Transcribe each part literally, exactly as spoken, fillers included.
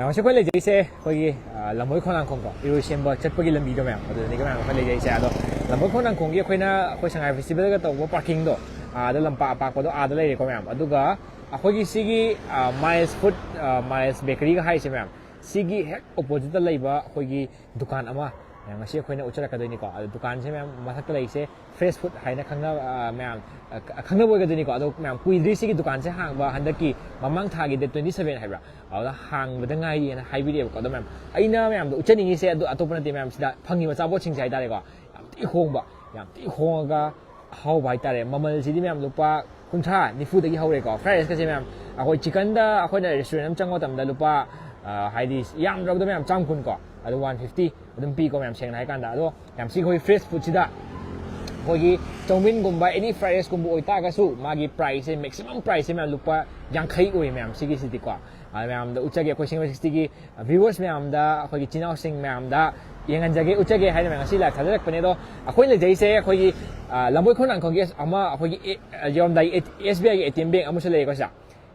ꯃꯌꯥꯝ, ꯉꯁꯤ ꯑꯩꯈꯣꯏ ꯂꯩꯖꯩꯁꯦ ꯑꯩꯈꯣꯏꯒꯤ, ꯑ, ꯂꯝꯕꯣꯏ ꯈꯣꯡꯅꯥꯡꯈꯣꯡ ꯀꯣ, ꯏꯔꯣꯏꯁꯦꯝꯕ ꯆꯠꯄꯒꯤ ꯂꯝꯕꯤꯗꯣ ꯃꯌꯥꯝ, ꯑꯗꯨꯗꯅꯤꯀꯣ ꯃꯌꯥꯝ ꯑꯩꯈꯣꯏ ꯂꯩꯖꯩꯁꯦ꯫ ꯑꯗꯣ ꯂꯝꯕꯣꯏ ꯈꯣꯡꯅꯥꯡꯈꯣꯡꯒꯤ ꯑꯩꯈꯣꯏꯅ, ꯑꯩꯈꯣꯏ ꯁꯉꯥꯏ ꯐꯦꯁꯇꯤꯚꯦꯜꯒ ꯇꯧꯕ ꯄꯥꯔꯀꯤꯡꯗꯣ, ꯑꯥꯗ ꯂꯝꯄꯥꯛ ꯑꯄꯥꯛꯄꯗꯣ ꯑꯥꯗ ꯂꯩꯔꯦꯀꯣ ꯃꯌꯥꯝ꯫ ꯑꯗꯨꯒ ꯑꯩꯈꯣꯏꯒꯤ ꯁꯤꯒꯤ, ꯑ, ꯃꯥꯏꯜꯁ ꯐꯨꯗ, ꯑ, ꯃꯥꯏꯜꯁ ꯕꯦꯀꯔꯤꯒ ꯍꯥꯏꯔꯤꯁꯦ ꯃꯌꯥꯝ, ꯁꯤꯒꯤ ꯍꯦꯛ ꯑꯣꯄꯣꯖꯤꯠꯇ ꯂꯩꯕ ꯑꯩꯈꯣꯏꯒꯤ ꯗꯨꯀꯥꯟ ꯑꯃ ꯃꯌꯥꯝ ꯉꯁꯤ ꯑꯩꯈꯣꯏꯅ ꯎꯠꯆꯔꯛꯀꯗꯣꯏꯅꯤꯀꯣ꯫ ꯑꯗꯣ ꯗꯨꯀꯥꯟꯁꯦ ꯃꯌꯥꯝ ꯃꯊꯛꯇ ꯂꯩꯔꯤꯁꯦ ꯐ꯭ꯔꯦꯁ ꯐꯨꯗ ꯍꯥꯏꯅ ꯈꯪꯅꯕ, ꯑ, ꯃꯌꯥꯝ, ꯑ, ꯈꯪꯅꯕ ꯑꯣꯏꯒꯗꯣꯏꯅꯤꯀꯣ꯫ ꯑꯗꯣ ꯃꯌꯥꯝ ꯀꯨꯏꯗ꯭ꯔꯤ ꯁꯤꯒꯤ ꯗꯨꯀꯥꯟꯁꯦ ꯍꯥꯡꯕ, ꯍꯟꯗꯛꯀꯤ ꯃꯃꯥꯡ ꯊꯥꯒꯤ ꯗꯦꯠ ꯇ꯭ꯋꯦꯟꯇꯤ ꯁꯚꯦꯟ ꯍꯥꯏꯕ꯭ꯔꯥ, ꯑꯗꯨꯗ ꯍꯥꯡꯕꯗ ꯉꯥꯏꯔꯤꯅ ꯍꯥꯏꯕꯤꯔꯛꯑꯦꯕꯀꯣ꯫ ꯑꯗꯣ ꯃꯌꯥꯝ, ꯑꯩꯅ ꯃꯌꯥꯝꯗ ꯎꯠꯆꯅꯤꯡꯉꯤꯁꯦ ꯑꯗꯨ ꯑꯇꯣꯞꯄ ꯅꯠꯇꯦ ꯃꯌꯥꯝ, ꯁꯤꯗ ꯐꯪꯉꯤꯕ ꯑꯆꯥꯄꯣꯠꯁꯤꯡꯁꯦ ꯍꯥꯏꯇꯥꯔꯦꯀꯣ, ꯌꯥꯝ ꯊꯤ ꯍꯣꯡꯕ, ꯌꯥꯝ ꯊꯤ ꯍꯣꯡꯉꯒ ꯑꯍꯥꯎꯕ ꯍꯥꯏꯇꯥꯔꯦ꯫ ꯃꯃꯜꯁꯤꯗꯤ ꯃꯌꯥꯝ ꯂꯨꯄꯥ ꯀꯨꯟꯊ꯭ꯔꯥ, ꯅꯤꯐꯨꯗꯒꯤ ꯍꯧꯔꯦꯀꯣ꯫ ꯐ꯭ꯔꯥꯏ ꯔꯥꯏꯁꯀꯁꯦ ꯃꯌꯥꯝ, ꯑꯩꯈꯣꯏ ꯆꯤꯀꯟꯗ ꯑꯩꯈꯣꯏꯅ ꯔꯦꯁꯇꯨꯔꯦꯟ ꯑꯃ ꯆꯪꯕ ꯃꯇꯝꯗ ꯂꯨꯄꯥ, ꯑ, ꯍꯥꯏꯗꯤ ꯌꯥꯝꯗ꯭ꯔꯕꯗ ꯃꯌꯥꯝ ꯆꯥꯝ ꯀꯨꯟ ꯀꯣ, ꯑꯗꯨ ꯋꯥꯟ ꯐꯤꯐꯇꯤ ꯑꯗꯨꯝ ꯄꯤꯀꯣ ꯃꯌꯥꯝ, ꯁꯦꯡꯅ ꯍꯥꯏꯀꯥꯟꯗ꯫ ꯑꯗꯣ ꯃꯌꯥꯝ ꯁꯤ ꯑꯩꯈꯣꯏ ꯐ꯭ꯔꯦꯁ ꯐꯨꯗꯁꯤꯗ ꯑꯩꯈꯣꯏꯒꯤ ꯆꯧꯃꯤꯟꯒꯨꯝꯕ, ꯑꯦꯅꯤ ꯐ꯭ꯔꯥꯏ ꯔꯥꯏꯁꯀꯨꯝꯕ ꯑꯣꯏꯇꯥꯔꯒꯁꯨ ꯃꯥꯒꯤ ꯄ꯭ꯔꯥꯏꯁꯁꯦ, ꯃꯦꯛꯁꯤꯃꯝ ꯄ꯭ꯔꯥꯏꯁꯁꯦ ꯃꯌꯥꯝ ꯂꯨꯄꯥ ꯌꯥꯡꯈꯩ ꯑꯣꯏꯌꯦ ꯃꯌꯥꯝ ꯁꯤꯒꯤꯁꯤꯗꯤꯀꯣ꯫ ꯑꯗ ꯃꯌꯥꯝꯗ ꯎꯠꯆꯒꯦ ꯑꯩꯈꯣꯏ ꯁꯤꯡꯖꯃꯩ ꯁꯤꯛꯁꯇꯤꯒꯤ ꯚ꯭ꯌꯨꯋꯔꯁ ꯃꯌꯥꯝꯗ, ꯑꯩꯈꯣꯏꯒꯤ ꯏꯆꯤꯟ ꯏꯅꯥꯎꯁꯤꯡ ꯃꯌꯥꯝꯗ ꯌꯦꯡꯍꯟꯖꯒꯦ, ꯎꯠꯆꯒꯦ ꯍꯥꯏꯅ ꯃꯌꯥꯝ ꯉꯁꯤ ꯂꯥꯏꯚ ꯊꯥꯖꯔꯛꯄꯅꯦ꯫ ꯑꯗꯣ ꯑꯩꯈꯣꯏ ꯂꯩꯖꯩꯁꯦ ꯑꯩꯈꯣꯏꯒꯤ, ꯑ, ꯂꯝꯕꯣꯏ ꯈꯣꯡꯅꯥꯡꯈꯣꯡꯒꯤ ꯑꯃ ꯑꯩꯈꯣꯏꯒꯤ ꯑꯦ-, ꯌꯧꯔꯝꯗꯥꯏꯒꯤ ꯑꯦꯁ ꯕꯤ ꯑꯥꯏꯒꯤ ꯑꯦ ꯇꯤ ꯑꯦꯝ ꯕꯦꯡ ꯑꯃꯁꯨ ꯂꯩꯔꯦꯀꯣ ꯁꯤꯗ꯫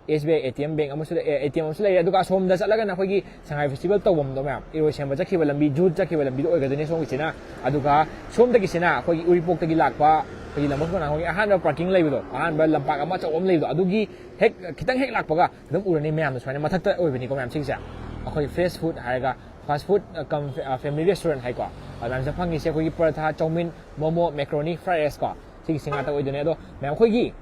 S B I A T M ꯕꯦꯡ ꯑꯃꯁꯨ ꯂꯩ, ꯑꯦ ꯇꯤ ꯑꯦꯝ ꯑꯃꯁꯨ ꯂꯩꯔꯦ꯫ ꯑꯗꯨꯒ ꯑꯁꯣꯝꯗ ꯆꯠꯂꯒꯅ ꯑꯩꯈꯣꯏꯒꯤ ꯁꯉꯥꯏ ꯐꯦꯁꯇꯤꯚꯦꯜ ꯇꯧꯐꯝꯗꯣ ꯃꯌꯥꯝ, ꯏꯔꯣꯏꯁꯦꯝꯕ ꯆꯠꯈꯤꯕ ꯂꯝꯕꯤ, ꯖꯨ ꯆꯠꯈꯤꯕ ꯂꯝꯕꯤꯗꯣ ꯑꯣꯏꯒꯗꯣꯏꯅꯦ ꯁꯣꯝꯒꯤꯁꯤꯅ꯫ ꯑꯗꯨꯒ ꯁꯣꯝꯗꯒꯤꯁꯤꯅ ꯑꯩꯈꯣꯏꯒꯤ ꯎꯔꯤꯄꯣꯛꯇꯒꯤ ꯂꯥꯛꯄ ꯑꯩꯈꯣꯏꯒꯤ ꯂꯝꯕꯣꯏ ꯈꯣꯡꯅꯥꯡꯈꯣꯡꯒꯤ ꯑꯍꯥꯟꯕ ꯄꯥꯔꯀꯤꯡ ꯂꯩꯕꯗꯣ, ꯑꯍꯥꯟꯕ ꯂꯝꯄꯥꯛ ꯑꯃ ꯑꯆꯧꯕ ꯑꯃ ꯂꯩꯕꯗꯣ, ꯑꯗꯨꯒꯤ ꯍꯦꯛ ꯈꯤꯇꯪ ꯍꯦꯛ ꯂꯥꯛꯄꯒ ꯑꯗꯨꯝ ꯎꯔꯅꯤ ꯃꯌꯥꯝꯅ ꯁꯨꯃꯥꯏꯅ ꯃꯊꯛꯇ ꯑꯣꯏꯕꯅꯤꯀꯣ ꯃꯌꯥꯝ ꯁꯤꯒꯤꯁꯦ꯫ ꯑꯩꯈꯣꯏ ꯐ꯭ꯔꯦꯁ ꯐꯨꯗ ꯍꯥꯏꯔꯒ, ꯐꯥꯁ ꯐꯨꯗ ꯀꯝ ꯐꯦꯃꯤꯂꯤ ꯔꯦꯁꯇꯨꯔꯦꯟ ꯍꯥꯏꯀꯣ꯫ ꯑꯗꯨꯃꯥꯏꯅ ꯐꯪꯉꯤꯁꯦ ꯑꯩꯈꯣꯏꯒꯤ ꯄꯔꯊꯥ, ꯆꯧꯃꯤꯟ, ꯃꯣꯃꯣ, ꯃꯦꯀ꯭ꯔꯣꯅꯤ, ꯐ꯭ꯔꯥꯏ ꯔꯥꯏꯁ ꯀꯣ, ꯁꯤꯒꯤꯁꯤ ꯉꯥꯛꯇ ꯑꯣꯏꯗꯣꯏꯅꯦ꯫ ꯑꯗꯣ ꯃꯌꯥꯝ ꯑꯩꯈꯣꯏꯒꯤ,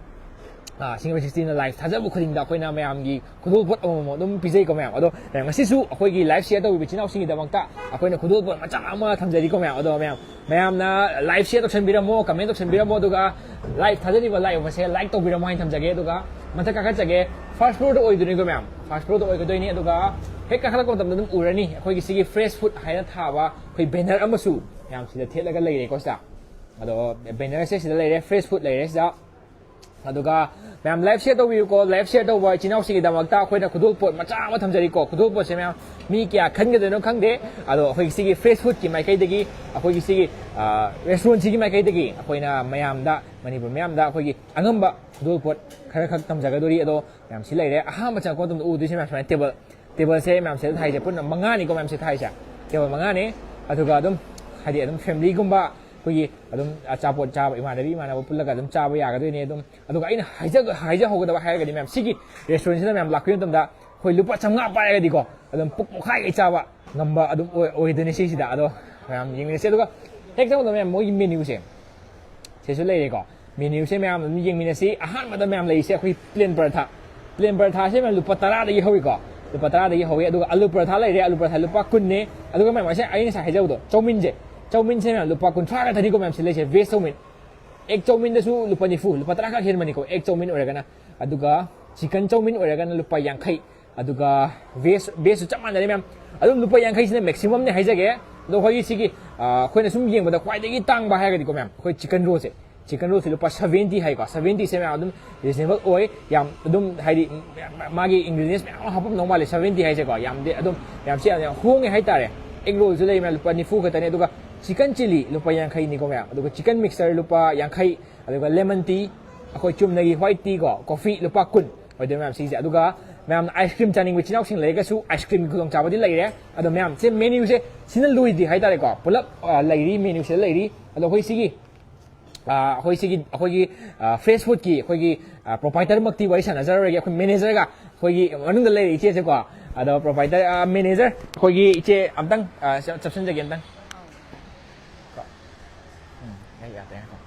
ꯑ, ꯁꯤꯡꯖꯃꯩ ꯁꯤꯛꯁꯇꯤꯅ ꯂꯥꯏꯚ ꯊꯥꯖꯕ ꯈꯨꯗꯤꯡꯗ ꯑꯩꯈꯣꯏꯅ ꯃꯌꯥꯝꯒꯤ ꯈꯨꯗꯣꯜꯄꯣꯠ ꯑꯃꯃꯝ ꯑꯗꯨꯝ ꯄꯤꯖꯩꯀꯣ ꯃꯌꯥꯝ꯫ ꯑꯗꯣ ꯃꯌꯥꯝ ꯉꯁꯤꯁꯨ ꯑꯩꯈꯣꯏꯒꯤ ꯂꯥꯏꯚ ꯁꯤꯌꯔ ꯇꯧꯕꯤꯕ ꯏꯆꯤꯟ ꯏꯅꯥꯎꯁꯤꯡꯒꯤꯗꯃꯛꯇ ꯑꯩꯈꯣꯏꯅ ꯈꯨꯗꯣꯜꯄꯣꯠ ꯃꯆꯥ ꯑꯃ ꯊꯝꯖꯔꯤꯀꯣ ꯃꯌꯥꯝ꯫ ꯑꯗꯣ ꯃꯌꯥꯝ, ꯃꯌꯥꯝꯅ ꯂꯥꯏꯚ ꯁꯤꯌꯔ ꯇꯧꯁꯟꯕꯤꯔꯝꯃꯣ, ꯀꯃꯦꯟ ꯇꯧꯁꯟꯕꯤꯔꯝꯃꯣ, ꯑꯗꯨꯒ ꯂꯥꯏꯚ ꯊꯥꯖꯔꯤꯕ ꯂꯥꯏꯚ ꯑꯃꯁꯦ ꯂꯥꯏꯛ ꯇꯧꯕꯤꯔꯝꯃꯣ ꯍꯥꯏꯅ ꯊꯝꯖꯒꯦ꯫ ꯑꯗꯨꯒ ꯃꯊꯛ ꯀꯥꯈꯠꯆꯒꯦ, ꯐꯥꯔꯁ ꯐ꯭ꯂꯣꯔꯗ ꯑꯣꯏꯗꯣꯏꯅꯤꯀꯣ ꯃꯌꯥꯝ, ꯐꯥꯔꯁ ꯐ꯭ꯂꯣꯔꯗ ꯑꯣꯏꯒꯗꯣꯏꯅꯤ꯫ ꯑꯗꯨꯒ ꯍꯦꯛ ꯀꯥꯈꯠꯂꯛꯄ ꯃꯇꯝꯗ ꯑꯗꯨꯝ ꯎꯔꯅꯤ ꯑꯩꯈꯣꯏꯒꯤ ꯁꯤꯒꯤ ꯐ꯭ꯔꯦꯁ ꯐꯨꯗ ꯍꯥꯏꯅ ꯊꯥꯕ ꯑꯩꯈꯣꯏ ꯕꯦꯅꯔ ꯑꯃꯁꯨ ꯃꯌꯥꯝ ꯁꯤꯗ ꯊꯦꯠꯂꯒ ꯂꯩꯔꯦꯀꯣ ꯁꯤꯗ꯫ ꯑꯗꯣ ꯕꯦꯅꯔꯁꯦ ꯁꯤꯗ ꯂꯩꯔꯦ, ꯐ꯭ꯔꯦꯁ ꯐꯨꯗ ꯂꯩꯔꯦ ꯁꯤꯗ꯫ ꯑꯗꯨꯒ ꯃꯌꯥꯝ ꯂꯥꯏꯚ ꯁꯤꯌꯔ ꯇꯧꯕꯤꯌꯨꯀꯣ꯫ ꯂꯥꯏꯚ ꯁꯤꯌꯔ ꯇꯧꯕ ꯏꯆꯤꯟ ꯏꯅꯥꯎꯁꯤꯡꯒꯤꯗꯃꯛꯇ ꯑꯩꯈꯣꯏꯅ ꯈꯨꯗꯣꯜꯄꯣꯠ ꯃꯆꯥ ꯑꯃ ꯊꯝꯖꯔꯤꯀꯣ꯫ ꯈꯨꯗꯣꯜꯄꯣꯠꯁꯦ ꯃꯌꯥꯝ ꯃꯤ ꯀꯌꯥ ꯈꯟꯒꯗꯣꯏꯅꯣ ꯈꯪꯗꯦ꯫ ꯑꯗꯣ ꯑꯩꯈꯣꯏꯒꯤ ꯁꯤꯒꯤ ꯐ꯭ꯔꯦꯁ ꯐꯨꯗꯀꯤ ꯃꯥꯏꯀꯩꯗꯒꯤ, ꯑꯩꯈꯣꯏꯒꯤ ꯁꯤꯒꯤ, ꯑ, ꯔꯦꯁꯇꯨꯔꯦꯟꯁꯤꯒꯤ ꯃꯥꯏꯀꯩꯗꯒꯤ ꯑꯩꯈꯣꯏꯅ ꯃꯌꯥꯝꯗ, ꯃꯅꯤꯄꯨꯔ ꯃꯌꯥꯝꯗ ꯑꯩꯈꯣꯏꯒꯤ ꯑꯉꯝꯕ ꯈꯨꯗꯣꯜꯄꯣꯠ ꯈꯔ ꯈꯛ ꯊꯝꯖꯒꯗꯣꯔꯤ꯫ ꯑꯗꯣ ꯃꯌꯥꯝ ꯁꯤ ꯂꯩꯔꯦ꯫ ꯑꯍꯥꯟꯕ ꯆꯪꯉꯛꯄ ꯃꯇꯝꯗ ꯎꯗꯣꯏꯁꯦ ꯃꯌꯥꯝ ꯁꯨꯃꯥꯏꯅ ꯇꯦꯕꯜ ꯇꯦꯕꯜꯁꯦ ꯃꯌꯥꯝꯁꯦ ꯊꯥꯏꯁꯦ ꯄꯨꯟꯅ ꯃꯉꯥꯅꯤꯀꯣ ꯃꯌꯥꯝꯁꯦ ꯊꯥꯏꯁꯦ꯫ ꯇꯦꯕꯜ ꯃꯉꯥꯅꯤ꯫ ꯑꯗꯨꯒ ꯑꯗꯨꯝ ꯍꯥꯏꯗꯤ ꯑꯗꯨꯝ ꯐꯦꯃꯤꯂꯤꯒꯨꯝꯕ ꯑꯩꯈꯣꯏꯒꯤ ꯑꯗꯨꯝ ꯑꯆꯥꯄꯣꯠ ꯆꯥꯕ, ꯏꯃꯥꯟꯅꯕꯤ ꯏꯃꯥꯟꯅꯕ ꯄꯨꯜꯂꯒ ꯑꯗꯨꯝ ꯆꯥꯕ ꯌꯥꯒꯗꯣꯏꯅꯦ꯫ ꯑꯗꯨꯝ ꯑꯗꯨꯒ ꯑꯩꯅ ꯍꯥꯏꯖ ꯍꯥꯏꯖꯍꯧꯒꯗꯕ ꯍꯥꯏꯔꯒꯗꯤ ꯃꯌꯥꯝ ꯁꯤꯒꯤ ꯔꯦꯁꯇꯨꯔꯦꯟꯁꯤꯗ ꯃꯌꯥꯝ ꯂꯥꯛꯄꯤꯕ ꯃꯇꯝꯗ ꯑꯩꯈꯣꯏ ꯂꯨꯄꯥ ꯆꯥꯝꯃꯉꯥ ꯄꯥꯏꯔꯒꯗꯤꯀꯣ ꯑꯗꯨꯝ ꯄꯨꯛ ꯄꯨꯈꯥꯏꯒꯩ ꯆꯥꯕ ꯉꯝꯕ ꯑꯗꯨꯝ ꯑꯣꯏ- ꯑꯣꯏꯗꯣꯏꯅꯦ ꯁꯤꯁꯤꯗ꯫ ꯑꯗꯣ ꯃꯌꯥꯝ ꯌꯦꯡꯃꯤꯟꯅꯁꯦ꯫ ꯑꯗꯨꯒ ꯍꯦꯛ ꯆꯪꯕꯗ ꯃꯌꯥꯝ ꯃꯣꯏꯒꯤ ꯃꯦꯅ꯭ꯌꯨꯁꯦ ꯁꯤꯁꯨ ꯂꯩꯔꯦꯀꯣ꯫ ꯃꯦꯅ꯭ꯌꯨꯁꯦ ꯃꯌꯥꯝ ꯑꯗꯨꯝ ꯌꯦꯡꯃꯤꯟꯅꯁꯤ꯫ ꯑꯍꯥꯟꯕꯗ ꯃꯌꯥꯝ ꯂꯩꯔꯤꯁꯦ ꯑꯩꯈꯣꯏ ꯄ꯭ꯂꯦꯟ ꯄꯔꯊꯥ꯫ ꯄ꯭ꯂꯦꯟ ꯄꯔꯊꯥꯁꯦ ꯃꯌꯥꯝ ꯂꯨꯄꯥ ꯇꯔꯥꯗꯒꯤ ꯍꯧꯏꯀꯣ꯫ ꯂꯨꯄꯥ ꯇꯔꯥꯗꯒꯤ ꯍꯧꯏ꯫ ꯑꯗꯨꯒ ꯑꯂꯨ ꯄꯔꯊꯥ ꯂꯩꯔꯦ, ꯑꯂꯨ ꯄꯔꯊꯥ ꯂꯨꯄꯥ ꯀꯨꯟꯅꯦ꯫ ꯑꯗꯨꯒ ꯃꯌꯥꯝ ꯑꯩꯁꯦ ꯑꯩ ꯉꯁꯥꯏ ꯍꯥꯏꯖꯕꯗꯣ ꯆꯧꯃꯤꯟꯁꯦ, ꯆꯧꯃꯤꯟꯁꯦ ꯃꯌꯥꯝ ꯂꯨꯄꯥ ꯀꯨꯟꯊ꯭ꯔꯥ ꯈꯛꯇꯅꯤꯀꯣ ꯃꯌꯥꯝ ꯁꯤ ꯂꯩꯁꯦ, ꯚꯦꯖ ꯆꯧꯃꯤꯟ꯫ ꯑꯦꯛ ꯆꯧꯃꯤꯟꯗꯁꯨ ꯂꯨꯄꯥ ꯅꯤꯐꯨ, ꯂꯨꯄꯥ ꯇꯔꯥ ꯈꯛ ꯍꯦꯟꯕꯅꯤꯀꯣ ꯑꯦꯛ ꯆꯧꯃꯤꯟ ꯑꯣꯏꯔꯒꯅ꯫ ꯑꯗꯨꯒ ꯆꯤꯀꯟ ꯆꯧꯃꯤꯟ ꯑꯣꯏꯔꯒꯅ ꯂꯨꯄꯥ ꯌꯥꯡꯈꯩ꯫ ꯑꯗꯨꯒ ꯚꯦꯖ, ꯚꯦꯖꯁꯨ ꯆꯞ ꯃꯥꯟꯅꯔꯦ ꯃꯌꯥꯝ꯫ ꯑꯗꯨꯝ ꯂꯨꯄꯥ ꯌꯥꯡꯈꯩꯁꯤꯅ ꯃꯦꯛꯁꯤꯃꯝꯅꯦ ꯍꯥꯏꯖꯒꯦ꯫ ꯑꯗꯣ ꯑꯩꯈꯣꯏꯒꯤ ꯁꯤꯒꯤ, ꯑ, ꯑꯩꯈꯣꯏꯅ ꯁꯨꯝ ꯌꯦꯡꯕꯗ ꯈ꯭ꯋꯥꯏꯗꯒꯤ ꯇꯥꯡꯕ ꯍꯥꯏꯔꯒꯗꯤꯀꯣ ꯃꯌꯥꯝ, ꯑꯩꯈꯣꯏ ꯆꯤꯀꯟ ꯔꯣꯜꯁꯦ꯫ ꯆꯤꯀꯟ ꯔꯣꯜꯁꯦ ꯂꯨꯄꯥ ꯁꯚꯦꯟꯇꯤ ꯍꯥꯏꯀꯣ꯫ ꯁꯚꯦꯟꯇꯤꯁꯦ ꯃꯌꯥꯝ ꯑꯗꯨꯝ ꯔꯤꯖꯅꯦꯕꯜ ꯑꯣꯏ꯫ ꯌꯥꯝ ꯑꯗꯨꯝ ꯍꯥꯏꯗꯤ ꯃꯥꯒꯤ ꯏꯟꯒ꯭ꯔꯤꯗꯤꯌꯦꯟꯁ ꯃꯌꯥꯝ ꯑꯃ ꯍꯥꯞꯄꯝꯗꯧ ꯃꯥꯜꯂꯦ ꯁꯚꯦꯟꯇꯤ ꯍꯥꯏꯁꯦꯀꯣ꯫ ꯌꯥꯝꯗꯤ ꯑꯗꯨꯝ ꯌꯥꯝ ꯁꯤ ꯌꯥꯝ ꯍꯣꯡꯉꯦ ꯍꯥꯏꯇꯥꯔꯦ꯫ ꯑꯦꯛ ꯔꯣꯜꯁꯨ ꯂꯩ ꯃꯌꯥꯝ ꯂꯨꯄꯥ ꯅꯤꯐꯨ ꯈꯛꯇꯅꯦ꯫ ꯑꯗꯨꯒ ꯆꯤꯀꯟ ꯆꯤꯂꯤ ꯂꯨꯄꯥ ꯌꯥꯡꯈꯩꯅꯤꯀꯣ ꯃꯌꯥꯝ꯫ ꯑꯗꯨꯒ ꯆꯤꯀꯟ ꯃꯤꯛꯁꯆꯔ ꯂꯨꯄꯥ ꯌꯥꯡꯈꯩ꯫ ꯑꯗꯨꯒ ꯂꯦꯃꯟ ꯇꯤ, ꯑꯩꯈꯣꯏ ꯆꯨꯝꯅꯒꯤ ꯋꯥꯏꯠ ꯇꯤ ꯀꯣ, ꯀꯣꯐꯤ ꯂꯨꯄꯥ ꯀꯨꯟ ꯑꯣꯏꯗꯣꯏꯅꯦ ꯃꯌꯥꯝ ꯁꯤꯒꯤꯁꯦ꯫ ꯑꯗꯨꯒ ꯃꯌꯥꯝꯅ ꯑꯥꯏꯁ ꯀ꯭ꯔꯤꯝ ꯆꯥꯅꯤꯡꯕ ꯏꯆꯤꯟ ꯏꯅꯥꯎꯁꯤꯡ ꯂꯩꯔꯒꯁꯨ ꯑꯥꯏꯁ ꯀ꯭ꯔꯤꯝꯒꯤ ꯈꯨꯗꯣꯡꯆꯥꯕꯗꯤ ꯂꯩꯔꯦ꯫ ꯑꯗꯣ ꯃꯌꯥꯝꯁꯦ ꯃꯦꯅ꯭ꯌꯨꯁꯦ ꯁꯤꯅ ꯂꯣꯏꯗ꯭ꯔꯤ ꯍꯥꯏꯇꯥꯔꯦꯀꯣ꯫ ꯄꯨꯂꯞ, ꯑ, ꯂꯩꯔꯤ, ꯃꯦꯅ꯭ꯌꯨꯁꯤꯗ ꯂꯩꯔꯤ꯫ ꯑꯗꯣ ꯑꯩꯈꯣꯏ ꯁꯤꯒꯤ, ꯑ, ꯑꯩꯈꯣꯏ ꯁꯤꯒꯤ, ꯑꯩꯈꯣꯏꯒꯤ, ꯑ, ꯐ꯭ꯔꯦꯁ ꯐꯨꯗꯀꯤ ꯑꯩꯈꯣꯏꯒꯤ, ꯑ, ꯄ꯭ꯔꯣꯄꯥꯏꯇꯔꯃꯛꯇꯤ ꯋꯥꯔꯤ ꯁꯥꯟꯅꯖꯔꯔꯣꯏꯒꯦ꯫ ꯑꯩꯈꯣꯏ ꯃꯦꯅꯦꯖꯔꯒ ꯑꯩꯈꯣꯏꯒꯤ ꯃꯅꯨꯡꯗ ꯂꯩꯔꯤ ꯏꯆꯦꯁꯦꯀꯣ꯫ ꯑꯗꯣ ꯄ꯭ꯔꯣꯄꯥꯏꯇꯔ, ꯑ, ꯃꯦꯅꯦꯖꯔ ꯑꯩꯈꯣꯏꯒꯤ ꯏꯆꯦ ꯑꯝꯇꯪ, ꯑ, ꯆꯞ-, ꯆꯞꯁꯤꯟꯖꯒꯦ ꯑꯝꯇꯪ꯫ ꯀꯣ꯫ ꯎꯝ, ꯑꯩ ꯌꯥꯗ꯭ꯔꯦ, ꯉꯥꯏꯈꯣ꯫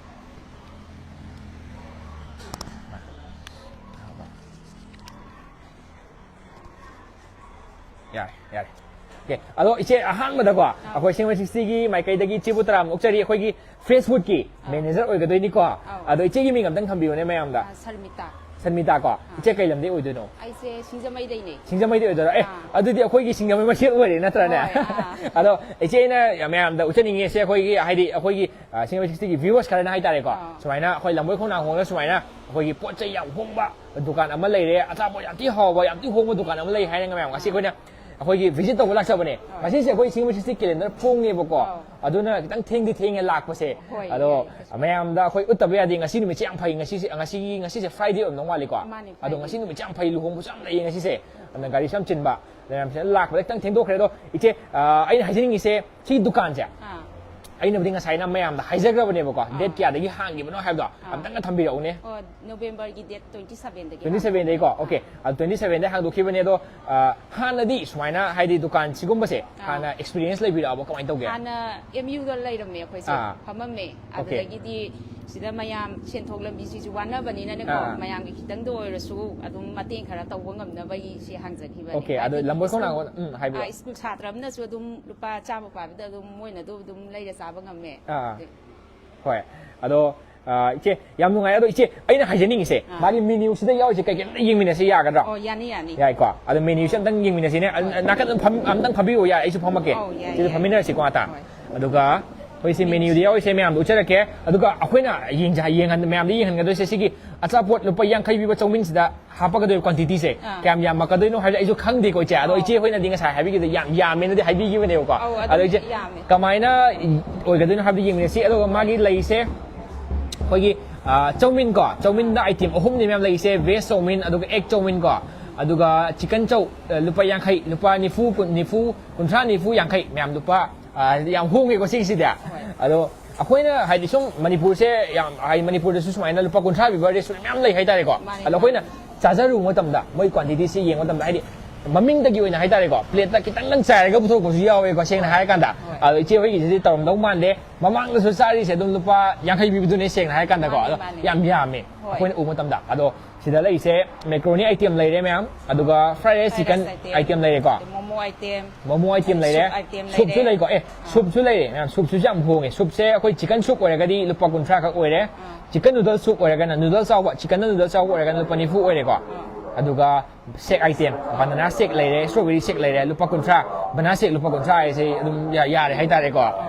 ꯌꯥꯔꯦ, ꯌꯥꯔꯦ꯫ ꯑꯣꯀꯦ, ꯑꯗꯣ ꯏꯆꯦ, ꯑꯍꯥꯟꯕꯗꯀꯣ, ꯑꯩꯈꯣꯏ ꯁꯤꯡꯃ ꯁꯤꯛꯁꯇꯤꯒꯤ ꯃꯥꯏꯀꯩꯗꯒꯤ ꯏꯆꯦꯕꯨ ꯇꯔꯥꯝꯅ ꯑꯣꯛꯆꯔꯤ꯫ ꯑꯩꯈꯣꯏꯒꯤ ꯐ꯭ꯔꯦꯁ ꯐꯨꯗꯀꯤ ꯑꯥ꯫ ꯃꯦꯅꯦꯖꯔ ꯑꯣꯏꯒꯗꯣꯏꯅꯤꯀꯣ꯫ ꯑꯥꯎ꯫ ꯑꯗꯣ ꯏꯆꯦꯒꯤ ꯃꯤꯡ ꯑꯝꯇꯪ ꯊꯝꯕꯤꯌꯨꯅꯦ ꯃꯌꯥꯝꯗ꯫ ꯑꯥ, ꯁꯔꯃꯤꯇꯥ꯫ ꯁꯔꯃꯤꯇꯥ ꯀꯣ꯫ ꯑꯥ꯫ ꯏꯆꯦ ꯀꯩ ꯂꯝꯗꯩ ꯑꯣꯏꯗꯣꯏꯅꯣ? ꯑꯩꯁꯦ ꯁꯤꯡꯖꯃꯩꯗꯩꯅꯦ꯫ ꯁꯤꯡꯖꯃꯩꯗꯩ ꯑꯣꯏꯗꯣꯏꯔꯣ? ꯑꯦ, ꯑꯥ꯫ ꯑꯗꯨꯗꯤ ꯑꯩꯈꯣꯏꯒꯤ ꯁꯤꯡꯖꯃꯩ ꯃꯁꯦꯜ ꯑꯣꯏꯔꯦ ꯅꯠꯇ꯭ꯔꯅꯦ? ꯍꯣꯏ, ꯑꯥ꯫ ꯑꯗꯣ ꯏꯆꯦ, ꯑꯩꯅ ꯃꯌꯥꯝꯗ ꯎꯠꯆꯅꯤꯡꯉꯤꯁꯦ ꯑꯩꯈꯣꯏꯒꯤ, ꯍꯥꯏꯗꯤ ꯑꯩꯈꯣꯏꯒꯤ, ꯑ, ꯁꯤꯡꯖꯃꯩ ꯁꯤꯛꯁꯇꯤꯒꯤ ꯚ꯭ꯌꯨꯋꯔꯁ ꯈꯔꯅ ꯍꯥꯏꯇꯥꯔꯦꯀꯣ꯫ ꯑꯥ꯫ ꯁꯨꯃꯥꯏꯅ ꯑꯩꯈꯣꯏ ꯂꯝꯕꯣꯏ ꯈꯣꯡꯅꯥꯡ ꯍꯣꯡꯅ ꯁꯨꯃꯥꯏꯅ ꯑꯩꯈꯣꯏꯒꯤ ꯄꯣꯠ ꯆꯩ ꯌꯥꯝ ꯍꯣꯡꯕ ꯗꯨꯀꯥꯟ ꯑꯃ ꯂꯩꯔꯦ, ꯑꯆꯥꯄꯣꯠ ꯌꯥꯝ ꯊꯤ ꯍꯥꯎꯕ, ꯌꯥꯝ ꯊꯤ ꯍꯣꯡꯕ ꯗꯨꯀꯥꯟ ꯑꯃ ꯂꯩ ꯍꯥꯏꯅ ꯃꯌꯥꯝ ꯉꯁꯤ ꯑꯩꯈꯣꯏꯅ ꯑꯩꯈꯣꯏꯒꯤ ꯚꯤꯖꯤꯠ ꯇꯧꯕ ꯂꯥꯛꯆꯕꯅꯦ꯫ ꯉꯁꯤꯁꯦ ꯑꯩꯈꯣꯏ ꯁꯤꯡꯖꯃꯩ ꯁꯤꯁꯇꯤ ꯀꯦꯂꯦꯟꯗꯔ ꯐꯣꯡꯉꯦꯕꯀꯣ꯫ ꯑꯗꯨꯅ ꯈꯤꯇꯪ ꯊꯦꯡꯗꯤ ꯊꯦꯡꯉꯦ ꯂꯥꯛꯄꯁꯦ꯫ ꯍꯣꯏ, ꯑꯗꯣ ꯌꯥꯏ, ꯀꯩꯁꯨ ꯃꯌꯥꯝꯗ ꯑꯩꯈꯣꯏ ꯎꯠꯇꯕ ꯌꯥꯗꯦ꯫ ꯉꯁꯤ ꯅꯨꯃꯤꯠꯁꯦ ꯌꯥꯝ ꯐꯩ꯫ ꯉꯁꯤꯁꯦ, ꯉꯁꯤꯒꯤ, ꯉꯁꯤꯁꯦ ꯐ꯭ꯔꯥꯏꯗꯦ ꯑꯣꯏꯔꯝꯗꯧ ꯃꯥꯜꯂꯤꯀꯣ꯫ ꯃꯥꯅꯦ, ꯑꯗꯣ ꯐ꯭ꯔꯥꯏꯗꯦ꯫ ꯉꯁꯤ ꯅꯨꯃꯤꯠꯁꯦ ꯌꯥꯝ ꯐꯩ, ꯂꯨꯍꯣꯡꯕꯁꯨ ꯌꯥꯝ ꯂꯩꯌꯦ ꯉꯁꯤꯁꯦ꯫ ꯑꯗꯨꯅ ꯒꯥꯔꯤꯁꯨ ꯌꯥꯝ ꯆꯤꯟꯕ꯫ ꯑꯗꯨꯅ ꯃꯌꯥꯝꯁꯦ ꯂꯥꯛꯄꯗ ꯈꯤꯇꯪ ꯊꯦꯡꯗꯣꯛꯈ꯭ꯔꯦ꯫ ꯑꯗꯣ ꯏꯆꯦ, ꯑ, ꯑꯩꯅ ꯍꯥꯏꯖꯅꯤꯡꯉꯤꯁꯦ ꯁꯤ ꯗꯨꯀꯥꯟꯁꯦ, ꯑꯥ꯫ ꯑꯩꯅꯕꯨꯗꯤ ꯉꯁꯥꯏꯅ ꯃꯌꯥꯝꯗ ꯍꯥꯏꯖꯈ꯭ꯔꯕꯅꯦꯕꯀꯣ, ꯗꯦꯠ ꯀꯌꯥꯗꯒꯤ ꯍꯥꯡꯈꯤꯕꯅꯣ ꯍꯥꯏꯕꯗꯣ ꯑꯝꯇꯪꯒ ꯊꯝꯕꯤꯔꯛꯎꯅꯦ꯫ ꯑꯣ, ꯅꯣꯕꯦꯝꯕꯔꯒꯤ ꯗꯦꯠ ꯇ꯭ꯋꯦꯟꯇꯤ ꯁꯕꯦꯟꯗꯒꯤ ꯇ꯭ꯋꯦꯟꯇꯤ ꯁꯕꯦꯟꯗꯒꯤꯀꯣ꯫ ꯑꯣꯀꯦ꯫ ꯑꯗꯣ ꯇ꯭ꯋꯦꯟꯇꯤ ꯁꯕꯦꯟꯗꯒꯤ ꯍꯥꯡꯗꯣꯛꯈꯤꯕꯅꯦ꯫ ꯑꯗꯣ, ꯑ, ꯍꯥꯟꯅꯗꯤ ꯁꯨꯃꯥꯏꯅ, ꯍꯥꯏꯗꯤ, ꯗꯨꯀꯥꯟ ꯁꯤꯒꯨꯝꯕꯁꯦ ꯍꯥꯟꯅ ꯑꯦꯛꯁꯄꯤꯔꯤꯌꯦꯟꯁ ꯂꯩꯕꯤꯔꯛꯑꯕꯣ, ꯀꯃꯥꯏꯅ ꯇꯧꯒꯦ? ꯍꯥꯟꯅ ꯑꯦꯝ ꯌꯨꯗ ꯂꯩꯔꯝꯃꯦ ꯑꯩꯈꯣꯏꯁꯦ꯫ ꯑꯥ꯫ ꯐꯝꯃꯝꯃꯦ꯫ ꯑꯣꯀꯦ꯫ ꯑꯗꯨꯗꯒꯤꯗꯤ ꯁꯤꯗ ꯃꯌꯥꯝ ꯁꯦꯟꯊꯣꯛ ꯂꯝꯕꯤꯁꯤꯁꯨ ꯋꯥꯅꯕꯅꯤꯅꯅꯦꯀꯣ, ꯑꯥ꯫ ꯃꯌꯥꯝꯒꯤ ꯈꯤꯇꯪꯗ ꯑꯣꯏꯔꯁꯨ ꯑꯗꯨꯝ ꯃꯇꯦꯡ ꯈꯔ ꯇꯧꯕ ꯉꯝꯅꯕꯒꯤ ꯁꯤ ꯍꯥꯡꯖꯈꯤꯕꯅꯦ꯫ ꯑꯣꯀꯦ, ꯑꯗꯣ ꯍꯥꯏꯗꯤ ꯂꯝꯕꯣꯏ ꯁ꯭ꯀꯨꯜ, ꯈꯣꯡꯅꯥꯡ, ꯎꯝ, ꯍꯥꯏꯕꯤꯔꯣ꯫ ꯑꯥ, ꯁ꯭ꯀꯨꯜ ꯁꯥꯇ꯭ꯔ ꯑꯃꯅꯁꯨ ꯑꯗꯨꯝ ꯂꯨꯄꯥ ꯆꯥꯝꯃ ꯄꯥꯏꯕꯗ ꯑꯗꯨꯝ ꯃꯣꯏꯅ ꯑꯗꯨꯝ, ꯑꯗꯨꯝ ꯂꯩꯔ ꯆꯥꯕ ꯉꯝꯃꯦ꯫ ꯑꯥ꯫ ꯍꯣꯏ꯫ ꯑꯗꯣ, ꯑ, ꯏꯆꯦ, ꯌꯥꯝ ꯅꯨꯡꯉꯥꯏ꯫ ꯑꯗꯣ ꯏꯆꯦ, ꯑꯩꯅ ꯍꯥꯏꯖꯅꯤꯡꯉꯤꯁꯦ, ꯑꯥ꯫ ꯃꯥꯒꯤ ꯃꯦꯅ꯭ꯌꯨꯁꯤꯗ ꯌꯥꯎꯔꯤꯁꯦ ꯀꯩꯀꯩ ꯑꯝꯇ ꯌꯦꯡꯃꯤꯟꯅꯁꯤ ꯌꯥꯒꯗ꯭ꯔꯣ? ꯑꯣ, ꯌꯥꯅꯤ, ꯌꯥꯅꯤ꯫ ꯌꯥꯏꯀꯣ꯫ ꯑꯗꯣ ꯃꯦꯅ꯭ꯌꯨꯁꯦ ꯑꯝꯇꯪ ꯌꯦꯡꯃꯤꯟꯅꯁꯤꯅꯦ꯫ ꯑ, ꯍꯣꯏ꯫ ꯅꯥꯀꯟ ꯑꯗꯨꯝ ꯐꯝ-, ꯑꯝꯇꯪ ꯐꯝꯕꯤꯌꯣ ꯌꯥꯔꯦ, ꯑꯩꯁꯨ ꯐꯝꯃꯛꯀꯦ꯫ ꯑꯧ, ꯌꯥꯏ, ꯁꯤꯗ ꯌꯥꯏ꯫ ꯐꯝꯃꯤꯟꯅꯔꯁꯤꯀꯣ ꯉꯥꯛꯇꯪ꯫ ꯍꯣꯏ꯫ ꯑꯗꯨꯒ ꯑꯩꯈꯣꯏꯁꯦ ꯃꯦꯅ꯭ꯌꯨꯗ ꯌꯥꯎꯔꯤꯁꯦ ꯃꯌꯥꯝꯗꯣ ꯎꯠꯆꯔꯛꯀꯦ꯫ ꯑꯗꯨꯒ ꯑꯩꯈꯣꯏꯅ ꯌꯦꯡꯖ-, ꯌꯦꯡꯍꯟ-, ꯃꯌꯥꯝꯗ ꯌꯦꯡꯍꯟꯒꯗꯣꯏꯁꯦ ꯁꯤꯒꯤ ꯑꯆꯥꯄꯣꯠ ꯂꯨꯄꯥ ꯌꯥꯡꯈꯩ ꯄꯤꯕ ꯆꯧꯃꯤꯟꯁꯤꯗ ꯍꯥꯞꯄꯛꯀꯗꯣꯏꯕ ꯀ꯭ꯋꯥꯟꯇꯤꯇꯤꯁꯦ ꯑꯥ꯫ ꯀꯌꯥꯝ ꯌꯥꯝꯃꯛꯀꯗꯣꯏꯅꯣ ꯍꯥꯏꯕꯗꯤ ꯑꯩꯁꯨ ꯈꯪꯗꯦꯀꯣ, ꯏꯆꯦ꯫ ꯑꯗꯣ ꯑꯧ꯫ ꯏꯆꯦ ꯍꯣꯏꯅꯗꯤ ꯉꯁꯥꯏ ꯍꯥꯏꯕꯤꯈꯤꯕꯗ ꯌꯥꯝ ꯌꯥꯝꯃꯦꯅꯗꯤ ꯍꯥꯏꯕꯤꯈꯤꯕꯅꯦꯕꯀꯣ꯫ ꯑꯧ, ꯑꯗꯨꯝ ꯑꯗꯣ ꯏꯆꯦ, ꯌꯥꯝꯃꯦ꯫ ꯀꯃꯥꯏꯅ ꯑꯣꯏꯒꯗꯣꯏꯅꯣ ꯍꯥꯏꯕꯗꯤ ꯌꯦꯡꯃꯤꯟꯅꯁꯤ꯫ ꯑꯗꯨꯒ ꯃꯥꯒꯤ ꯂꯩꯁꯦ ꯑꯩꯈꯣꯏꯒꯤ, ꯑ, ꯆꯧꯃꯤꯟ ꯀꯣ, ꯆꯧꯃꯤꯟꯗ ꯑꯥꯏꯇꯦꯝ ꯑꯍꯨꯝꯅꯤ ꯃꯌꯥꯝ ꯂꯩꯁꯦ, ꯚꯦꯖ ꯆꯧꯃꯤꯟ, ꯑꯗꯨꯒ ꯑꯦꯒ ꯆꯧꯃꯤꯟ ꯀꯣ, ꯑꯗꯨꯒ ꯆꯤꯀꯟ ꯆꯧ, ꯑ, ꯂꯨꯄꯥ ꯌꯥꯡꯈꯩ, ꯂꯨꯄꯥ ꯅꯤꯐꯨ, ꯀꯨꯟ, ꯅꯤꯐꯨ, ꯀꯨꯟꯊ꯭ꯔꯥ, ꯅꯤꯐꯨ, ꯌꯥꯡꯈꯩ ꯃꯌꯥꯝ ꯂꯨꯄꯥ, ꯑ, ꯌꯥꯝ ꯍꯣꯡꯉꯦꯀꯣ ꯁꯤꯒꯤꯁꯤꯗꯤ꯫ ꯑꯗꯣ ꯑꯩꯈꯣꯏꯅ ꯍꯥꯏꯗꯤ ꯁꯨꯝ ꯃꯅꯤꯄꯨꯔꯁꯦ ꯌꯥꯝ, ꯍꯥꯏꯗꯤ ꯃꯅꯤꯄꯨꯔꯗꯁꯨ ꯁꯨꯃꯥꯏꯅ ꯂꯨꯄꯥ ꯀꯨꯟꯊ꯭ꯔꯥ ꯄꯤꯕ ꯔꯦꯁꯇꯨꯔꯦꯟ ꯃꯌꯥꯝ ꯂꯩ ꯍꯥꯏꯇꯥꯔꯦꯀꯣ꯫ ꯃꯥꯅꯦ, ꯑꯗꯣ ꯑꯩꯈꯣꯏꯅ ꯃꯥꯅꯦ꯫ ꯆꯥꯖꯔꯨꯕ ꯃꯇꯝꯗ ꯃꯣꯏ ꯀ꯭ꯋꯥꯟꯇꯤꯇꯤꯁꯤ ꯌꯦꯡꯕ ꯃꯇꯝꯗ ꯍꯥꯏꯗꯤ ꯃꯃꯤꯡꯗꯒꯤ ꯑꯣꯏꯅ ꯍꯥꯏꯇꯥꯔꯦꯀꯣ, ꯄ꯭ꯂꯦꯠꯇ ꯈꯤꯇꯪꯗꯪ ꯆꯥꯏꯔꯒ ꯄꯨꯊꯣꯔꯛꯄꯁꯨ ꯌꯥꯎꯋꯦꯀꯣ, ꯁꯦꯡꯅ ꯍꯥꯏꯔꯀꯥꯟꯗ꯫ ꯍꯣꯏ꯫ ꯑꯗꯣ ꯏꯆꯦ ꯍꯣꯏꯒꯤꯁꯤꯗꯤ ꯇꯧꯔꯝꯗꯧ ꯃꯥꯟꯗꯦ꯫ ꯃꯃꯥꯡꯗꯁꯨ ꯆꯥꯔꯤꯁꯦ ꯑꯗꯨꯝ ꯂꯨꯄꯥ ꯌꯥꯡꯈꯩ ꯄꯤꯕꯗꯨꯅꯦ, ꯁꯦꯡꯅ ꯍꯥꯏꯔꯀꯥꯟꯗꯀꯣ꯫ ꯃꯥꯅꯦ, ꯑꯗꯣ ꯃꯥꯅꯦ꯫ ꯌꯥꯝ ꯌꯥꯝꯃꯦ ꯍꯣꯏ꯫ ꯑꯩꯈꯣꯏꯅ ꯎꯕ ꯃꯇꯝꯗ꯫ ꯑꯗꯣ ꯁꯤꯗ ꯂꯩꯔꯤꯁꯦ ꯃꯦꯀ꯭ꯔꯣꯅꯤ ꯑꯥꯏꯇꯦꯝ ꯂꯩꯔꯦ ꯃꯌꯥꯝ, ꯑꯗꯨꯒ fried rice Fried chicken rice item, item ꯂꯩꯔꯦꯀꯣ꯫ ꯑꯗꯩ ꯃꯣꯃꯣ ꯑꯥꯏꯇꯦꯝ, ꯃꯣꯃꯣ ꯑꯥꯏꯇꯦꯝ ꯂꯩꯔꯦ꯫ ꯁꯨꯞ ꯑꯥꯏꯇꯦꯝ ꯁꯨꯞꯁꯨ ꯂꯩꯔꯦ꯫ ꯂꯩꯀꯣ꯫ ꯑꯦ, ꯁꯨꯞꯁꯨ ꯂꯩꯔꯦ ꯃꯌꯥꯝ꯫ ꯁꯨꯞꯁꯤꯁꯨ ꯌꯥꯝ ꯍꯣꯡꯉꯦ꯫ ꯁꯨꯞꯁꯦ ꯑꯩꯈꯣꯏ ꯆꯤꯀꯟ ꯁꯨꯞ ꯑꯣꯏꯔꯒꯗꯤ ꯂꯨꯄꯥ ꯀꯨꯟꯊ꯭ꯔꯥ ꯈꯛ ꯑꯣꯏꯔꯦ꯫ ꯆꯤꯀꯟ ꯅꯨꯗꯜ ꯁꯨꯞ ꯑꯣꯏꯔꯒꯅ, ꯅꯨꯗꯜ ꯆꯥꯎꯕ, ꯆꯤꯀꯟꯗ ꯅꯨꯗꯜ ꯆꯥꯎꯕ ꯑꯣꯏꯔꯒꯅ ꯂꯨꯄꯥ ꯅꯤꯐꯨ ꯑꯣꯏꯔꯦꯀꯣ꯫ ꯑꯗꯨꯒ ꯁꯦꯛ ꯑꯥꯏꯇꯦꯝ, ꯕꯅꯥꯅꯥ ꯁꯦꯛ ꯂꯩꯔꯦ, ꯁ꯭ꯇ꯭ꯔꯣꯕꯦꯔꯤ ꯁꯦꯛ ꯂꯩꯔꯦ, ꯂꯨꯄꯥ ꯀꯨꯟꯊ꯭ꯔꯥ꯫ ꯕꯅꯥꯅꯥ ꯁꯦꯛ ꯂꯨꯄꯥ ꯀꯨꯟꯊ꯭ꯔꯥ ꯍꯥꯏꯁꯦ ꯑꯗꯨꯝ ꯌꯥ-, ꯌꯥꯔꯦ ꯍꯥꯏꯇꯥꯔꯦꯀꯣ꯫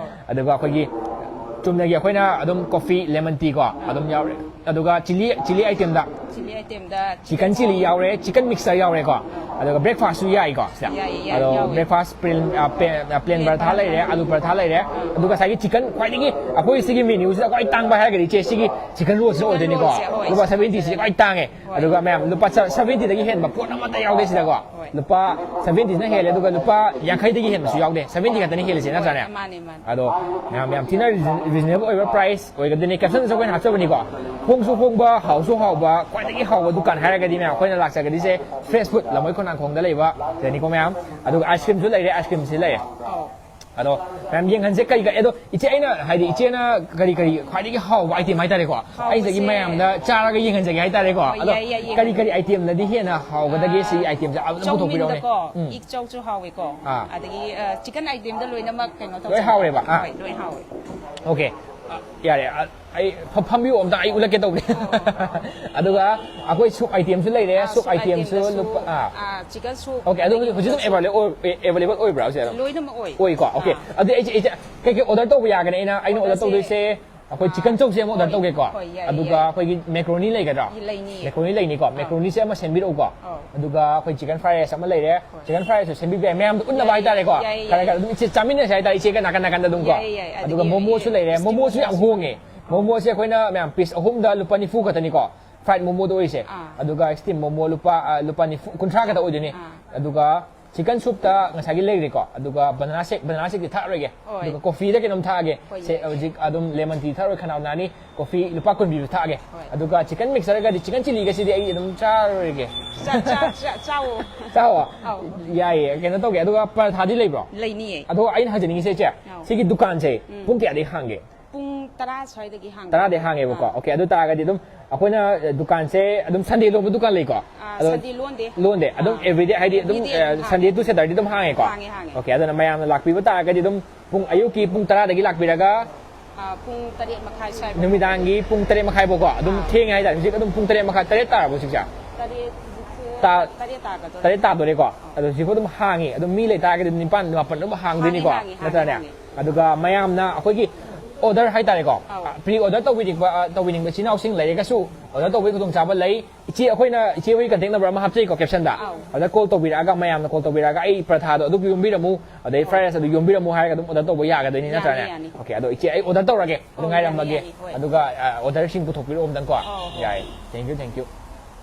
ꯑꯗꯨꯒ ꯑꯩꯈꯣꯏꯒꯤ ꯆꯨꯝꯅꯒꯤ ꯑꯩꯈꯣꯏꯅ ꯑꯗꯨꯝ ꯀꯣꯐꯤ, ꯂꯦꯃꯟ ꯇꯤ ꯀꯣ, ꯑꯗꯨꯝ ꯌꯥꯎꯔꯦ꯫ ꯑꯗꯨꯒ ꯆꯤꯂꯤ, ꯆꯤꯂꯤ item ꯗ ꯆꯤꯂꯤ item ꯗ chicken chilli ꯌꯥꯎꯔꯦ, chicken mixer ꯌꯥꯎꯔꯦꯀꯣ, ꯑꯗꯨꯒ breakfast ꯁꯨ ꯌꯥꯏꯀꯣ ꯁꯤꯗ꯫ ꯌꯥꯏꯌꯦ, ꯌꯥꯏꯌꯦ, ꯑꯗꯣ ꯌꯥꯎꯋꯦ꯫ Breakfast plain, ꯑ, plain, ꯑ, plain Plain paratha paratha ꯂꯩꯔꯦ, ꯂꯩꯔꯦ꯫ ꯑꯂꯨ paratha ꯂꯩꯔꯦ, ꯑꯗꯨꯒ ꯉꯁꯥꯏꯒꯤ chicken ꯈ꯭ꯋꯥꯏꯗꯒꯤ ꯑꯩꯈꯣꯏ ꯁꯤꯒꯤ menu ꯁꯤꯗ ꯈ꯭ꯋꯥꯏ ꯇꯥꯡꯕ ꯍꯥꯏꯔꯒꯗꯤ ꯏꯆꯦ ꯁꯤꯒꯤ chicken roll ꯁꯤ ꯑꯣꯏꯗꯣꯏꯅꯤꯀꯣ꯫ Roll ꯁꯦ, ꯍꯣꯏ꯫ ꯂꯨꯄꯥ seventy ꯁꯤꯗꯤ ꯈ꯭ꯋꯥꯏ ꯇꯥꯡꯉꯦ꯫ ꯍꯣꯏ꯫ ꯑꯗꯨꯒ ꯃꯌꯥꯝ ꯂꯨꯄꯥ seventy ꯗꯒꯤ ꯍꯦꯟꯕ ꯄꯣꯠ ꯑꯃꯠꯇ ꯌꯥꯎꯗꯦ ꯁꯤꯗꯀꯣ꯫ ꯍꯣꯏ꯫ ꯂꯨꯄꯥ seventy ꯁꯤꯅ ꯍꯦꯜꯂꯦ, ꯑꯗꯨꯒ ꯂꯨꯄꯥ ꯌꯥꯡꯈꯩꯗꯒꯤ ꯍꯦꯟꯕꯁꯨ ꯌꯥꯎꯗꯦ, seventy ꯈꯛꯇꯅꯤ ꯍꯦꯜꯂꯤꯁꯦ, ꯅꯠꯇ꯭ꯔꯅꯦ? ꯃꯥꯅꯦ, ꯃꯥꯅꯦ꯫ ꯑꯗꯣ ꯃꯌꯥꯝ ꯌꯥꯝ ꯊꯤꯅ reason-, reasonable ꯑꯣꯏꯕ price ꯑꯣꯏꯒꯗꯣꯏꯅꯤ꯫ Caption ꯗꯁꯨ ꯑꯩꯈꯣꯏꯅ ꯍꯥꯞꯆꯕꯅꯤꯀꯣ꯫ ꯍꯣꯡꯁꯨ ꯍꯣꯡꯕ, ꯍꯥꯎꯁꯨ ꯍꯥꯎꯕ, ꯈ꯭ꯋꯥꯏꯗꯒꯤ ꯍꯥꯎꯕ ꯗꯨꯀꯥꯟ ꯍꯥꯏꯔꯒꯗꯤ ꯃꯌꯥꯝ ꯑꯩꯈꯣꯏꯅ ꯂꯥꯛꯆꯒꯗꯣꯏꯁꯦ Fresh Food ꯂꯝꯃꯣꯏ ꯈꯣꯡꯅꯥꯡꯈꯣꯡꯗ ꯂꯩꯕ ꯁꯤꯗꯅꯤꯀꯣ ꯃꯌꯥꯝ꯫ ꯑꯗꯨꯒ ice cream ꯁꯨ ꯂꯩꯔꯦ, ice cream ꯁꯤ ꯂꯩꯔꯦ꯫ ꯑꯧ꯫ ꯑꯗꯣ ꯃꯌꯥꯝ ꯌꯦꯡꯍꯟꯁꯦ ꯀꯔꯤ ꯀꯔꯤ, ꯑꯗꯣ ꯏꯆꯦ ꯑꯩꯅ ꯍꯥꯏꯗꯤ ꯏꯆꯦꯅ ꯀꯔꯤ ꯀꯔꯤ ꯈ꯭ꯋꯥꯏꯗꯒꯤ ꯍꯥꯎꯕ item ꯍꯥꯏꯇꯥꯔꯦꯀꯣ, ꯑꯩ ꯁꯤꯗꯒꯤ ꯍꯥꯎꯕꯁꯦ꯫ ꯃꯌꯥꯝꯗ ꯆꯥꯔꯒ ꯌꯦꯡꯍꯟꯖꯒꯦ ꯍꯥꯏꯇꯥꯔꯦꯀꯣ꯫ ꯍꯣꯏ, ꯑꯗꯣ ꯌꯥꯏ, ꯌꯥꯏ, ꯌꯦꯡꯍꯟꯁꯦ꯫ ꯀꯔꯤ ꯀꯔꯤ item ꯅꯗꯤ ꯍꯦꯟꯅ ꯍꯥꯎꯒꯗꯒꯦ ꯁꯤꯒꯤ item ꯁꯦ ꯑꯗꯨꯝ ꯄꯨꯊꯣꯛꯄꯤꯔꯛꯑꯣꯅꯦ꯫ ꯆꯧꯃꯤꯟꯗꯀꯣ, ꯎꯝ꯫ ꯏꯛ ꯆꯧꯁꯨ ꯍꯥꯎꯋꯦꯀꯣ꯫ ꯑꯥ꯫ ꯑꯗꯒꯤ ꯑ, chicken item ꯗ ꯂꯣꯏꯅꯃꯛ ꯀꯩꯅꯣ ꯇꯧ ꯂꯣꯏ ꯍꯥꯎꯔꯦꯕ? ꯑꯥ꯫ ꯍꯣꯏ, ꯂꯣꯏ ꯍꯥꯎꯋꯦ꯫ Okay. ꯑ, ꯌꯥꯔꯦ꯫ ꯑ, ꯑꯩ ꯐ-, ꯐꯝꯕꯤꯌꯣ ꯑꯝꯇ, ꯑꯩ ꯎꯠꯂꯛꯀꯦ ꯇꯧꯕꯅꯦ꯫ ꯑꯗꯨꯒ ꯑꯩꯈꯣꯏ soup item ꯁꯨ ꯂꯩꯔꯦ, ꯑꯥ, soup soup item ꯁꯨ item ꯗꯁꯨ, ꯂꯨꯄꯥ, ꯑꯥ꯫ ꯑꯥ, chicken soup, Okay, ꯑꯗꯨ ꯍꯧꯖꯤꯛ ꯑꯗꯒꯤ ꯍꯧꯖꯤꯛ ꯑꯗꯨꯝ available ꯑꯣꯏ-, available ꯑꯣꯏꯕ꯭ꯔꯥ ꯍꯧꯖꯤꯛ ꯑꯗꯨꯝ? ꯂꯣꯏꯅꯃꯛ ꯑꯣꯏ꯫ ꯑꯣꯏꯀꯣ, okay. ꯑꯥ꯫ ꯑꯗꯨꯗꯤ ꯑꯩꯁꯦ, ꯑꯩꯁꯦ ꯀꯩ ꯀꯩ order ꯇꯧꯕ ꯌꯥꯒꯅꯤ? ꯑꯩꯅ, ꯑꯩꯅ order Order ꯁꯦ ꯇꯧꯗꯣꯏꯁꯦ ꯑꯩꯈꯣꯏ chicken ꯑꯥ, ꯆꯧꯁꯦ ꯑꯃ order ꯍꯣꯏ, ꯇꯧꯒꯦꯀꯣ꯫ ꯍꯣꯏ, ꯌꯥꯏ, ꯑꯗꯨꯒ ꯌꯥꯏ꯫ ꯑꯩꯈꯣꯏꯒꯤ macaroni ꯂꯩꯒꯗ꯭ꯔꯣ? ꯂꯩꯅꯤꯌꯦ꯫ Macaroni ꯂꯩꯅꯤꯀꯣ꯫ ꯑꯥ꯫ Macaroni ꯁꯦ ꯑꯃ ꯁꯦꯝꯕꯤꯔꯛꯎꯀꯣ꯫ ꯑꯧ꯫ ꯑꯗꯨꯒ ꯑꯩꯈꯣꯏ chicken fried rice ꯑꯃ ꯂꯩꯔꯦ꯫ Chicken fried rice ꯁꯨ ꯁꯦꯝꯕꯤꯕ ꯌꯥꯏ꯫ ꯃꯌꯥꯝꯗꯣ ꯎꯠꯅꯕ ꯌꯥꯏ, ꯍꯥꯏꯇꯥꯔꯦꯀꯣ꯫ ꯌꯥꯏ, ꯈꯔ ꯌꯥꯏ꯫ ꯈꯔ ꯑꯗꯨꯝ ꯏꯆꯦ ꯆꯥꯃꯤꯟꯅꯁꯦ ꯍꯥꯏꯇꯥꯔꯦ, ꯏꯆꯦꯒ ꯅꯥꯀꯟ ꯅꯥꯀꯟꯗ ꯑꯗꯨꯝꯀꯣ꯫ ꯌꯥꯏ, ꯌꯥꯏ꯫ ꯑꯗꯨꯒ ꯑꯗꯒꯤ momo ꯁꯨ ꯂꯩꯔꯦ꯫ steam Momo ꯁꯨ ꯌꯥꯝ momo ꯁꯨ꯫ ꯍꯣꯡꯉꯦ꯫ Momo ꯁꯦ ꯑꯩꯈꯣꯏꯅ ꯃꯌꯥꯝ piece ꯑꯍꯨꯝꯗ ꯂꯨꯄꯥ ꯅꯤꯐꯨ ꯈꯛꯇꯅꯤꯀꯣ꯫ Fried momo ꯗ ꯑꯣꯏꯔꯤꯁꯦ꯫ ꯑꯥ꯫ ꯑꯗꯨꯒ steam momo ꯂꯨꯄꯥ, ꯑ, ꯂꯨꯄꯥ ꯅꯤꯐꯨ, ꯀꯨꯟꯊ꯭ꯔꯥ ꯈꯛꯇ ꯑꯣꯏꯗꯣꯏꯅꯤ꯫ ꯑꯥ꯫ ꯑꯗꯨꯒ chicken soup ꯇ ꯉꯁꯥꯏꯒꯤ ꯂꯩꯔꯦꯀꯣ꯫ ꯑꯗꯨꯒ banana shake, banana shake ꯇꯤ ꯊꯛꯑꯔꯣꯏꯒꯦ꯫ ꯍꯣꯏ꯫ ꯑꯗꯨꯒ coffee ꯗ ꯀꯩꯅꯣꯝ ꯊꯛꯑꯒꯦ꯫ ꯍꯣꯏ, ꯁꯦ, ꯌꯥꯏ, ꯌꯥꯏ꯫ ꯍꯧꯖꯤꯛ ꯑꯗꯨꯝ lemon tea ꯊꯛꯑꯔꯣꯏ, ꯈꯅꯥꯎ ꯅꯥꯅꯤ꯫ Coffee ꯂꯨꯄꯥ ꯀꯨꯟ ꯄꯤꯕ ꯊꯛꯑꯒꯦ꯫ ꯍꯣꯏ꯫ ꯑꯗꯨꯒ chicken mixer ꯒꯗꯤ, chicken chilli ꯒꯁꯤꯗꯤ ꯑꯩ ꯑꯗꯨꯝ ꯆꯥꯔꯔꯣꯏꯒꯦ꯫ ꯆꯥ-, ꯆꯥ-, ꯆꯥ-, ꯆꯥꯎꯋꯣ꯫ ꯆꯥꯎꯋꯣ? ꯑꯧ꯫ ꯌꯥꯏꯌꯦ꯫ ꯀꯩꯅꯣ ꯇꯧꯒꯦ꯫ ꯑꯗꯨꯒ paratha ꯗꯤ ꯂꯩꯕ꯭ꯔꯣ? ꯂꯩꯅꯤꯌꯦ꯫ ꯑꯗꯣ ꯑꯩꯅ ꯍꯪꯖꯅꯤꯡꯉꯤꯁꯦ, ꯏꯆꯦ, ꯑꯧ꯫ ꯁꯤꯒꯤ ꯗꯨꯀꯥꯟꯁꯦ ꯎꯝ꯫ ꯄꯨꯡ ꯀꯌꯥꯗꯒꯤ ꯍꯥꯡꯒꯦ? ꯄꯨꯡ ꯇꯔꯥ ꯁ꯭ꯋꯥꯏꯗꯒꯤ ꯍꯥꯡꯉꯦ꯫ ꯇꯔꯥꯗꯒꯤ ꯍꯥꯡꯉꯦꯕꯀꯣ꯫ ꯑꯥ꯫ Okay, ꯑꯗꯨ ꯇꯥꯔꯒꯗꯤ ꯑꯗꯨꯝ ꯑꯩꯈꯣꯏꯅ, ꯑ, ꯗꯨꯀꯥꯟꯁꯦ ꯑꯗꯨꯝ Sunday ꯂꯣꯟꯕ ꯗꯨꯀꯥꯟ ꯂꯩꯀꯣ? ꯑꯥ, ꯑꯗꯣ Sunday ꯂꯣꯟꯗꯦ꯫ ꯂꯣꯟꯗꯦ꯫ ꯑꯗꯨꯝ ꯑꯥ꯫ Everyday, ꯍꯥꯏꯗꯤ ꯑꯗꯨꯝ, Everyday ꯑ, ꯑꯗꯨꯝ ꯍꯥꯡꯉꯦ꯫ Sunday to Saturday ꯑꯗꯨꯝ ꯍꯥꯡꯉꯦꯀꯣ? ꯍꯥꯡꯉꯦ, ꯍꯥꯡꯉꯦ꯫ Okay, ꯑꯗꯨꯅ ꯃꯌꯥꯝꯅ ꯂꯥꯛꯄꯤꯕ ꯇꯥꯔꯒꯗꯤ ꯑꯗꯨꯝ ꯄꯨꯡ, ꯑꯌꯨꯛꯀꯤ ꯄꯨꯡ ꯇꯔꯥꯗꯒꯤ ꯂꯥꯛꯄꯤꯔꯒ ꯑꯥ, ꯄꯨꯡ ꯇꯔꯦꯠ ꯃꯈꯥꯏ ꯁ꯭ꯋꯥꯏ꯫ ꯅꯨꯃꯤꯗꯥꯡꯒꯤ ꯄꯨꯡ ꯇꯔꯦꯠ ꯃꯈꯥꯏ ꯐꯥꯎꯀꯣ? ꯑꯗꯨꯝ ꯑꯥ꯫ ꯊꯦꯡꯉꯦ ꯍꯥꯏꯇꯥꯔꯦ꯫ ꯍꯧꯖꯤꯛ ꯑꯗꯨꯝ ꯄꯨꯡ ꯇꯔꯦꯠ ꯃꯈꯥꯏ, ꯇꯔꯦꯠ ꯇꯥꯔꯕꯣ ꯍꯧꯖꯤꯛꯁꯦ? ꯇꯔꯦꯠ, ꯍꯧꯖꯤꯛꯁꯦ ꯇꯥ-, ꯇꯔꯦꯠ ꯇꯥꯒꯗꯧꯔꯦ꯫ ꯇꯔꯦꯠ ꯇꯥꯗꯣꯔꯦꯀꯣ? ꯑꯗꯣ ꯍꯧꯖꯤꯛꯐꯥꯎ ꯑꯗꯨꯝ ꯍꯥꯡꯉꯤ꯫ ꯑꯗꯨꯝ ꯃꯤ ꯂꯩꯇꯥꯔꯒꯗꯤ ꯅꯤꯄꯥꯟ, ꯃꯥꯄꯟ ꯑꯗꯨꯝ ꯍꯥꯡꯗꯣꯏꯅꯤꯀꯣ? ꯍꯥꯡꯉꯤ, ꯍꯥꯡꯉꯤ, ꯅꯠꯇ꯭ꯔꯅꯦ? ꯍꯥꯡꯉꯤ꯫ ꯑꯗꯨꯒ ꯃꯌꯥꯝꯅ ꯑꯩꯈꯣꯏꯒꯤ ꯑꯣꯔꯗꯔ ꯍꯥꯏꯇꯥꯔꯦꯀꯣ, ꯑꯧ꯫ ꯄ꯭ꯔꯤ ꯑꯣꯔꯗꯔ ꯇꯧꯕꯤꯅꯤꯡꯕ ꯑ, ꯇꯧꯕꯤꯅꯤꯡꯕ ꯏꯆꯤꯟ ꯏꯅꯥꯎꯁꯤꯡ ꯂꯩꯔꯒꯁꯨ ꯑꯣꯔꯗꯔ ꯇꯧꯕꯒꯤ ꯈꯨꯗꯣꯡꯆꯥꯕ ꯂꯩ꯫ ꯏꯆꯦ ꯑꯩꯈꯣꯏꯅ ꯏꯆꯦ ꯍꯣꯏꯒꯤ ꯀꯟꯇꯦꯛ ꯅꯝꯕꯔ ꯑꯃ ꯍꯥꯞꯆꯩꯀꯣ ꯀꯦꯞꯁꯟꯗ꯫ ꯑꯧ꯫ ꯑꯗ ꯀꯣꯜ ꯇꯧꯕꯤꯔꯛꯑꯒ, ꯃꯌꯥꯝꯅ ꯀꯣꯜ ꯇꯧꯕꯤꯔꯛꯑꯒ, "ꯑꯩ ꯄꯔꯊꯥꯗꯣ ꯑꯗꯨ ꯌꯣꯝꯕꯤꯔꯝꯃꯨ, ꯑꯗꯩ ꯐ꯭ꯔꯥꯏ ꯔꯥꯏꯁ ꯑꯗꯨ ꯌꯣꯝꯕꯤꯔꯝꯃꯨ" ꯍꯥꯏꯔꯒ ꯑꯗꯨꯝ ꯑꯣꯔꯗꯔ ꯇꯧꯕ ꯌꯥꯒꯗꯣꯏꯅꯤ, ꯌꯥꯅꯤ, ꯅꯠꯇ꯭ꯔꯅꯦ? ꯌꯥꯅꯤ꯫ ꯑꯣꯀꯦ, ꯑꯗꯣ ꯏꯆꯦ ꯑꯩ ꯑꯣꯔꯗꯔ ꯇꯧꯔꯒꯦ, ꯑꯗꯨ ꯑꯧ, ꯉꯥꯏꯔꯝꯃꯒꯦ꯫ ꯌꯥꯅꯤ, ꯌꯥꯅꯤ, ꯍꯣꯏ꯫ ꯑꯗꯨꯒ ꯑ, ꯑꯣꯔꯗꯔꯁꯤꯡ ꯄꯨꯊꯣꯛꯄꯤꯔꯛꯑꯣ ꯑꯝꯇꯪꯀꯣ꯫ ꯑꯧ, ꯍꯣꯏ꯫ ꯌꯥꯏ, ꯊꯦꯡꯀ꯭ꯌꯨ, ꯊꯦꯡꯀ꯭ꯌꯨ꯫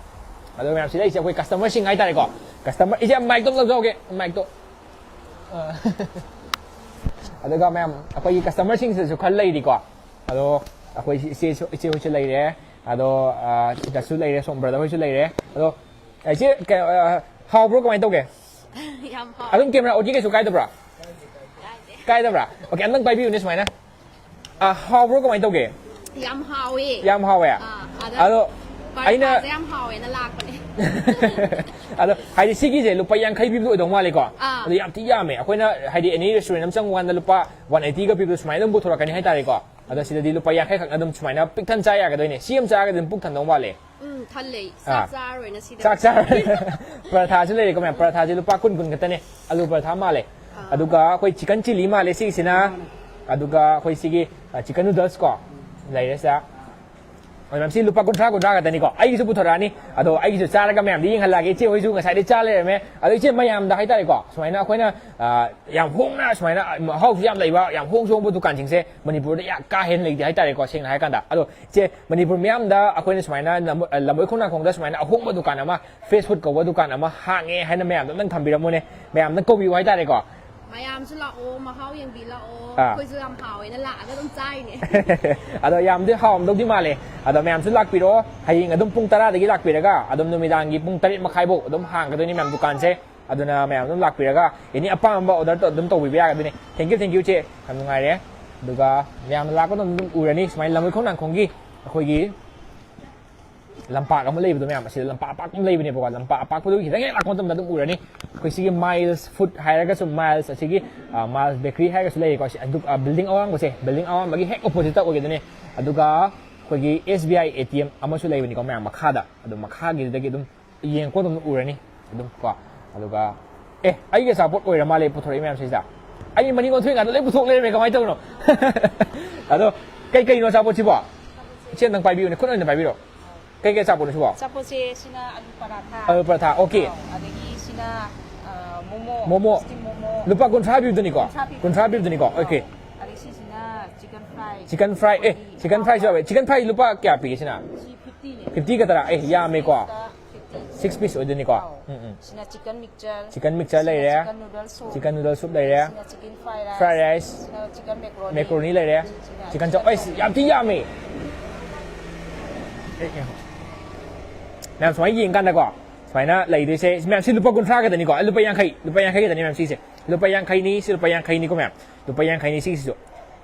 ꯑꯗꯣ ꯃꯌꯥꯝ, ꯁꯤꯗ ꯑꯩꯁꯦ ꯑꯩꯈꯣꯏ ꯀꯁꯇꯃꯔꯁꯤꯡ ꯍꯥꯏꯇꯥꯔꯦꯀꯣ, ꯀꯁꯇꯃꯔ, ꯏꯆꯦ, ꯃꯥꯏꯛꯇꯣ ꯑꯝ ꯂꯧꯖꯍꯧꯒꯦ, ꯃꯥꯏꯛꯇꯣ꯫ ꯑ, ꯑꯗꯨꯒ ꯃꯌꯥꯝ, ꯑꯩꯈꯣꯏꯒꯤ ꯀꯁꯇꯃꯔꯁꯤꯡꯁꯤꯗꯁꯨ ꯈꯔ ꯂꯩꯔꯤꯀꯣ꯫ ꯑꯗꯣ ꯑꯩꯈꯣꯏ ꯏꯆꯦꯁꯨ, ꯏꯆꯦ ꯍꯣꯏꯁꯨ ꯂꯩꯔꯦ꯫ ꯑꯗꯣ ꯑ, ꯁꯤꯗꯁꯨ ꯂꯩꯔꯦ, ꯁꯣꯝ ꯕ꯭ꯔꯗꯔ ꯍꯣꯏꯁꯨ ꯂꯩꯔꯦ꯫ ꯑꯗꯣ ꯏꯆꯦ, ꯀꯩ, ꯑ, ꯍꯥꯎꯕ꯭ꯔꯣ, ꯀꯃꯥꯏꯅ ꯇꯧꯒꯦ? ꯌꯥꯝ ꯍꯥꯎ ꯑꯗꯨꯝ ꯀꯦꯃꯦꯔꯥ ꯑꯣꯀꯦ ꯀꯩꯁꯨ ꯀꯥꯏꯗꯕ꯭ꯔꯥ? ꯀꯥꯏꯗꯕ꯭ꯔꯥ? ꯑꯣꯀꯦ, ꯑꯝꯇꯪ ꯄꯥꯏꯕꯤꯌꯨꯅꯦ ꯁꯨꯃꯥꯏꯅ꯫ ꯑ, ꯍꯥꯎꯕ꯭ꯔꯣ, ꯀꯃꯥꯏꯅ ꯇꯧꯒꯦ? ꯌꯥꯝ ꯍꯥꯎꯋꯦ꯫ ꯌꯥꯝ ꯍꯥꯎꯋꯦ꯫ ꯑꯥ, ꯑꯗ ꯑꯗꯣ ꯑꯩꯅ ꯄꯔꯊꯥꯁꯦ ꯌꯥꯝ ꯍꯥꯎꯋꯦꯅ ꯂꯥꯛꯄꯅꯦ꯫ ꯑꯗꯣ ꯍꯥꯏꯗꯤ ꯁꯤꯒꯤꯁꯦ ꯂꯨꯄꯥ ꯌꯥꯡꯈꯩ ꯄꯤꯕꯗꯣ ꯑꯣꯏꯗꯧ ꯃꯥꯜꯂꯦꯀꯣ꯫ ꯑꯥ꯫ ꯑꯗꯣ ꯌꯥꯝ ꯊꯤ ꯌꯥꯝꯃꯦ꯫ ꯑꯩꯈꯣꯏꯅ ꯍꯥꯏꯗꯤ ꯑꯦꯅꯤ ꯔꯦꯁꯇꯨꯔꯦꯟ ꯑꯃ ꯆꯪꯕ ꯀꯥꯟꯗ ꯂꯨꯄꯥ ꯋꯥꯟ ꯑꯩꯠꯇꯤꯒ ꯄꯤꯕꯗꯣ ꯁꯨꯃꯥꯏꯅ ꯑꯗꯨꯝ ꯄꯨꯊꯣꯔꯛꯀꯅꯤ ꯍꯥꯏꯇꯥꯔꯦꯀꯣ꯫ ꯑꯗꯣ ꯁꯤꯗꯗꯤ ꯂꯨꯄꯥ ꯌꯥꯡꯈꯩ ꯈꯛꯅ ꯑꯗꯨꯝ ꯁꯨꯃꯥꯏꯅ ꯄꯤꯛ ꯊꯟ ꯆꯥ ꯌꯥꯒꯗꯣꯏꯅꯦ꯫ ꯁꯤ ꯑꯃ ꯆꯥꯔꯒꯗꯤ ꯑꯗꯨꯝ ꯄꯨꯛ ꯊꯟꯗꯧ ꯃꯥꯜꯂꯦ꯫ ꯎꯝ, ꯊꯜꯂꯦ꯫ ꯑꯥ꯫ ꯆꯥꯛ ꯆꯥꯔꯣꯏꯅ ꯁꯤꯗ꯫ ꯆꯥꯛ ꯆꯥꯔ ꯄꯔꯥꯊꯥꯁꯨ ꯂꯩꯔꯦꯀꯣ ꯃꯌꯥꯝ꯫ ꯄꯔꯥꯊꯥꯁꯦ ꯂꯨꯄꯥ ꯀꯨꯟ ꯀꯨꯟ ꯈꯛꯇꯅꯦ꯫ ꯑꯂꯨ ꯄꯔꯥꯊꯥ ꯃꯥꯜꯂꯦ꯫ ꯑꯥ꯫ ꯑꯗꯨꯒ ꯑꯩꯈꯣꯏ ꯆꯤꯀꯟ ꯆꯤꯂꯤ ꯃꯥꯜꯂꯦ ꯁꯤꯒꯤꯁꯤꯅ꯫ ꯑꯗꯨꯒ ꯑꯩꯈꯣꯏ ꯁꯤꯒꯤ, ꯑ, ꯆꯤꯀꯟ ꯅꯨꯗꯜꯁ ꯀꯣ ꯂꯩꯔꯦ ꯁꯤꯗ꯫ ꯑꯗꯣ ꯃꯌꯥꯝ, ꯁꯤ ꯂꯨꯄꯥ ꯀꯨꯟꯊ꯭ꯔꯥ, ꯀꯨꯟꯊ꯭ꯔꯥ ꯈꯛꯇꯅꯤꯀꯣ꯫ ꯑꯩꯒꯤꯁꯨ ꯄꯨꯊꯣꯔꯛꯑꯅꯤ꯫ ꯑꯗꯣ ꯑꯩꯒꯤꯁꯨ ꯆꯥꯔꯒ ꯃꯌꯥꯝꯗ ꯌꯦꯡꯍꯜꯂꯛꯑꯒꯦ꯫ ꯏꯆꯦ ꯍꯣꯏꯁꯨ ꯉꯁꯥꯏꯗꯩ ꯆꯥ ꯂꯩꯔꯝꯃꯦ꯫ ꯑꯗꯣ ꯏꯆꯦ, ꯃꯌꯥꯝꯗ ꯍꯥꯏꯇꯥꯔꯦꯀꯣ, ꯁꯨꯃꯥꯏꯅ ꯑꯩꯈꯣꯏꯅ, ꯑ, ꯌꯥꯝ ꯍꯣꯡꯅ, ꯁꯨꯃꯥꯏꯅ ꯃꯍꯥꯎꯁꯨ ꯌꯥꯝ ꯂꯩꯕ, ꯌꯥꯝ ꯍꯣꯡꯁꯨ ꯍꯣꯡꯕ ꯗꯨꯀꯥꯟꯁꯤꯡꯁꯦ ꯃꯅꯤꯄꯨꯔꯗ ꯌꯥꯝ ꯀꯥ ꯍꯦꯟꯅ ꯂꯩꯇꯦ ꯍꯥꯏꯇꯥꯔꯦꯀꯣ, ꯁꯦꯡꯅ ꯍꯥꯏꯔꯀꯥꯟꯗ꯫ ꯑꯗꯣ ꯏꯆꯦ, ꯃꯅꯤꯄꯨꯔ ꯃꯤꯌꯥꯝꯗ ꯑꯩꯈꯣꯏꯅ ꯁꯨꯃꯥꯏꯅ ꯂꯝꯕꯣꯏ-, ꯑ, ꯂꯝꯕꯣꯏ ꯈꯣꯡꯅꯥꯡꯈꯣꯡꯗ ꯁꯨꯃꯥꯏꯅ ꯑꯍꯣꯡꯕ ꯗꯨꯀꯥꯟ ꯑꯃ, ꯐ꯭ꯔꯦꯁ ꯐꯨꯗ ꯀꯧꯕ ꯗꯨꯀꯥꯟ ꯑꯃ ꯍꯥꯡꯉꯦ ꯍꯥꯏꯅ ꯃꯌꯥꯝꯗ ꯑꯝꯇꯪ ꯊꯝꯕꯤꯔꯝꯃꯨꯅꯦ, ꯃꯌꯥꯝꯅ ꯀꯧꯕꯤꯌꯨ ꯍꯥꯏꯇꯥꯔꯦꯀꯣ꯫ ꯃꯌꯥꯝꯁꯨ ꯂꯥꯛꯑꯣ, ꯃꯍꯥꯎ ꯌꯦꯡꯕꯤꯔꯛꯑꯣ꯫ ꯑꯥ꯫ ꯑꯩꯈꯣꯏꯁꯨ ꯌꯥꯝ ꯍꯥꯎꯋꯦꯅ ꯂꯥꯛꯑꯒ ꯑꯗꯨꯝ ꯆꯥꯔꯤꯅꯦ꯫ ꯑꯗꯣ ꯌꯥꯝꯗꯤ ꯍꯥꯎꯔꯝꯗꯧꯗꯤ ꯃꯥꯜꯂꯦ꯫ ꯑꯗꯣ ꯃꯌꯥꯝꯁꯨ ꯂꯥꯛꯄꯤꯔꯣ꯫ ꯍꯌꯦꯡ ꯑꯗꯨꯝ ꯄꯨꯡ ꯇꯔꯥꯗꯒꯤ ꯂꯥꯛꯄꯤꯔꯒ ꯑꯗꯨꯝ ꯅꯨꯃꯤꯗꯥꯡꯒꯤ ꯄꯨꯡ ꯇꯔꯦꯠ ꯃꯈꯥꯏꯐꯧ ꯑꯗꯨꯝ ꯍꯥꯡꯒꯗꯣꯏꯅꯦ ꯃꯌꯥꯝ ꯗꯨꯀꯥꯟꯁꯦ꯫ ꯑꯗꯨꯅ ꯃꯌꯥꯝ ꯑꯗꯨꯝ ꯂꯥꯛꯄꯤꯔꯒ ꯑꯦꯅꯤ ꯑꯄꯥꯝꯕ ꯑꯣꯔꯗꯔ ꯑꯗꯨꯝ ꯇꯧꯕꯤꯕ ꯌꯥꯒꯗꯣꯏꯅꯦ꯫ ꯊꯦꯡꯀ꯭ꯌꯨ, ꯊꯦꯡꯀ꯭ꯌꯨ ꯆꯦ, ꯌꯥꯝ ꯅꯨꯡꯉꯥꯏꯔꯦ꯫ ꯑꯗꯨꯒ ꯃꯌꯥꯝꯅ ꯂꯥꯛꯄ ꯃꯇꯝꯗ ꯑꯗꯨꯝ ꯎꯔꯅꯤ ꯁꯨꯃꯥꯏꯅ ꯂꯝꯕꯣꯏ ꯈꯣꯡꯅꯥꯡꯈꯣꯡꯒꯤ ꯑꯩꯈꯣꯏꯒꯤ ꯂꯝꯄꯥꯛ ꯑꯃ ꯂꯩꯕꯗꯣ ꯃꯌꯥꯝ, ꯑꯁꯤꯗ ꯂꯝꯄꯥꯛ ꯑꯄꯥꯛꯄ ꯑꯃ ꯂꯩꯕꯅꯦꯕꯀꯣ꯫ ꯂꯝꯄꯥꯛ ꯑꯄꯥꯛꯄꯗꯨꯒꯤ ꯈꯤꯇꯪ ꯍꯦꯛ ꯂꯥꯛꯄ ꯃꯇꯝꯗ ꯑꯗꯨꯝ ꯎꯔꯅꯤ꯫ ꯑꯩꯈꯣꯏ ꯁꯤꯒꯤ ꯃꯥꯏꯜꯁ ꯐꯨꯗ ꯍꯥꯏꯔꯒꯁꯨ, ꯃꯥꯏꯜꯁ ꯑꯁꯤꯒꯤ, ꯑ, ꯃꯥꯏꯜꯁ ꯕꯦꯀꯔꯤ ꯍꯥꯏꯔꯒꯁꯨ ꯂꯩꯔꯦꯀꯣ꯫ ꯁꯤ, ꯑꯗꯨ, ꯑ, ꯕꯤꯜꯗꯤꯡ ꯑꯋꯥꯡꯕꯁꯦ, ꯕꯤꯜꯗꯤꯡ ꯑꯋꯥꯡꯕꯒꯤ ꯍꯦꯛ ꯑꯣꯄꯣꯖꯤꯠꯇ ꯑꯣꯏꯒꯗꯣꯏꯅꯦ꯫ ꯑꯗꯨꯒ ꯑꯩꯈꯣꯏꯒꯤ S B I A T M ꯑꯃꯁꯨ ꯂꯩꯕꯅꯤꯀꯣ ꯃꯌꯥꯝ ꯃꯈꯥꯗ꯫ ꯑꯗꯨ ꯃꯈꯥꯒꯤꯗꯨꯗꯒꯤ ꯑꯗꯨꯝ ꯌꯦꯡꯉꯛꯄ ꯑꯗꯨꯝ ꯎꯔꯅꯤ ꯑꯗꯨꯝ ꯀꯣ꯫ ꯑꯗꯨꯒ, ꯑꯦ, ꯑꯩꯒꯤ ꯑꯆꯥꯄꯣꯠ ꯑꯣꯏꯔ ꯃꯥꯜꯂꯦ ꯄꯨꯊꯣꯔꯛꯏ ꯃꯌꯥꯝꯁꯤꯗ꯫ ꯑꯩ ꯃꯅꯤꯡ ꯑꯣꯟꯊꯣꯛꯏ ꯀꯥꯟꯗ ꯂꯣꯏ ꯄꯨꯊꯣꯛ ꯂꯩꯔꯝꯃꯦ, ꯀꯃꯥꯏꯅ ꯇꯧꯕꯅꯣ? ꯑꯗꯣ ꯀꯩ ꯀꯩꯅꯣ ꯑꯆꯥꯄꯣꯠꯁꯤꯕꯣ? ꯏꯆꯦ, ꯅꯪ ꯄꯥꯏꯕꯤꯌꯨꯅꯦ, ꯈꯨꯠ ꯑꯣꯏꯅ ꯄꯥꯏꯕꯤꯔꯣ꯫ ꯀꯩ ꯀꯩ ꯑꯆꯥꯄꯣꯠꯅꯣ ꯁꯤꯕꯣ? ꯑꯆꯥꯄꯣꯠꯁꯦ ꯁꯤꯅ ꯑꯂꯨ ꯄꯔꯥꯊꯥ꯫ ꯑꯂꯨ ꯄꯔꯥꯊꯥ, okay꯫ ꯑꯧ, ꯑꯗꯒꯤ ꯁꯤꯅ, ꯑ, ꯃꯣꯃꯣ, ꯃꯣꯃꯣ꯫ Steam ꯃꯣꯃꯣ꯫ ꯂꯨꯄꯥ ꯀꯨꯟꯊ꯭ꯔꯥ ꯄꯤꯕꯗꯨꯅꯤꯀꯣ? ꯀꯨꯟꯊ꯭ꯔꯥ ꯄꯤꯕꯗꯨꯅꯤ꯫ ꯀꯨꯟꯊ꯭ꯔꯥ ꯄꯤꯕꯗꯨꯅꯤꯀꯣ? ꯑꯧ꯫ Okay꯫ ꯑꯗꯒꯤ ꯁꯤꯁꯤꯅ chicken fry꯫ Chicken fry, ꯑꯦ, chicken fry ꯁꯨ ꯌꯥꯎꯋꯦ꯫ Chicken fry ꯂꯨꯄꯥ ꯀꯌꯥ ꯄꯤꯒꯦ ꯁꯤꯅ? ꯁꯤ fifty ꯅꯦ꯫ Fifty ꯈꯛꯇꯔꯥ? ꯑꯦ, ꯌꯥꯝꯃꯦꯀꯣ꯫ Six piece ꯇ fifty꯫ Six piece ꯑꯣꯏꯗꯣꯏꯅꯤꯀꯣ? ꯑꯧ꯫ ꯎꯝ, ꯎꯝ꯫ ꯁꯤꯅ chicken mixture꯫ Chicken mixture ꯁꯤꯅ ꯂꯩꯔꯦ꯫ Chicken noodle soup꯫ Chicken noodle soup ꯂꯩꯔꯦ꯫ ꯁꯤꯅ chicken fried rice꯫ Fried rice꯫ ꯁꯤꯅ chicken macaroni꯫ Macaroni ꯂꯩꯔꯦ꯫ ꯁꯤꯅ chicken chicken ꯆꯧ-, ꯑꯩꯁ, ꯌꯥꯝ ꯊꯤ ꯌꯥꯝꯃꯦ꯫ ꯃꯌꯥꯝ ꯁꯨꯃꯥꯏꯅ ꯌꯦꯡꯀꯥꯟꯗꯀꯣ, ꯁꯨꯃꯥꯏꯅ ꯂꯩꯗꯣꯏꯁꯦ, ꯃꯌꯥꯝ ꯁꯤ ꯂꯨꯄꯥ ꯀꯨꯟꯊ꯭ꯔꯥ ꯈꯛꯇꯅꯤꯀꯣ, ꯂꯨꯄꯥ ꯌꯥꯡꯈꯩ, ꯂꯨꯄꯥ ꯌꯥꯡꯈꯩ ꯈꯛꯇꯅꯤ ꯃꯌꯥꯝ ꯁꯤꯁꯦ꯫ ꯂꯨꯄꯥ ꯌꯥꯡꯈꯩꯅꯤ, ꯁꯤ ꯂꯨꯄꯥ ꯌꯥꯡꯈꯩꯅꯤꯀꯣ ꯃꯌꯥꯝ, ꯂꯨꯄꯥ ꯌꯥꯡꯈꯩꯅꯤ ꯁꯤꯒꯤꯁꯤꯁꯨ꯫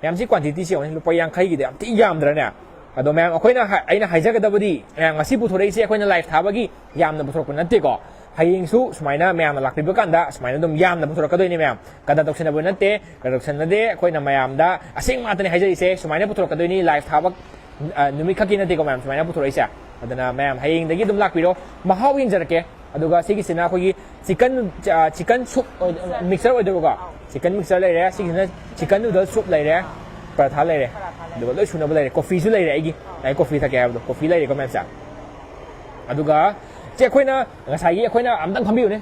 ꯃꯌꯥꯝ ꯁꯤ quantity ꯁꯤ ꯌꯦꯡꯉꯨꯅꯦ, ꯂꯨꯄꯥ ꯌꯥꯡꯈꯩꯒꯤꯗꯤ ꯌꯥꯝ ꯊꯤ ꯌꯥꯝꯗ꯭ꯔꯅꯦ? ꯑꯗꯣ ꯃꯌꯥꯝ, ꯑꯩꯈꯣꯏꯅ ꯍꯥꯏ-, ꯑꯩꯅ ꯍꯥꯏꯖꯒꯗꯕꯗꯤ, ꯃꯌꯥꯝ ꯉꯁꯤ ꯄꯨꯊꯣꯔꯛꯏꯁꯦ ꯑꯩꯈꯣꯏꯅ live ꯊꯥꯕꯒꯤ ꯌꯥꯝꯅ ꯄꯨꯊꯣꯔꯛꯄ ꯅꯠꯇꯦꯀꯣ꯫ ꯍꯌꯦꯡꯁꯨ ꯁꯨꯃꯥꯏꯅ ꯃꯌꯥꯝꯅ ꯂꯥꯛꯄꯤꯕ ꯀꯥꯟꯗ ꯁꯨꯃꯥꯏꯅ ꯑꯗꯨꯝ ꯌꯥꯝꯅ ꯄꯨꯊꯣꯔꯛꯀꯗꯣꯏꯅꯦ ꯃꯌꯥꯝ꯫ ꯀꯗꯔ ꯇꯧꯁꯟꯅꯕ ꯅꯠꯇꯦ, ꯀꯗꯔ ꯇꯧꯁꯟꯅꯗꯦ꯫ ꯑꯩꯈꯣꯏꯅ ꯃꯌꯥꯝꯗ ꯑꯁꯦꯡꯕ ꯉꯥꯛꯇꯅꯦ ꯍꯥꯏꯖꯔꯤꯁꯦ꯫ ꯁꯨꯃꯥꯏꯅ ꯄꯨꯊꯣꯔꯛꯀꯗꯣꯏꯅꯤ, live ꯊꯥꯕ, ꯑ, ꯅꯨꯃꯤꯠ ꯈꯛꯀꯤ ꯅꯠꯇꯦꯀꯣ ꯃꯌꯥꯝ ꯁꯨꯃꯥꯏꯅ ꯄꯨꯊꯣꯔꯛꯏꯁꯦ꯫ ꯑꯗꯨꯅ ꯃꯌꯥꯝ ꯍꯌꯦꯡꯗꯒꯤ ꯑꯗꯨꯝ ꯂꯥꯛꯄꯤꯔꯣ, ꯃꯍꯥꯎ ꯌꯦꯡꯖꯔꯛꯀꯦ꯫ ꯑꯗꯨꯒ ꯁꯤꯒꯤꯁꯤꯅ ꯑꯩꯈꯣꯏꯒꯤ chicken, ꯑ, chicken soup ꯑꯣꯏ-, mixture ꯑꯣꯏꯗꯣꯏꯕꯀꯣ꯫ Chicken mixture ꯂꯩꯔꯦ, ꯁꯤꯒꯤꯁꯤꯅ chicken noodle soup ꯂꯩꯔꯦ, ꯄꯔꯥꯊꯥ ꯂꯩꯔꯦ, ꯑꯗꯨꯒ ꯂꯣꯏ ꯁꯨꯅꯕ ꯂꯩꯔꯦ꯫ Coffee ꯁꯨ ꯂꯩꯔꯦ ꯑꯩꯒꯤ, ꯑꯩ coffee ꯊꯛꯀꯦ ꯍꯥꯏꯕꯗꯣ, coffee ꯂꯩꯔꯦꯀꯣ ꯃꯌꯥꯝꯁꯦ꯫ ꯑꯗꯨꯒ ꯆꯦ, ꯑꯩꯈꯣꯏꯅ ꯉꯁꯥꯏꯒꯤ, ꯑꯩꯈꯣꯏꯅ ꯑꯝꯇꯪ ꯐꯝꯕꯤꯌꯨꯅꯦ꯫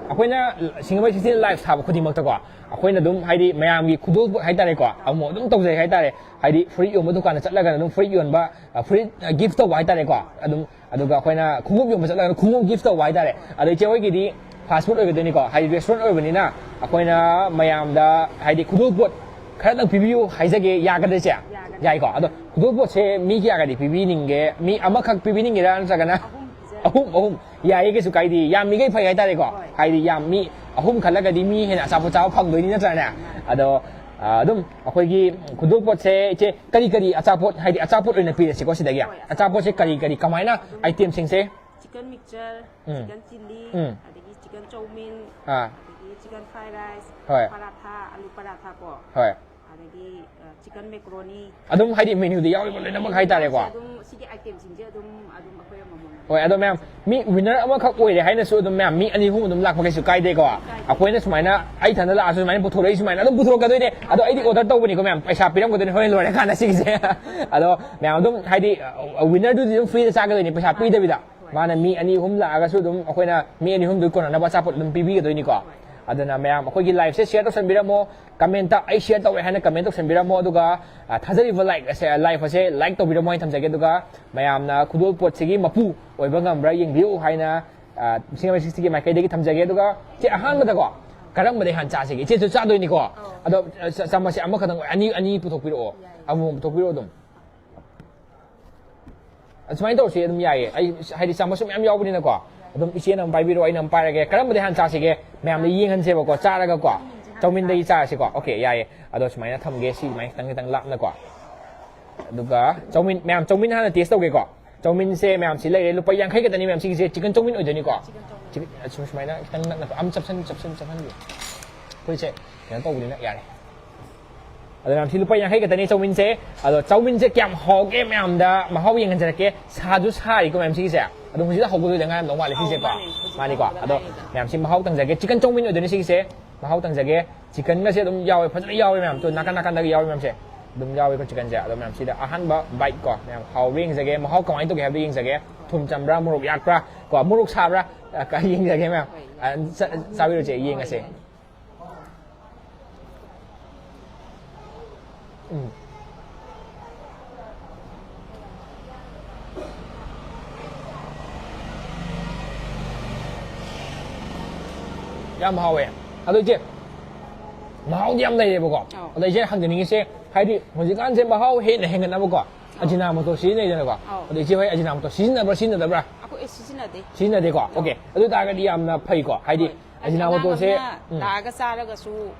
ꯑꯩꯈꯣꯏꯅ ꯁꯤꯡꯖꯃꯩ ꯁꯤꯇꯤ live ꯊꯥꯕ ꯈꯨꯗꯤꯡꯃꯛꯇꯀꯣ, ꯑꯩꯈꯣꯏꯅ ꯑꯗꯨꯝ, ꯍꯥꯏꯗꯤ, ꯃꯌꯥꯝꯒꯤ ꯈꯨꯗꯣꯜꯄꯣꯠ ꯍꯥꯏꯇꯥꯔꯦꯀꯣ, ꯑꯃꯨꯛ ꯑꯗꯨꯝ ꯇꯧꯖꯩ ꯍꯥꯏꯇꯥꯔꯦ꯫ ꯍꯥꯏꯗꯤ ꯐꯨꯔꯤꯠ ꯌꯣꯟꯕ ꯗꯨꯀꯥꯟꯗ ꯆꯠꯂꯒꯅ ꯑꯗꯨꯝ ꯐꯨꯔꯤꯠ ꯌꯣꯟꯕ, ꯑ, ꯐꯨꯔꯤꯠ, ꯑ, gift ꯇꯧꯕ ꯍꯥꯏꯇꯥꯔꯦꯀꯣ꯫ ꯑꯗꯨꯝ, ꯑꯗꯨꯒ ꯑꯩꯈꯣꯏꯅ ꯈꯣꯡꯎꯞ ꯌꯣꯟꯕ ꯆꯠꯂꯒꯅ ꯈꯣꯡꯎꯞ gift ꯇꯧꯕ ꯍꯥꯏꯇꯥꯔꯦ꯫ ꯑꯗꯩ ꯏꯆꯦ ꯍꯣꯏꯒꯤꯗꯤ fast food ꯑꯣꯏꯒꯗꯣꯏꯅꯤꯀꯣ, ꯍꯥꯏꯗꯤ restaurant ꯑꯣꯏꯕꯅꯤꯅ ꯑꯩꯈꯣꯏꯅ ꯃꯌꯥꯝꯗ, ꯍꯥꯏꯗꯤ, ꯈꯨꯗꯣꯜꯄꯣꯠ ꯈꯔꯗꯪ ꯄꯤꯕꯤꯌꯨ ꯍꯥꯏꯖꯒꯦ, ꯌꯥꯒꯗ꯭ꯔꯥ ꯏꯆꯦ? ꯌꯥꯒꯅꯤ꯫ ꯌꯥꯏꯀꯣ꯫ ꯑꯗꯣ ꯈꯨꯗꯣꯜꯄꯣꯠꯁꯦ ꯃꯤ ꯀꯌꯥꯒꯗꯤ ꯄꯤꯕꯤꯅꯤꯡꯒꯦ? ꯃꯤ ꯑꯃꯈꯛ ꯄꯤꯕꯤꯅꯤꯡꯒꯦꯔꯥ, ꯅꯠꯇ꯭ꯔꯒꯅ? ꯑꯍꯨꯝ ꯄꯤꯖꯔꯒꯦ꯫ ꯑꯍꯨꯝ, ꯑꯍꯨꯝ꯫ ꯌꯥꯏꯌꯦ, ꯀꯩꯁꯨ ꯀꯥꯏꯗꯦ꯫ ꯌꯥꯝꯃꯤꯈꯩ ꯐꯩ ꯍꯥꯏꯇꯥꯔꯦꯀꯣ꯫ ꯍꯣꯏ꯫ ꯍꯥꯏꯗꯤ ꯌꯥꯝ ꯃꯤ ꯑꯍꯨꯝ ꯈꯜꯂꯒꯗꯤ ꯃꯤ ꯍꯦꯟꯅ ꯑꯆꯥꯄꯣꯠ ꯆꯥꯕ ꯐꯪꯗꯣꯏꯅꯤ, ꯅꯠꯇ꯭ꯔꯅꯦ? ꯃꯥꯅꯤ꯫ ꯑꯗꯣ, ꯑ, ꯑꯗꯨꯝ ꯑꯩꯈꯣꯏꯒꯤ ꯈꯨꯗꯣꯜꯄꯣꯠꯁꯦ ꯏꯆꯦ ꯀꯔꯤ ꯀꯔꯤ ꯑꯆꯥꯄꯣꯠ, ꯍꯥꯏꯗꯤ ꯑꯆꯥꯄꯣꯠ ꯑꯣꯏꯅ ꯄꯤꯔꯁꯤꯀꯣ ꯁꯤꯗꯒꯤ? ꯍꯣꯏ, ꯑꯆꯥꯄꯣꯠ꯫ ꯑꯆꯥꯄꯣꯠꯁꯦ ꯀꯔꯤ ꯀꯔꯤ, ꯀꯃꯥꯏꯅ ꯑꯗꯨꯝ item ꯁꯤꯡꯁꯦ? Chicken mixture, ꯎꯝ꯫ Chicken chilli, ꯎꯝ꯫ ꯑꯗꯒꯤ chicken chow mein, ꯑꯥ꯫ ꯑꯗꯒꯤ chicken fried rice, ꯍꯣꯏ꯫ Paratha, ꯑꯂꯨ paratha ꯀꯣ꯫ ꯍꯣꯏ꯫ ꯑꯗꯒꯤ ꯆꯤꯀꯟ ꯃꯦꯀ꯭ꯔꯣꯅꯤ꯫ ꯑꯗꯨꯝ ꯍꯥꯏꯗꯤ ꯃꯦꯅ꯭ꯌꯨꯗ ꯌꯥꯎꯔꯤꯕ ꯂꯣꯏꯅꯃꯛ ꯍꯥꯏꯇꯥꯔꯦꯀꯣ꯫ ꯑꯗꯨꯝ ꯁꯤꯒꯤ ꯑꯥꯏꯇꯦꯝꯁꯤꯡꯁꯦ ꯑꯗꯨꯝ ꯑꯗꯨꯝ ꯑꯩꯈꯣꯏ ꯑꯃꯃꯝ ꯍꯣꯏ, ꯑꯗꯣ ꯃꯌꯥꯝ, ꯃꯤ ꯋꯤꯟꯅꯔ ꯑꯃꯈꯛ ꯑꯣꯏꯔꯦ ꯍꯥꯏꯅꯁꯨ ꯑꯗꯨꯝ ꯃꯌꯥꯝ ꯃꯤ ꯑꯅꯤ ꯑꯍꯨꯝ ꯑꯗꯨꯝ ꯂꯥꯛꯄ ꯀꯩꯁꯨ ꯀꯥꯏꯗꯦꯀꯣ꯫ ꯑꯩꯈꯣꯏꯅ ꯁꯨꯃꯥꯏꯅ, ꯑꯩ ꯏꯊꯟꯗ ꯂꯥꯛꯑꯁꯨ ꯁꯨꯃꯥꯏꯅ ꯄꯨꯊꯣꯔꯛꯏ, ꯁꯨꯃꯥꯏꯅ ꯑꯗꯨꯝ ꯄꯨꯊꯣꯔꯛꯀꯗꯣꯏꯅꯦ꯫ ꯑꯗꯣ ꯑꯩꯗꯤ ꯑꯣꯔꯗꯔ ꯇꯧꯕꯅꯤꯀꯣ ꯃꯌꯥꯝ, ꯄꯩꯁꯥ ꯄꯤꯔꯝꯒꯗꯣꯏꯅꯦ ꯍꯣꯔꯦꯟ ꯂꯣꯏꯔꯀꯥꯟꯗ ꯁꯤꯒꯤꯁꯦ꯫ ꯑꯗꯣ ꯃꯌꯥꯝ ꯑꯗꯨꯝ ꯍꯥꯏꯗꯤ ꯋꯤꯟꯅꯔꯗꯨꯗꯤ ꯑꯗꯨꯝ ꯐ꯭ꯔꯤꯗ ꯆꯥꯒꯗꯣꯏꯅꯦ, ꯄꯩꯁꯥ ꯄꯤꯗꯕꯤꯗ꯫ ꯃꯥꯅ ꯃꯤ ꯑꯅꯤ ꯑꯍꯨꯝ ꯂꯥꯛꯑꯒꯁꯨ ꯑꯗꯨꯝ ꯑꯩꯈꯣꯏꯅ ꯃꯤ ꯑꯅꯤ ꯑꯍꯨꯝꯗꯨꯒꯤ ꯀꯣꯟꯅꯅꯕ ꯑꯆꯥꯄꯣꯠ ꯑꯗꯨꯝ ꯄꯤꯕꯤꯒꯗꯣꯏꯅꯤꯀꯣ꯫ ꯑꯗꯨꯅ ꯃꯌꯥꯝ ꯑꯩꯈꯣꯏꯒꯤ ꯂꯥꯏꯐꯁꯦ ꯁꯤꯌꯔ ꯇꯧꯁꯟꯕꯤꯔꯝꯃꯣ꯫ ꯀꯃꯦꯟꯇ "ꯑꯩ ꯁꯤꯌꯔ ꯇꯧꯔꯦ" ꯍꯥꯏꯅ ꯀꯃꯦꯟ ꯇꯧꯁꯟꯕꯤꯔꯝꯃꯣ꯫ ꯑꯗꯨꯒ ꯑ, ꯊꯥꯖꯔꯤꯕ ꯂꯥꯏꯛ ꯑꯁꯦ, ꯂꯥꯏꯐ ꯑꯁꯦ ꯂꯥꯏꯛ ꯇꯧꯕꯤꯔꯝꯃꯣ ꯍꯥꯏꯅ ꯊꯝꯖꯒꯦ꯫ ꯑꯗꯨꯒ ꯃꯌꯥꯝꯅ ꯈꯨꯗꯣꯜꯄꯣꯠꯁꯤꯒꯤ ꯃꯄꯨ ꯑꯣꯏꯕ ꯉꯝꯕ꯭ꯔꯥ ꯌꯦꯡꯕꯤꯌꯨ ꯍꯥꯏꯅ, ꯑ, ꯁꯤꯡꯖꯃꯩ ꯁꯤꯛꯁꯇꯤꯒꯤ ꯃꯥꯏꯀꯩꯗꯒꯤ ꯊꯝꯖꯒꯦ꯫ ꯑꯗꯨꯒ ꯏꯆꯦ, ꯑꯍꯥꯟꯕꯗꯀꯣ, ꯀꯔꯝꯕꯗꯩ ꯍꯥꯟꯅ ꯆꯥꯁꯤꯒꯦ? ꯏꯆꯦꯁꯨ ꯆꯥꯗꯣꯏꯅꯤꯀꯣ꯫ ꯑꯗꯣ, ꯑ, ꯆ-, ꯆꯥꯃꯁꯁꯦ ꯑꯃꯈꯛꯇꯪ, ꯑꯅꯤ, ꯑꯅꯤ ꯄꯨꯊꯣꯛꯄꯤꯔꯛꯑꯣ꯫ ꯑꯃꯃꯝ ꯄꯨꯊꯣꯛꯄꯤꯔꯛꯑꯣ ꯑꯗꯨꯝ꯫ ꯑꯁꯨꯃꯥꯏꯅ ꯇꯧꯔꯁꯨ ꯑꯗꯨꯝ ꯌꯥꯏꯌꯦ꯫ ꯑꯩ ꯍꯥꯏꯗꯤ ꯆꯥꯃꯁꯁꯨ ꯃꯌꯥꯝ ꯌꯥꯎꯕꯅꯤꯅꯀꯣ꯫ ꯑꯗꯨꯝ ꯏꯆꯦꯅ ꯑꯃ ꯄꯥꯏꯕꯤꯔꯣ, ꯑꯩꯅ ꯑꯃ ꯄꯥꯏꯔꯒꯦ꯫ ꯀꯔꯝꯕꯗꯩ ꯍꯥꯟꯅ ꯆꯥꯁꯤꯒꯦ? ꯃꯌꯥꯝꯗ ꯌꯦꯡꯍꯟꯁꯦꯕꯀꯣ꯫ ꯆꯥꯔꯒꯀꯣ꯫ ꯆꯧꯃꯤꯟꯗꯒꯤ ꯆꯥꯔꯁꯤꯀꯣ꯫ ꯑꯣꯀꯦ, ꯌꯥꯏꯌꯦ꯫ ꯑꯗꯣ ꯁꯨꯃꯥꯏꯅ ꯊꯝꯒꯦ꯫ ꯁꯤ ꯁꯨꯃꯥꯏꯅ ꯈꯤꯇꯪ ꯈꯤꯇꯪ ꯂꯥꯞꯅꯀꯣ꯫ ꯑꯗꯨꯒ ꯆꯧꯃꯤꯟ, ꯃꯌꯥꯝ ꯆꯧꯃꯤꯟ ꯍꯥꯟꯅ ꯇꯦꯁ ꯇꯧꯒꯦꯀꯣ꯫ ꯆꯧꯃꯤꯟꯁꯦ ꯃꯌꯥꯝ ꯁꯤ ꯂꯩꯔꯦ꯫ ꯂꯨꯄꯥ ꯌꯥꯡꯈꯩ ꯈꯛꯇꯅꯤ ꯃꯌꯥꯝ ꯁꯤꯒꯤꯁꯦ꯫ ꯆꯤꯀꯟ ꯆꯧꯃꯤꯟ ꯑꯣꯏꯗꯣꯏꯅꯤꯀꯣ꯫ ꯆꯤꯀꯟ, ꯁꯨꯝ ꯁꯨꯃꯥꯏꯅ ꯈꯤꯇꯪ ꯅꯛꯅ ꯑꯃ ꯆꯞꯁꯟ, ꯆꯞꯁꯟ, ꯆꯞꯁꯟꯕꯤꯌꯨ꯫ ꯑꯩꯈꯣꯏꯁꯦ ꯀꯩꯅꯣ ꯇꯧꯕꯅꯤꯅ ꯌꯥꯔꯦ꯫ ꯑꯗꯣ ꯃꯌꯥꯝ ꯁꯤ ꯂꯨꯄꯥ ꯌꯥꯡꯈꯩ ꯈꯛꯇꯅꯤ ꯆꯧꯃꯤꯟꯁꯦ꯫ ꯑꯗꯣ ꯆꯧꯃꯤꯟꯁꯦ ꯀꯌꯥꯝ ꯍꯥꯎꯒꯦ ꯃꯌꯥꯝꯗ ꯃꯍꯥꯎ ꯌꯦꯡꯍꯟꯖꯔꯛꯀꯦ꯫ ꯁꯥꯁꯨ ꯁꯥꯔꯤꯀꯣ ꯃꯌꯥꯝ ꯁꯤꯒꯤꯁꯦ꯫ ꯑꯗꯨꯝ ꯍꯧꯖꯤꯛꯇ ꯍꯧꯕꯗꯣꯏꯗ ꯉꯥꯏꯔꯝꯗꯧ ꯃꯥꯜꯂꯦ ꯁꯤꯁꯦꯀꯣ꯫ ꯃꯥꯅꯦ, ꯍꯧꯖꯤꯛ ꯃꯥꯅꯤꯀꯣ꯫ ꯍꯧꯕꯗ ꯑꯗꯣ ꯉꯥꯏꯔꯤꯗ꯫ ꯃꯌꯥꯝꯁꯤ ꯃꯍꯥꯎ ꯇꯪꯖꯒꯦ꯫ ꯆꯤꯀꯟ ꯆꯧꯃꯤꯟ ꯑꯣꯏꯗꯣꯏꯅꯤ ꯁꯤꯒꯤꯁꯦ꯫ ꯃꯍꯥꯎ ꯇꯪꯖꯒꯦ꯫ ꯆꯤꯀꯟꯒꯁꯦ ꯑꯗꯨꯝ ꯌꯥꯎꯋꯦ, ꯐꯖꯅ ꯌꯥꯎꯋꯦ ꯃꯌꯥꯝ꯫ ꯇꯨ ꯅꯥꯀꯟ ꯅꯥꯀꯟꯗꯒ ꯌꯥꯎꯋꯦ ꯃꯌꯥꯝꯁꯦ꯫ ꯑꯗꯨꯝ ꯌꯥꯎꯋꯦꯀꯣ ꯆꯤꯀꯟꯁꯦ꯫ ꯑꯗꯣ ꯃꯌꯥꯝ ꯁꯤꯗ ꯑꯍꯥꯟꯕ ꯕꯥꯏꯠ ꯀꯣ꯫ ꯃꯌꯥꯝ ꯍꯥꯎꯕ꯭ꯔꯥ ꯌꯦꯡꯖꯒꯦ꯫ ꯃꯍꯥꯎ ꯀꯃꯥꯏꯅ ꯇꯧꯒꯦ ꯍꯥꯏꯕꯗꯣ ꯌꯦꯡꯖꯒꯦ꯫ ꯊꯨꯝ ꯆꯝꯕ꯭ꯔꯥ, ꯃꯣꯔꯣꯛ ꯌꯥꯛꯄ꯭ꯔꯥ ꯀꯣ꯫ ꯃꯣꯔꯣꯛ ꯁꯥꯕ꯭ꯔꯥ? ꯑ, ꯀ-, ꯌꯦꯡꯖꯒꯦ ꯃꯌꯥꯝ꯫ ꯑ, ꯆ-, ꯆꯥꯕꯤꯔꯨꯁꯦ, ꯌꯦꯡꯉꯁꯦ꯫ ꯎꯝ꯫ ꯌꯥꯝ ꯍꯥꯎꯋꯦ꯫ ꯑꯗꯣ ꯏꯆꯦ, ꯃꯍꯥꯎꯗꯤ ꯌꯥꯝ ꯂꯩꯔꯦꯕꯀꯣ꯫ ꯑꯧ꯫ ꯑꯗꯣ ꯏꯆꯦ ꯍꯪꯖꯅꯤꯡꯉꯤꯁꯦ, ꯍꯥꯏꯗꯤ ꯍꯧꯖꯤꯛꯀꯥꯟꯁꯦ ꯃꯍꯥꯎ ꯍꯦꯟꯅ ꯍꯦꯟꯒꯠꯅꯕꯀꯣ, ꯑꯖꯤꯅꯥꯃꯣꯇꯣ ꯁꯤꯖꯤꯟꯅꯩꯗꯅꯀꯣ꯫ ꯑꯧ꯫ ꯑꯗꯣ ꯏꯆꯦ ꯍꯣꯏ ꯑꯖꯤꯅꯥꯃꯣꯇꯣ ꯁꯤꯖꯤꯟꯅꯕ꯭ꯔꯥ, ꯁꯤꯖꯤꯟꯅꯗꯕ꯭ꯔꯥ? ꯑꯩꯈꯣꯏ, ꯑꯦ, ꯁꯤꯖꯤꯟꯅꯗꯦ꯫ ꯁꯤꯖꯤꯟꯅꯗꯦꯀꯣ? ꯑꯣꯀꯦ꯫ ꯑꯗꯨ ꯑꯣꯏꯇꯥꯔꯒꯗꯤ ꯌꯥꯝꯅ ꯐꯩꯀꯣ꯫ ꯍꯥꯏꯗꯤ ꯍꯣꯏ꯫ ꯑꯖꯤꯅꯥꯃꯣꯇꯣꯁꯦ, ꯑꯉꯥꯡ ꯑꯃꯅ ꯎꯝ꯫ ꯂꯥꯛꯑꯒ ꯆꯥꯔꯒꯁꯨ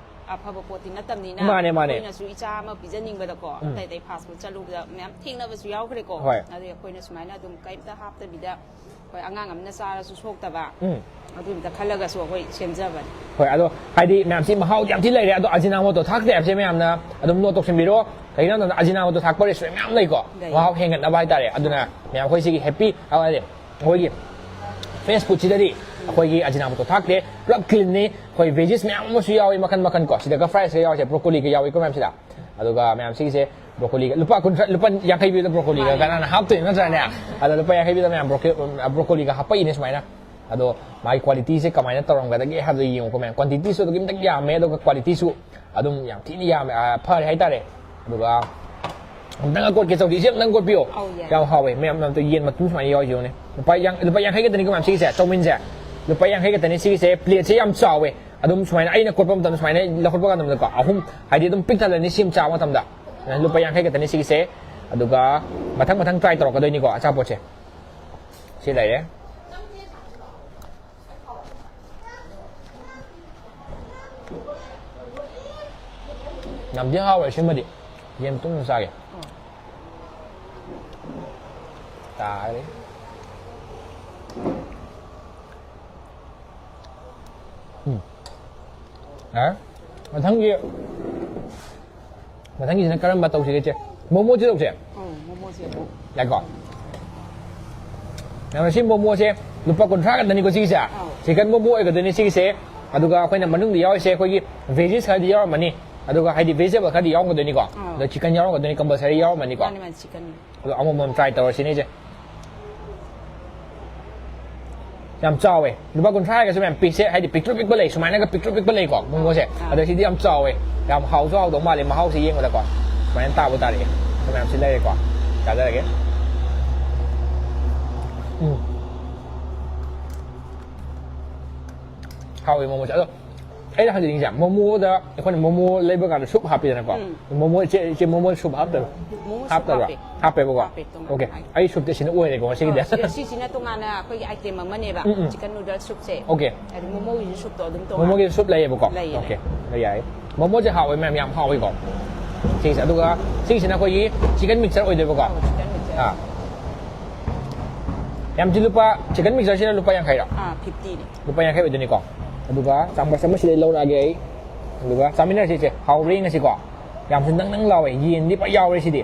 ꯑꯐꯕ ꯄꯣꯠꯇꯤ ꯅꯠꯇꯕꯅꯤꯅ, ꯃꯥꯅꯦ, ꯃꯥꯅꯦ꯫ ꯑꯩꯈꯣꯏꯅꯁꯨ ꯏꯆꯥ ꯑꯃ ꯄꯤꯖꯅꯤꯡꯕꯗꯀꯣ, ꯎꯝ꯫ ꯑꯇꯩ ꯑꯇꯩ ꯐꯥꯁ ꯐꯨꯗ ꯆꯠꯂꯨꯕꯗ ꯃꯌꯥꯝ ꯊꯦꯡꯅꯕꯁꯨ ꯌꯥꯎꯈ꯭ꯔꯦꯀꯣ꯫ ꯍꯣꯏ꯫ ꯑꯗꯨꯗꯤ ꯑꯩꯈꯣꯏꯅ ꯁꯨꯃꯥꯏꯅ ꯑꯗꯨꯝ ꯀꯩꯝꯇ ꯍꯥꯞꯇꯕꯤꯗ ꯑꯩꯈꯣꯏ ꯑꯉꯥꯡ ꯑꯃꯅ ꯆꯥꯔꯁꯨ ꯁꯣꯛꯇꯕ, ꯎꯝ ꯑꯗꯨꯝꯇ ꯈꯜꯂꯒꯁꯨ ꯑꯩꯈꯣꯏ ꯁꯦꯝꯖꯕꯅꯤ꯫ ꯍꯣꯏ, ꯑꯗꯣ ꯍꯥꯏꯗꯤ ꯃꯌꯥꯝꯁꯤ ꯃꯍꯥꯎꯗꯤ ꯌꯥꯝ ꯊꯤ ꯂꯩꯔꯦ꯫ ꯑꯗꯣ ꯑꯖꯤꯅꯥꯃꯣꯇꯣ ꯊꯥꯛꯇꯦ ꯍꯥꯏꯕꯁꯦ ꯃꯌꯥꯝꯅ ꯑꯗꯨꯝ ꯅꯣꯠ ꯇꯧꯁꯤꯟꯕꯤꯔꯣ꯫ ꯀꯩꯒꯤꯅꯣ ꯍꯥꯏꯕꯗ ꯑꯖꯤꯅꯥꯃꯣꯇꯣ ꯊꯥꯛꯄ ꯔꯦꯁꯇꯨꯔꯦꯟ ꯃꯌꯥꯝ ꯂꯩꯀꯣ, ꯂꯩ꯫ ꯃꯍꯥꯎ ꯍꯦꯟꯒꯠꯅꯕ ꯍꯥꯏꯇꯥꯔꯦ꯫ ꯑꯗꯨꯅ ꯃꯌꯥꯝ ꯑꯩꯈꯣꯏ ꯁꯤꯒꯤ ꯍꯦꯄꯤ, ꯍꯥꯏꯗꯤ ꯑꯩꯈꯣꯏꯒꯤ ꯐ꯭ꯔꯦꯁ ꯐꯨꯗꯁꯤꯗꯗꯤ ꯑꯩꯈꯣꯏꯒꯤ ꯑꯖꯤꯅꯥꯃꯣꯇꯣ ꯊꯥꯛꯇꯦ, ꯄꯨꯔꯥ ꯀ꯭ꯂꯤꯟꯅꯤ꯫ ꯑꯩꯈꯣꯏ ꯚꯦꯖꯤꯁ ꯃꯌꯥꯝ ꯑꯃꯁꯨ ꯌꯥꯎꯏ, ꯃꯈꯟ ꯃꯈꯟ ꯀꯣ꯫ ꯁꯤꯗꯒ ꯐ꯭ꯔꯥꯏꯁꯀ ꯌꯥꯎꯔꯤꯁꯦ, ꯕ꯭ꯔꯣꯀꯣꯂꯤꯒ ꯌꯥꯎꯏꯀꯣ ꯃꯌꯥꯝꯁꯤꯗ꯫ ꯑꯗꯨꯒ ꯃꯌꯥꯝ ꯁꯤꯒꯤꯁꯦ ꯕ꯭ꯔꯣꯀꯣꯂꯤꯒ ꯂꯨꯄꯥ ꯀꯨꯟꯊ꯭ꯔꯥ, ꯂꯨꯄꯥ ꯌꯥꯡꯈꯩ ꯄꯤꯕꯗ ꯕ꯭ꯔꯣꯀꯣꯂꯤꯒ ꯃꯥꯅꯦ꯫ ꯀꯅꯥꯅ ꯍꯥꯞꯇꯣꯏꯅꯣ ꯅꯠꯇ꯭ꯔꯅꯦ? ꯑꯗꯣ ꯂꯨꯄꯥ ꯌꯥꯡꯈꯩ ꯄꯤꯕꯗ ꯃꯌꯥꯝ ꯕ꯭ꯔꯣꯀꯣ-, ꯕ꯭ꯔꯣꯀꯣꯂꯤꯒ ꯍꯥꯞꯄꯛꯏꯅꯦ ꯁꯨꯃꯥꯏꯅ꯫ ꯑꯗꯣ ꯃꯥꯒꯤ ꯀ꯭ꯋꯥꯂꯤꯇꯤꯁꯦ ꯀꯃꯥꯏꯅ ꯇꯧꯔꯝꯒꯗꯒꯦ ꯍꯥꯏꯕꯗꯣ ꯌꯦꯡꯉꯨꯀꯣ ꯃꯌꯥꯝ꯫ ꯀ꯭ꯋꯥꯟꯇꯤꯇꯤꯁꯨ ꯑꯗꯨꯛꯀꯤ ꯃꯇꯤꯛ ꯌꯥꯝꯃꯦ, ꯑꯗꯨꯒ ꯀ꯭ꯋꯥꯂꯤꯇꯤꯁꯨ ꯑꯗꯨꯝ ꯌꯥꯝ ꯊꯤꯅ ꯌꯥꯝꯃꯦ, ꯑꯥ, ꯐꯔꯦ ꯍꯥꯏꯇꯥꯔꯦ꯫ ꯑꯗꯨꯒ ꯑꯝꯇꯪ ꯀꯣꯠꯀꯦ ꯆꯧꯁꯤ, ꯏꯆꯦ ꯑꯝꯇꯪ ꯀꯣꯠꯄꯤꯌꯣ꯫ ꯑꯧ, ꯌꯥꯏ꯫ ꯌꯥꯝ ꯍꯥꯎꯋꯦ ꯃꯌꯥꯝ, ꯑꯝꯇ ꯌꯦꯟ ꯃꯇꯨꯝ ꯁꯨꯃꯥꯏꯅ ꯌꯥꯎꯔꯤꯁꯦ ꯌꯦꯡꯉꯨꯅꯦ꯫ ꯂꯨꯄꯥ ꯌꯥꯡ-, ꯂꯨꯄꯥ ꯌꯥꯡꯈꯩ ꯈꯛꯇꯅꯤꯀꯣ ꯃꯌꯥꯝ ꯁꯤꯒꯤꯁꯦ, ꯆꯧꯃꯤꯟꯁꯦ ꯂꯨꯄꯥ ꯌꯥꯡꯈꯩ ꯈꯛꯇꯅꯤ꯫ ꯁꯤꯒꯤꯁꯦ ꯄ꯭ꯂꯦꯠꯁꯦ ꯌꯥꯝ ꯆꯥꯎꯋꯦ, ꯑꯗꯨꯝ ꯁꯨꯃꯥꯏꯅ ꯑꯩꯅ ꯀꯣꯠꯄ ꯃꯇꯝꯗ ꯁꯨꯃꯥꯏꯅ ꯂꯧꯈꯠꯄ ꯀꯥꯟꯗ ꯑꯍꯨꯝ ꯍꯥꯏꯗꯤ ꯑꯗꯨꯝ ꯄꯤꯛ ꯊꯜꯂꯅꯤ ꯁꯤ ꯑꯃ ꯆꯥꯕ ꯃꯇꯝꯗ꯫ ꯂꯨꯄꯥ ꯌꯥꯡꯈꯩ ꯈꯛꯇꯅꯤ ꯁꯤꯒꯤꯁꯦ꯫ ꯑꯗꯨꯒ ꯃꯊꯪ ꯃꯊꯪ ꯇ꯭ꯔꯥꯏ ꯇꯧꯔꯛꯀꯗꯣꯏꯅꯤꯀꯣ ꯑꯆꯥꯄꯣꯠꯁꯦ꯫ ꯁꯤ ꯂꯩꯔꯦ꯫ ꯌꯥꯝꯗꯤ ꯍꯥꯎꯋꯦ ꯁꯤꯃꯗꯤ꯫ ꯌꯦꯟ ꯃꯇꯨꯝꯗ ꯆꯥꯒꯦ꯫ ꯇꯥꯔꯦ꯫ ꯎꯝ꯫ ꯌꯥꯔꯦ꯫ ꯃꯊꯪꯒꯤ, ꯃꯊꯪꯒꯤꯁꯤꯅ ꯀꯔꯝꯕ ꯇꯧꯁꯤꯒꯦ, ꯏꯆꯦ? ꯃꯣꯃꯣꯁꯤ ꯇꯧꯁꯦ? ꯑꯧ, ꯃꯣꯃꯣꯁꯦ ꯑꯃꯨꯛ ꯌꯥꯏꯀꯣ? ꯌꯥꯝꯅ ꯁꯤ ꯃꯣꯃꯣꯁꯦ ꯂꯨꯄꯥ ꯀꯨꯟꯊ꯭ꯔꯥ ꯈꯛꯇꯅꯤꯀꯣ ꯁꯤꯒꯤꯁꯦ? ꯑꯧ꯫ ꯆꯤꯀꯟ ꯃꯣꯃꯣ ꯑꯣꯏꯒꯗꯣꯏꯅꯤ ꯁꯤꯒꯤꯁꯦ꯫ ꯑꯗꯨꯒ ꯑꯩꯈꯣꯏꯅ ꯃꯅꯨꯡꯗ ꯌꯥꯎꯔꯤꯁꯦ ꯑꯩꯈꯣꯏꯒꯤ ꯚꯦꯖꯤꯁ ꯈꯔꯗꯤ ꯌꯥꯎꯔꯝꯃꯅꯤ, ꯑꯗꯨꯒ ꯍꯥꯏꯗꯤ ꯚꯦꯖꯤꯇꯦꯕꯜ ꯈꯔꯗꯤ ꯌꯥꯎꯔꯝꯒꯗꯣꯏꯅꯤꯀꯣ꯫ ꯑꯧ꯫ ꯑꯗꯣ ꯆꯤꯀꯟ ꯌꯥꯎꯔꯝꯒꯗꯣꯏꯅꯤ, ꯀꯝꯄꯜꯁꯔꯤ ꯌꯥꯎꯔꯝꯃꯅꯤꯀꯣ꯫ ꯃꯥꯅꯦ, ꯃꯥꯅꯦ, ꯆꯤꯀꯟ꯫ ꯑꯗꯣ ꯑꯃꯃꯝ ꯇ꯭ꯔꯥꯏ ꯇꯧꯔꯁꯤꯅꯦ, ꯏꯆꯦ꯫ ꯌꯥꯝ ꯆꯥꯎꯋꯦ꯫ ꯂꯨꯄꯥ ꯀꯨꯟꯊ꯭ꯔꯥ ꯍꯥꯏꯔꯒꯁꯨ ꯃꯌꯥꯝ ꯄꯤꯁꯁꯦ, ꯍꯥꯏꯗꯤ ꯄꯤꯛꯇ꯭ꯔꯨ ꯄꯤꯛꯄ ꯂꯩ, ꯁꯨꯃꯥꯏꯅꯒ ꯄꯤꯛꯇ꯭ꯔꯨ ꯄꯤꯛꯄ ꯂꯩꯀꯣ, ꯃꯣꯃꯣꯁꯦ꯫ ꯑꯥ꯫ ꯑꯗꯣ ꯁꯤꯗꯤ ꯌꯥꯝ ꯆꯥꯎꯋꯦ꯫ ꯌꯥꯝ ꯍꯥꯎꯁꯨ ꯍꯥꯎꯗꯧ ꯃꯥꯜꯂꯦ, ꯃꯍꯥꯎꯁꯦ ꯌꯦꯡꯕꯗꯀꯣ꯫ ꯁꯨꯃꯥꯏꯅ ꯇꯥꯕ ꯇꯥꯔꯦ꯫ ꯑꯗꯨ ꯃꯌꯥꯝꯁꯤ ꯂꯩꯔꯦꯀꯣ꯫ ꯆꯥꯖꯔꯒꯦ꯫ ꯎꯝ꯫ ꯍꯥꯎꯋꯦ ꯃꯣꯃꯣꯁꯦ꯫ ꯑꯗꯣ ꯑꯩꯅ ꯍꯪꯖꯅꯤꯡꯉꯤꯁꯦ, ꯃꯣꯃꯣꯗ ꯑꯩꯈꯣꯏꯅ ꯃꯣꯃꯣ ꯂꯩꯕ ꯀꯥꯟꯗ ꯁꯨꯞ ꯍꯥꯞꯄꯤꯗꯅꯀꯣ꯫ ꯎꯝ꯫ ꯃꯣꯃꯣ, ꯏꯆꯦ, ꯏꯆꯦ, ꯃꯣꯃꯣ ꯁꯨꯞ ꯍꯥꯞꯇꯕ꯭ꯔꯥ? ꯃꯣꯃꯣ ꯁꯨꯞ ꯍꯥꯞꯇꯕ꯭ꯔꯥ? ꯍꯥꯞꯄꯦ꯫ ꯍꯥꯞꯄꯦꯕꯀꯣ? ꯍꯥꯞꯄꯦ, ꯇꯣꯉꯥꯟꯅ ꯑꯣꯀꯦ꯫ ꯍꯥꯞꯄꯦ꯫ ꯑꯩ ꯁꯨꯞꯇꯤ ꯁꯤꯅ ꯑꯣꯏꯔꯦꯀꯣ ꯉꯁꯤꯒꯤꯗꯤ꯫ ꯑ, ꯁꯤ-, ꯁꯤꯁꯤꯅ ꯇꯣꯉꯥꯟꯅ ꯑꯩꯈꯣꯏꯒꯤ ꯑꯥꯏꯇꯦꯝ ꯑꯃꯅꯦꯕ꯫ Um, um. ꯆꯤꯀꯟ ꯅꯨꯗꯜ ꯁꯨꯞꯁꯦ꯫ ꯑꯣꯀꯦ꯫ ꯑꯗꯨ ꯃꯣꯃꯣꯒꯤꯁꯨ ꯁꯨꯞꯇꯣ ꯑꯗꯨꯝ ꯇꯣꯉꯥꯟꯅ ꯃꯣꯃꯣꯒꯤ ꯁꯨꯞ ꯂꯩꯌꯦꯕꯀꯣ? ꯂꯩꯌꯦ, ꯑꯣꯀꯦ꯫ ꯂꯩꯌꯦ꯫ ꯌꯥꯏ꯫ ꯃꯣꯃꯣꯁꯦ ꯍꯥꯎꯋꯦ ꯃꯌꯥꯝ, ꯌꯥꯝ ꯍꯥꯎꯋꯤꯀꯣ꯫ ꯁꯤꯁꯦ, ꯑꯗꯨꯒ ꯁꯤꯁꯤꯅ ꯑꯩꯈꯣꯏꯒꯤ ꯆꯤꯀꯟ ꯃꯤꯛꯁꯆꯔ ꯑꯣꯏꯗꯣꯏꯕꯀꯣ? ꯑꯧ, ꯆꯤꯀꯟ ꯃꯤꯛꯁꯆꯔ꯫ ꯑꯥ꯫ ꯌꯥꯝꯁꯤ ꯂꯨꯄꯥ, chicken mixture ꯁꯤꯅ ꯂꯨꯄꯥ ꯌꯥꯡꯈꯩꯔꯣ? ꯑꯥ, fifty ꯅꯦ. ꯂꯨꯄꯥ ꯌꯥꯡꯈꯩ ꯑꯣꯏꯗꯣꯏꯅꯤꯀꯣ꯫ ꯑꯗꯨꯒ ꯆꯥꯃꯁ ꯑꯃ ꯁꯤꯗꯩ ꯂꯧꯔꯛꯑꯒꯦ ꯑꯩ꯫ ꯑꯗꯨꯒ ꯆꯥꯃꯤꯟꯅꯔꯁꯤ ꯏꯆꯦ꯫ ꯍꯥꯎꯕ꯭ꯔꯥ ꯌꯦꯡꯉꯁꯤꯀꯣ꯫ ꯌꯥꯝꯁꯨ ꯅꯪ ꯅꯪ ꯂꯥꯎꯋꯦ꯫ ꯌꯦꯟꯗꯤ ꯄꯨꯔꯥ ꯌꯥꯎꯔꯦ ꯁꯤꯗꯤ꯫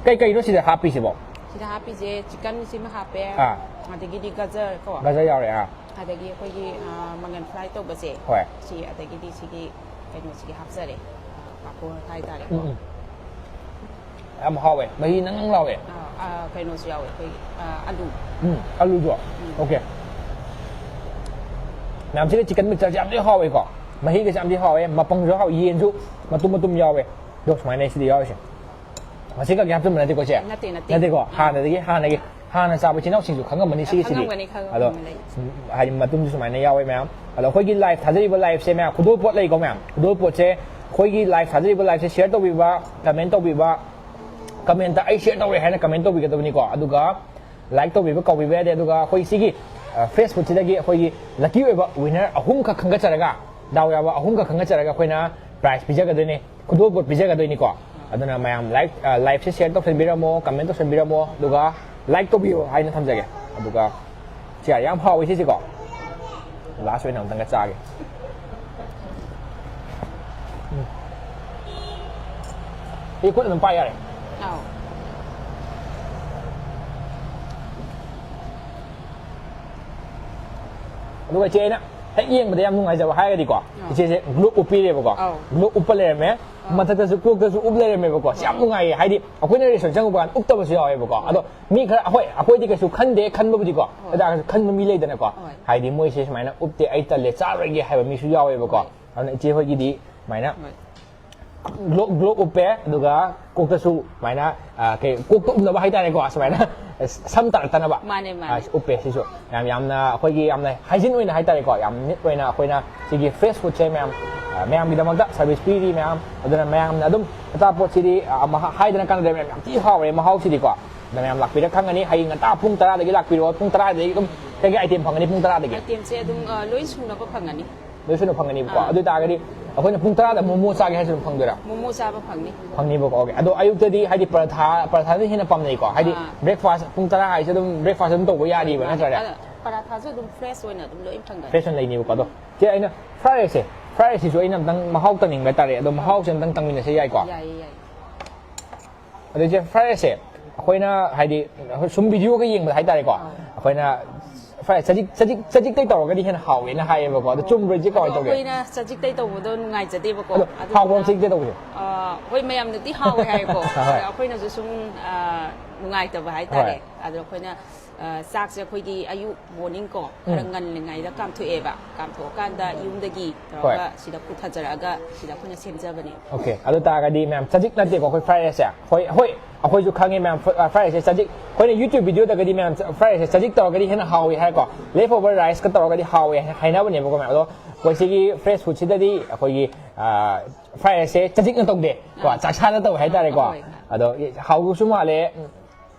ꯀꯩ ꯀꯩꯅꯣ ꯁꯤꯗ ꯍꯥꯞꯄꯤꯁꯤꯕꯣ? ꯁꯤꯗ ꯍꯥꯞꯄꯤꯁꯦ chicken ꯁꯤꯃ ꯍꯥꯞꯄꯦ꯫ ꯑꯥ꯫ ꯑꯗꯒꯤꯗꯤ ꯒꯖꯔ ꯀꯣ꯫ ꯒꯖꯔ ꯌꯥꯎꯔꯦ꯫ ꯑꯥ꯫ ꯑꯗꯒꯤ ꯑꯩꯈꯣꯏꯒꯤ, ꯑ, ꯃꯪꯒꯟ fry ꯇꯧꯕꯁꯦ꯫ ꯍꯣꯏ꯫ ꯁꯤ, ꯑꯗꯒꯤꯗꯤ ꯁꯤꯒꯤ ꯀꯩꯅꯣꯁꯤꯒꯤ ꯍꯥꯞꯆꯔꯦ꯫ ꯑ, ꯄꯥꯐꯣꯔ ꯍꯥꯏꯇꯥꯔꯦꯀꯣ꯫ ꯎꯝ, ꯎꯝ꯫ ꯌꯥꯝ ꯍꯥꯎꯋꯦ꯫ ꯃꯍꯤ ꯅꯪ ꯅꯪ ꯂꯥꯎꯋꯦ꯫ ꯑ, ꯑ, ꯀꯩꯅꯣꯁꯨ ꯌꯥꯎꯋꯦ ꯑꯩꯈꯣꯏꯒꯤ, ꯑ, ꯑꯂꯨ꯫ ꯎꯝ, ꯑꯂꯨꯗꯣ꯫ Okay꯫ ꯃꯌꯥꯝꯁꯤꯒ chicken mixture ꯁꯦ ꯌꯥꯝꯗꯤ ꯍꯥꯎꯋꯦꯀꯣ꯫ ꯃꯍꯤꯒꯁꯦ ꯌꯥꯝꯗꯤ ꯍꯥꯎꯋꯦ꯫ ꯃꯄꯪꯁꯨ ꯍꯥꯎꯋꯦ꯫ ꯌꯦꯟꯁꯨ ꯃꯇꯨꯝ ꯃꯇꯨꯝ ꯌꯥꯎꯋꯦ꯫ ꯑꯗꯣ ꯁꯨꯃꯥꯏꯅ ꯁꯤꯗꯤ ꯌꯥꯎꯔꯤꯁꯦ꯫ ꯃꯁꯤ ꯈꯛꯀꯤ ꯍꯥꯞꯆꯤꯟꯕ ꯅꯠꯇꯦꯀꯣ ꯏꯆꯦ? ꯅꯠꯇꯦ, ꯅꯠꯇꯦ꯫ ꯅꯠꯇꯦꯀꯣ? ꯑꯥ꯫ ꯍꯥꯟꯅꯗꯒꯤ, ꯍꯥꯟꯅꯒꯤ, ꯍꯥꯟꯅ ꯆꯥꯕ ꯏꯆꯤꯟ ꯏꯅꯥꯎꯁꯤꯡꯁꯨ ꯈꯪꯉꯝꯃꯅꯤ ꯁꯤꯒꯤꯁꯤꯗꯤ꯫ ꯈꯪꯉꯝꯒꯅꯤ, ꯈꯪꯉꯝꯒꯅꯤ, ꯑꯗꯣ, ꯂꯩ꯫ ꯎꯝ, ꯍꯥꯏꯗꯤ ꯃꯇꯨꯝꯁꯨ ꯁꯨꯃꯥꯏꯅ ꯌꯥꯎꯋꯦ ꯃꯌꯥꯝ꯫ ꯑꯗꯣ ꯑꯩꯈꯣꯏꯒꯤ life ꯊꯥꯖꯔꯤꯕ life ꯁꯦ ꯃꯌꯥꯝ, ꯈꯨꯗꯣꯜꯄꯣꯠ ꯂꯩꯀꯣ ꯃꯌꯥꯝ꯫ ꯈꯨꯗꯣꯜꯄꯣꯠꯁꯦ ꯑꯩꯈꯣꯏꯒꯤ life ꯊꯥꯖꯔꯤꯕ life ꯁꯦ share ꯇꯧꯕꯤꯕ, comment ꯇꯧꯕꯤꯕ, comment ꯇ "ꯑꯩ share ꯇꯧꯔꯦ" ꯍꯥꯏꯅ comment ꯇꯧꯕꯤꯒꯗꯕꯅꯤꯀꯣ꯫ ꯑꯗꯨꯒ like ꯇꯧꯕꯤꯕ ꯀꯥꯎꯕꯤꯕ ꯌꯥꯗꯦ꯫ ꯑꯗꯨꯒ ꯑꯩꯈꯣꯏ ꯁꯤꯒꯤ, ꯑ, Facebook ꯁꯤꯗꯒꯤ ꯑꯩꯈꯣꯏꯒꯤ lucky ꯑꯣꯏꯕ winner ꯑꯍꯨꯝꯈꯛ ꯈꯟꯒꯠꯆꯔꯒ, ꯗꯥꯎ ꯌꯥꯕ ꯑꯍꯨꯝꯈꯛ ꯈꯟꯒꯠꯆꯔꯒ ꯑꯩꯈꯣꯏꯅ prize ꯄꯤꯖꯒꯗꯣꯏꯅꯤ꯫ ꯈꯨꯗꯣꯜꯄꯣꯠ ꯄꯤꯖꯒꯗꯣꯏꯅꯤꯀꯣ꯫ ꯑꯗꯨꯅ ꯃꯌꯥꯝ like, ꯑ, live ꯁꯦ share ꯇꯧꯁꯟꯕꯤꯔꯝꯃꯣ, comment ꯇꯧꯁꯟꯕꯤꯔꯝꯃꯣ, ꯑꯗꯨꯒ like ꯇꯧꯕꯤꯌꯣ ꯍꯥꯏꯅ ꯊꯝꯖꯒꯦ꯫ ꯑꯗꯨꯒ ꯁꯤ ꯌꯥꯔꯦ, ꯌꯥꯝ ꯍꯥꯎꯋꯦ ꯁꯤꯁꯤꯀꯣ꯫ Last ꯑꯣꯏꯅ ꯑꯝꯇꯪꯒ ꯆꯥꯒꯦ꯫ ꯎꯝ꯫ ꯁꯤ ꯈꯨꯠ ꯑꯗꯨꯝ ꯄꯥꯏ ꯌꯥꯔꯦ꯫ ꯑꯥꯎ꯫ ꯑꯗꯨꯒ ꯏꯆꯦ, ꯑꯩꯅ ꯍꯦꯛ ꯌꯦꯡꯕꯗ ꯌꯥꯝ ꯅꯨꯡꯉꯥꯏꯖꯕ ꯍꯥꯏꯔꯒꯗꯤꯀꯣ, ꯏꯆꯦꯁꯦ glove ꯎꯞꯄꯤꯔꯦꯕꯀꯣ꯫ ꯑꯧ꯫ Glove ꯎꯞꯄ ꯂꯩꯔꯝꯃꯦ꯫ ꯃꯊꯛꯇꯁꯨ ꯀꯣꯛꯇꯁꯨ ꯎꯞ ꯂꯩꯔꯝꯃꯦꯕꯀꯣ꯫ ꯁꯤ ꯌꯥꯝ ꯅꯨꯡꯉꯥꯏꯌꯦ꯫ ꯍꯥꯏꯗꯤ ꯑꯩꯈꯣꯏꯅ restaurant ꯆꯪꯉꯨꯕ ꯀꯥꯟꯗ ꯎꯞꯇꯕꯁꯨ ꯌꯥꯎꯋꯦꯕꯀꯣ꯫ ꯑꯗꯣ ꯃꯤ ꯈꯔ, ꯍꯣꯏ, ꯑꯩꯈꯣꯏꯗꯤ ꯀꯩꯁꯨ ꯈꯟꯗꯦ, ꯈꯟꯕꯕꯨꯗꯤꯀꯣ꯫ ꯑꯗꯨ ꯇꯥꯔꯒꯁꯨ ꯈꯟꯕ ꯃꯤ ꯂꯩꯗꯅꯀꯣ꯫ ꯍꯣꯏ꯫ ꯍꯥꯏꯗꯤ ꯃꯣꯏꯁꯦ ꯁꯨꯃꯥꯏꯅ ꯎꯞꯇꯦ, "ꯑꯩ ꯇꯜꯂꯦ, ꯆꯥꯔꯣꯏꯒꯦ" ꯍꯥꯏꯕ ꯃꯤꯁꯨ ꯌꯥꯎꯋꯦꯕꯀꯣ꯫ ꯍꯣꯏ꯫ ꯑꯗꯨꯅ ꯏꯆꯦ ꯍꯣꯏꯒꯤꯗꯤ ꯁꯨꯃꯥꯏꯅ ꯍꯣꯏ꯫ glove, glove ꯎꯞꯄꯦ, ꯑꯗꯨꯒ ꯀꯣꯛꯇꯁꯨ ꯁꯨꯃꯥꯏꯅ, ꯑ, ꯀꯩ, ꯀꯣꯛꯇ ꯎꯞꯅꯕ ꯍꯥꯏꯇꯥꯔꯦꯀꯣ, ꯁꯨꯃꯥꯏꯅ ꯁꯝ ꯇꯥꯔꯛꯇꯅꯕ꯫ ꯃꯥꯅꯦ, ꯃꯥꯅꯦ꯫ ꯑ, ꯎꯞꯄꯦ ꯁꯤꯁꯨ꯫ ꯌꯥꯝ, ꯌꯥꯝꯅ ꯑꯩꯈꯣꯏꯒꯤ ꯌꯥꯝꯅ hygiene ꯑꯣꯏꯅ ꯍꯥꯏꯇꯥꯔꯦꯀꯣ, ꯌꯥꯝ neat ꯑꯣꯏꯅ ꯑꯩꯈꯣꯏꯅ ꯁꯤꯒꯤ fresh food ꯁꯦ ꯃꯌꯥꯝ, ꯑ, ꯃꯌꯥꯝꯒꯤꯗꯃꯛꯇ service ꯄꯤꯔꯤ ꯃꯌꯥꯝ꯫ ꯑꯗꯨꯅ ꯃꯌꯥꯝꯅ ꯑꯗꯨꯝ ꯑꯆꯥꯄꯣꯠꯁꯤꯗꯤ, ꯑ, ꯃꯍꯥ-, ꯍꯥꯏꯗꯅ ꯀꯥꯟꯅꯗ꯭ꯔꯦ ꯃꯌꯥꯝ, ꯌꯥꯝ ꯊꯤ ꯍꯥꯎꯔꯦ ꯃꯍꯥꯎꯁꯤꯗꯤꯀꯣ꯫ ꯑꯗꯨꯅ ꯃꯌꯥꯝ ꯂꯥꯛꯄꯤꯔ ꯈꯪꯒꯅꯤ꯫ ꯍꯌꯦꯡ ꯉꯟꯇꯥ ꯄꯨꯡ ꯇꯔꯥꯗꯒꯤ ꯂꯥꯛꯄꯤꯔꯣ, ꯄꯨꯡ ꯇꯔꯥꯗꯒꯤ ꯑꯗꯨꯝ ꯀꯩꯀꯩ item ꯐꯪꯒꯅꯤ ꯄꯨꯡ ꯇꯔꯥꯗꯒꯤ? Item ꯁꯦ ꯑꯗꯨꯝ, ꯑ, ꯂꯣꯏ ꯁꯨꯅꯕ ꯐꯪꯒꯅꯤ꯫ ꯂꯣꯏ ꯁꯨꯅ ꯐꯪꯒꯅꯤꯕꯀꯣ꯫ ꯑꯥ꯫ ꯑꯗꯨ ꯑꯣꯏꯇꯥꯔꯒꯗꯤ ꯑꯩꯈꯣꯏꯅ ꯄꯨꯡ ꯇꯔꯥꯗ ꯃꯣꯃꯣ ꯆꯥꯒꯦ ꯍꯥꯏꯔꯁꯨ ꯑꯗꯨꯝ ꯐꯪꯗꯣꯏꯔꯥ? ꯃꯣꯃꯣ ꯆꯥꯕ ꯐꯪꯅꯤ꯫ ꯐꯪꯅꯤꯕꯀꯣ꯫ ꯑꯣꯀꯦ꯫ ꯑꯗꯣ ꯑꯌꯨꯛꯇꯗꯤ ꯍꯥꯏꯗꯤ ꯄꯔꯥꯊꯥ, ꯄꯔꯥꯊꯥꯅ ꯍꯦꯟꯅ ꯄꯥꯝꯅꯩꯀꯣ꯫ ꯍꯥꯏꯗꯤ ꯑꯥ꯫ ꯕ꯭ꯔꯦꯛꯐꯥꯁ ꯄꯨꯡ ꯇꯔꯥ ꯍꯥꯏꯁꯦ ꯑꯗꯨꯝ ꯕ꯭ꯔꯦꯛꯐꯥꯁ ꯑꯗꯨꯝ ꯇꯧꯕ ꯌꯥꯔꯤꯕ ꯅꯠꯇ꯭ꯔꯅꯦ? ꯑꯗ ꯄꯔꯥꯊꯥꯁꯨ ꯑꯗꯨꯝ ꯐ꯭ꯔꯦꯁ ꯑꯣꯏꯅ ꯑꯗꯨꯝ ꯂꯣꯏ ꯐꯪꯒꯅꯤ꯫ ꯐ꯭ꯔꯦꯁ ꯑꯣꯏꯅ ꯂꯩꯅꯤꯕꯀꯣ꯫ ꯑꯗꯣ ꯆꯦ, ꯑꯩꯅ ꯐ꯭ꯔꯥꯏ ꯔꯥꯏꯁꯁꯦ, ꯐ꯭ꯔꯥꯏ ꯔꯥꯏꯁꯁꯤꯁꯨ ꯑꯩꯅ ꯑꯝꯇꯪ ꯃꯍꯥꯎ ꯇꯪꯅꯤꯡꯕ ꯍꯥꯏꯇꯥꯔꯦ꯫ ꯑꯗꯣ ꯃꯍꯥꯎꯁꯦ ꯑꯝꯇꯪ ꯇꯪꯃꯤꯟꯅꯁꯦ, ꯌꯥꯏꯀꯣ? ꯌꯥꯏꯌꯦ, ꯌꯥꯏꯌꯦ꯫ ꯑꯗꯩ ꯆꯦ, ꯐ꯭ꯔꯥꯏ ꯔꯥꯏꯁꯁꯦ ꯑꯩꯈꯣꯏꯅ ꯍꯥꯏꯗꯤ ꯁꯨꯝ ꯚꯤꯗꯤꯑꯣꯒ ꯌꯦꯡꯕꯗ ꯍꯥꯏꯇꯥꯔꯦꯀꯣ, ꯑꯩꯈꯣꯏꯅ ꯐ꯭ꯔꯥꯏ ꯔꯥꯏꯁ ꯆꯖꯤꯛ, ꯆꯖꯤꯛ, ꯆꯖꯤꯛꯇꯩ ꯇꯧꯔꯒꯗꯤ ꯍꯦꯟꯅ ꯍꯥꯎꯋꯦꯅ ꯍꯥꯏꯌꯦꯕꯀꯣ꯫ ꯑꯗꯣ ꯆꯨꯝꯕ꯭ꯔꯣ ꯏꯆꯦ, ꯑꯗꯣ ꯀꯃꯥꯏꯅ ꯇꯧꯒꯦ? ꯑꯩꯈꯣꯏꯅ ꯆꯖꯤꯛꯇꯩ ꯇꯧꯕꯗꯣ ꯅꯨꯡꯉꯥꯏꯖꯗꯦꯕꯀꯣ꯫ ꯑꯗꯣ ꯑꯗꯨꯗꯨꯅ, ꯍꯥꯎꯕ꯭ꯔꯣ ꯆꯖꯤꯛꯇꯩ ꯇꯧꯕꯁꯦ? ꯑ, ꯍꯣꯏ, ꯃꯌꯥꯝꯅꯗꯤ ꯍꯥꯎꯋꯦ ꯍꯥꯏꯀꯣ꯫ ꯍꯣꯏ꯫ ꯑꯗꯣ ꯑꯩꯈꯣꯏꯅꯁꯨ ꯁꯨꯝ, ꯑ, ꯅꯨꯡꯉꯥꯏꯇꯕ ꯍꯥꯏꯇꯥꯔꯦ꯫ ꯍꯣꯏ꯫ ꯑꯗꯣ ꯑꯩꯈꯣꯏꯅ, ꯑ, ꯆꯥꯛꯁꯦ ꯑꯩꯈꯣꯏꯒꯤ ꯑꯌꯨꯛ ꯃꯣꯔꯅꯤꯡ ꯀꯣ, ꯈꯔ ꯎꯝ꯫ ꯉꯜꯂꯤꯉꯩꯗ ꯀꯥꯝꯊꯣꯛꯑꯦꯕ꯫ ꯀꯥꯝꯊꯣꯛꯑꯀꯥꯟꯗ ꯌꯨꯝꯗꯒꯤ ꯍꯣꯏ꯫ ꯇꯧꯔꯒ ꯁꯤꯗ ꯄꯨꯊꯖꯔꯛꯑꯒ ꯁꯤꯗ ꯑꯩꯈꯣꯏꯅ ꯁꯦꯝꯖꯕꯅꯦ꯫ ꯑꯣꯀꯦ꯫ ꯑꯗꯨ ꯇꯥꯔꯒꯗꯤ ꯃꯌꯥꯝ ꯆꯖꯤꯛ ꯅꯠꯇꯦꯀꯣ ꯑꯩꯈꯣꯏ ꯐ꯭ꯔꯥꯏ ꯔꯥꯏꯁꯁꯦ꯫ ꯍꯣꯏ, ꯍꯣꯏ, ꯑꯩꯈꯣꯏꯁꯨ ꯈꯪꯉꯦ ꯃꯌꯥꯝ, ꯐ-, ꯑ, ꯐ꯭ꯔꯥꯏ ꯔꯥꯏꯁꯁꯦ ꯆꯖꯤꯛ, ꯑꯩꯈꯣꯏꯅ YouTube ꯚꯤꯗꯤꯑꯣꯗꯒꯗꯤ ꯃꯌꯥꯝ ꯆ-, ꯐ꯭ꯔꯥꯏ ꯔꯥꯏꯁꯁꯦ ꯆꯖꯤꯛ ꯇꯧꯔꯒꯗꯤ ꯍꯦꯟꯅ ꯍꯥꯎꯋꯤ ꯍꯥꯏꯀꯣ꯫ Leftover rice ꯀ ꯇꯧꯔꯒꯗꯤ ꯍꯥꯎꯋꯦ ꯍꯥꯏ-, ꯍꯥꯏꯅꯕꯅꯦꯕꯀꯣ ꯃꯌꯥꯝ꯫ ꯑꯗꯣ ꯑꯩꯈꯣꯏ ꯁꯤꯒꯤ ꯐ꯭ꯔꯦꯁ ꯐꯨꯗꯁꯤꯗꯗꯤ ꯑꯩꯈꯣꯏꯒꯤ, ꯑ, ꯐ꯭ꯔꯥꯏ ꯔꯥꯏꯁꯁꯦ ꯆꯖꯤꯛꯅ ꯇꯧꯗꯦ ꯀꯣ, ꯑꯥ꯫ ꯆꯥꯛꯁꯥꯅ ꯇꯧꯋꯦ ꯍꯥꯏꯇꯥꯔꯦꯀꯣ꯫ ꯍꯣꯏ꯫ ꯑꯗꯣ ꯍꯥꯎꯗꯧꯁꯨ ꯃꯥꯜꯂꯦ꯫